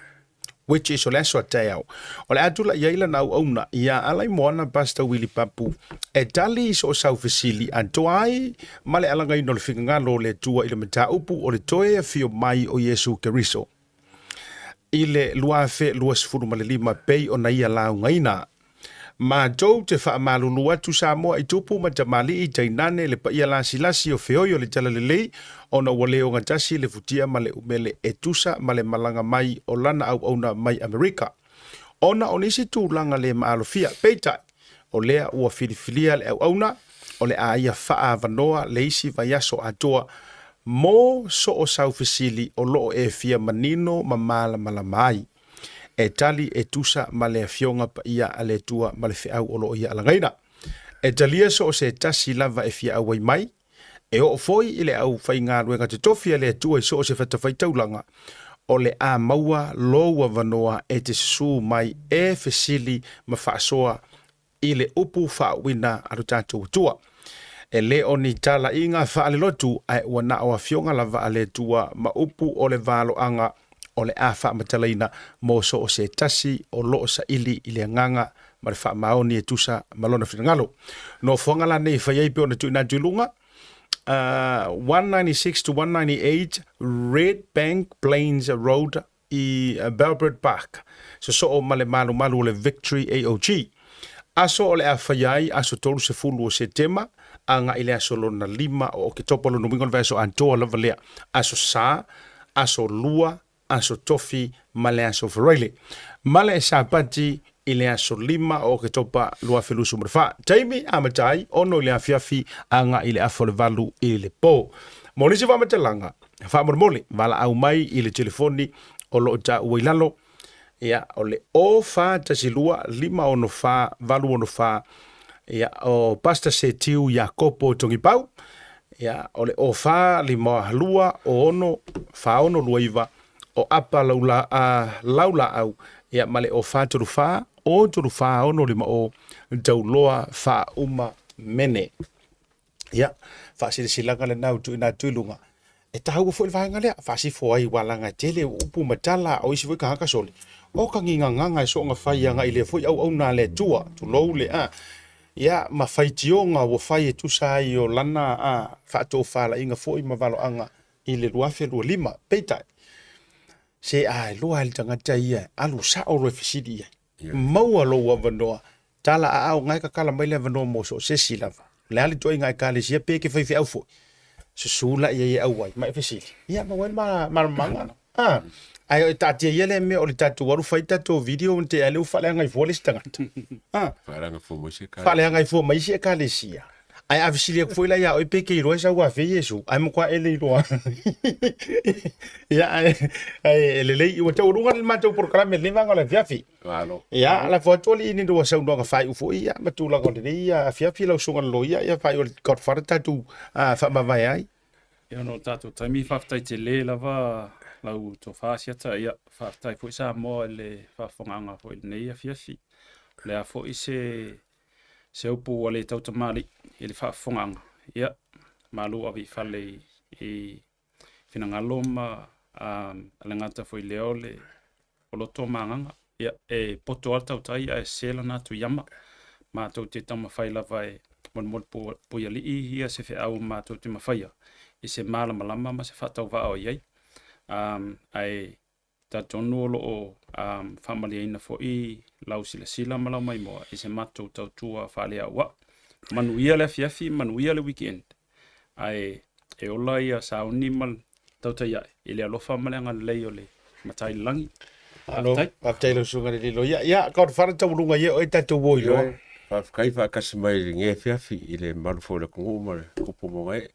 which is o le aso a taeao, o le a tulai ai lana auauna iā Alaimoana Pastor Willie Papu e tali i so o sau fesili atoa ai ma le alagaina o le finagalo o le Atua i le mataupu o le toe afio mai o Iesu Keriso i le 2025 pei ona ia laugaina. Matou te faamalulu atu Samoa i tupu ma tamalii tainane le paia lasilasi o feoi o le Talalelei ona ua le ogatasi le futia ma le umele e tusa ma le malaga mai o lana auauna mai Amerika ona o nisi tulaga le maalofia. Peitai, o lea ua filifilia le auauna o le a ia faaavanoa le isi vaiaso atoa mo so o sau fesili o loo e fia manino ma malamalama ai. E tali e tusa ma le Afioga Paia a le Atua ma le feau o lo o ia alagaina. E talia so o se tasi lava e fia auai mai, e oo foi i le aufaigaluega totofi a le Atua i so o se fatafaitaulaga, o le a maua lou avanoa e te susū mai e fesili ma faasoa i le upu faauuina a lo tatou Atua. E le o ni talaiga faalelotu, ae ua na o afioga lava a le Atua ma upu o le valoaga o le a faamatalaina mo so o se tasi o lo o saili i le agaga ma le faamaoni e tusa ma lona finagalo. Nofoaga la nei e fai ai pei ona tuuina atu i luga, 196 to 198 Red Bank Plains Road, i Bellbird Park, sosoo ma le malumalu o le Victory AOG. Aso o le a faia ai, aso 30 o Setema, agai i le aso lona lima o Oketopa, lona uiga o le vaiaso atoa lava lea, aso Sa, aso Lua, aso Tofi ma le aso Faraile. Ma le Sapati i le aso 5 o Oketopa 2024. Taimi amata ai, 6 i le afiafi agai i le afa o le 8 i le po. Mo nisi faamatalaga, Faamolemole, valaau mai i le telefoni o lo o taua i lalo, ia, o le 0412 564 864, ia, o Pastor Setiu Iakopo Togipau, ia, o le 0452 06 4629, o Apa Laula, Laulaau, ia, ma le 0434 034 650, Tauloa Faauma Mene. Ia, faasilasilaga lena ua tuuina atu i luga. E taua foi le vaega lea, faasifo ai ua laga e tele upu ma tala o isi foi tagata sole. O ka ngigagaga e soonga fai agai i lea foi auauna a le Atua, tulou le a. Ia, ma faitioga ua fai e tusa ai o lana a faatofalaiga foi ma valoaga i le 2025. Peitai, se a iloa e le tagata ia, alu sao loa e fesili i ai. Maua lou avanoa Tala aao ngae kakala mai le avanoa mo so o se isi lava. O le a le ituaiga Ekalesia pe ke faifeau foi, susu la ia i e auai ma e fesili, ia maua ai le malamalamaga. A, ae e taatia ia lea mea o le tatou alu fai tatou video ona tea ai lea ua faaleaga ai fua le isi tagata. A, Faaleaga fua mai isi ekalesia. Faaleaga ai fua mai isi ekalesia. Ae a fesili atu foi la ia oe pe ke iloa e sau afea Iesu, ae matua e le iloa. Ia, ae, ae lelei, ua taualuga le matou polokalame i lenei vaega o le afiafi. Malo. Ia, lafo atu alii ni lua saunoaga faaiu foi, ia, ma tulaga o lenei afiafi lau susuga i le loia, ia, faaiu e le Godfather tatou faamavae ai. Ia, ona o le tatou taimi, faafetai tele lava lau tofa Asiata, ia, faafetai foi Samoa i le faafofogaaga foi i lenei afiafi. O le a foi se se upu ua le tautamalii i le faafofogaaga, ia, malu ave i fale i finagalo ma le gata foi lea o le o loto ma agaga. Ia, e poto lava le tautai ae sese lana atu i ama. Matou te taumafai lava e molimoli puialii ia se feau matou te mafaia i se malamalama ma se faatauvaa o i ai. Ae talitonu o lo o faamalieina foi lau silasila ma lau maimoa i se matou tautua faaleauau. Manuia le afiafi, manuia le weekend. Ae e ola ia sauni ma tautai ae i le alofa ma le agalelei o le Matai i le Lagi. Malo, faafetai i lau susuga i le Loia. Ia, Godfather taualuga ia oe tatou o iloa. Faafetai faatasi mai i lenei afiafi i le mamalu foi o le atunuu ma le tupu o magae.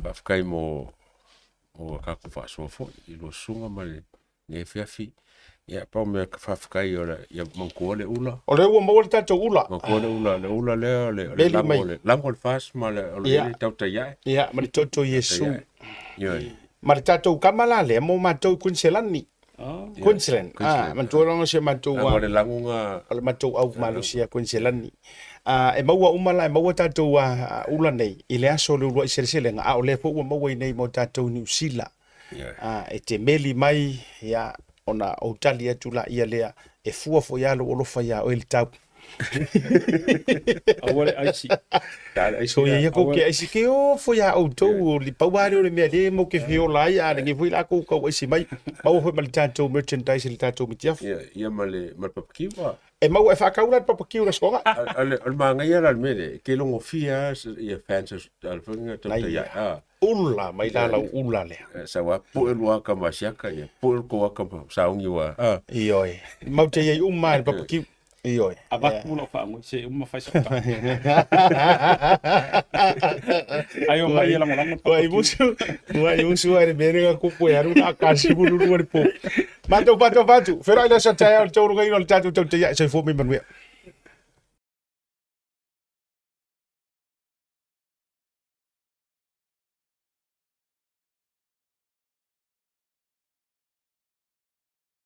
Faafetai mo mo a tatou faasoa foi i lua susuga ma lenei afiafi. Ia, pau mea ka faafetai o le, ia manatua le ula. O lea ua maua le tatou ula. Manatua le ula, le ula lea o le, o le lago, o le lago o le FAST ma le, o le Ia. tautai ae. Ia, ma le toto Iesu. Ioe. Ma le tatou kama la lea mo matou i Queensland. Oh. Queensland. Ah, manatua loa si o matou Lago le lago o le matou au malosi ia Queensland. Ah, e maua uma la, e maua tatou ula nei i le aso o le uluai seleselega, a o lea foi ua maua i nei mo tatou i Niu Sila. Ah, e te meli mai, ia, ona ou tali atu laia lea, e fua foi lava lou alofa iā oe i le tau. Aua le aisi. So ia ia kou ke aisi ke ofo iā outou, o le pau lava lea o le mea lea matou te feola ai, a o lenei foi la kou tau aisi mai. Maua foi ma le tatou merchandise i le tatou mitiafu. Ia, ia ma le, ma le papakiu. E maua e faatau la le papakiu i le Aso Toga. O le, o le manaia la o le mea lea, e te logofia lava ia fans a le foi lena tau ia. Ah. Ula mai la lau ula lea. Sau a pue lua aka ma siaka ia, pue le kou aka ma saogi ua. Ah. Ioe. Mau te iai uma i le papakiu. Ioe. Avatu lau faagoi se uma fai sau tala. Ai o mai e lagolago le Ua i papakiu. musu, ua i musu ai le mea lea kupu e alu na kasi mululu le po. Matou faatu fatu, feiloai le aso a taeao i le taualugaina o le tatou tautai ae soifua ma ia manuia.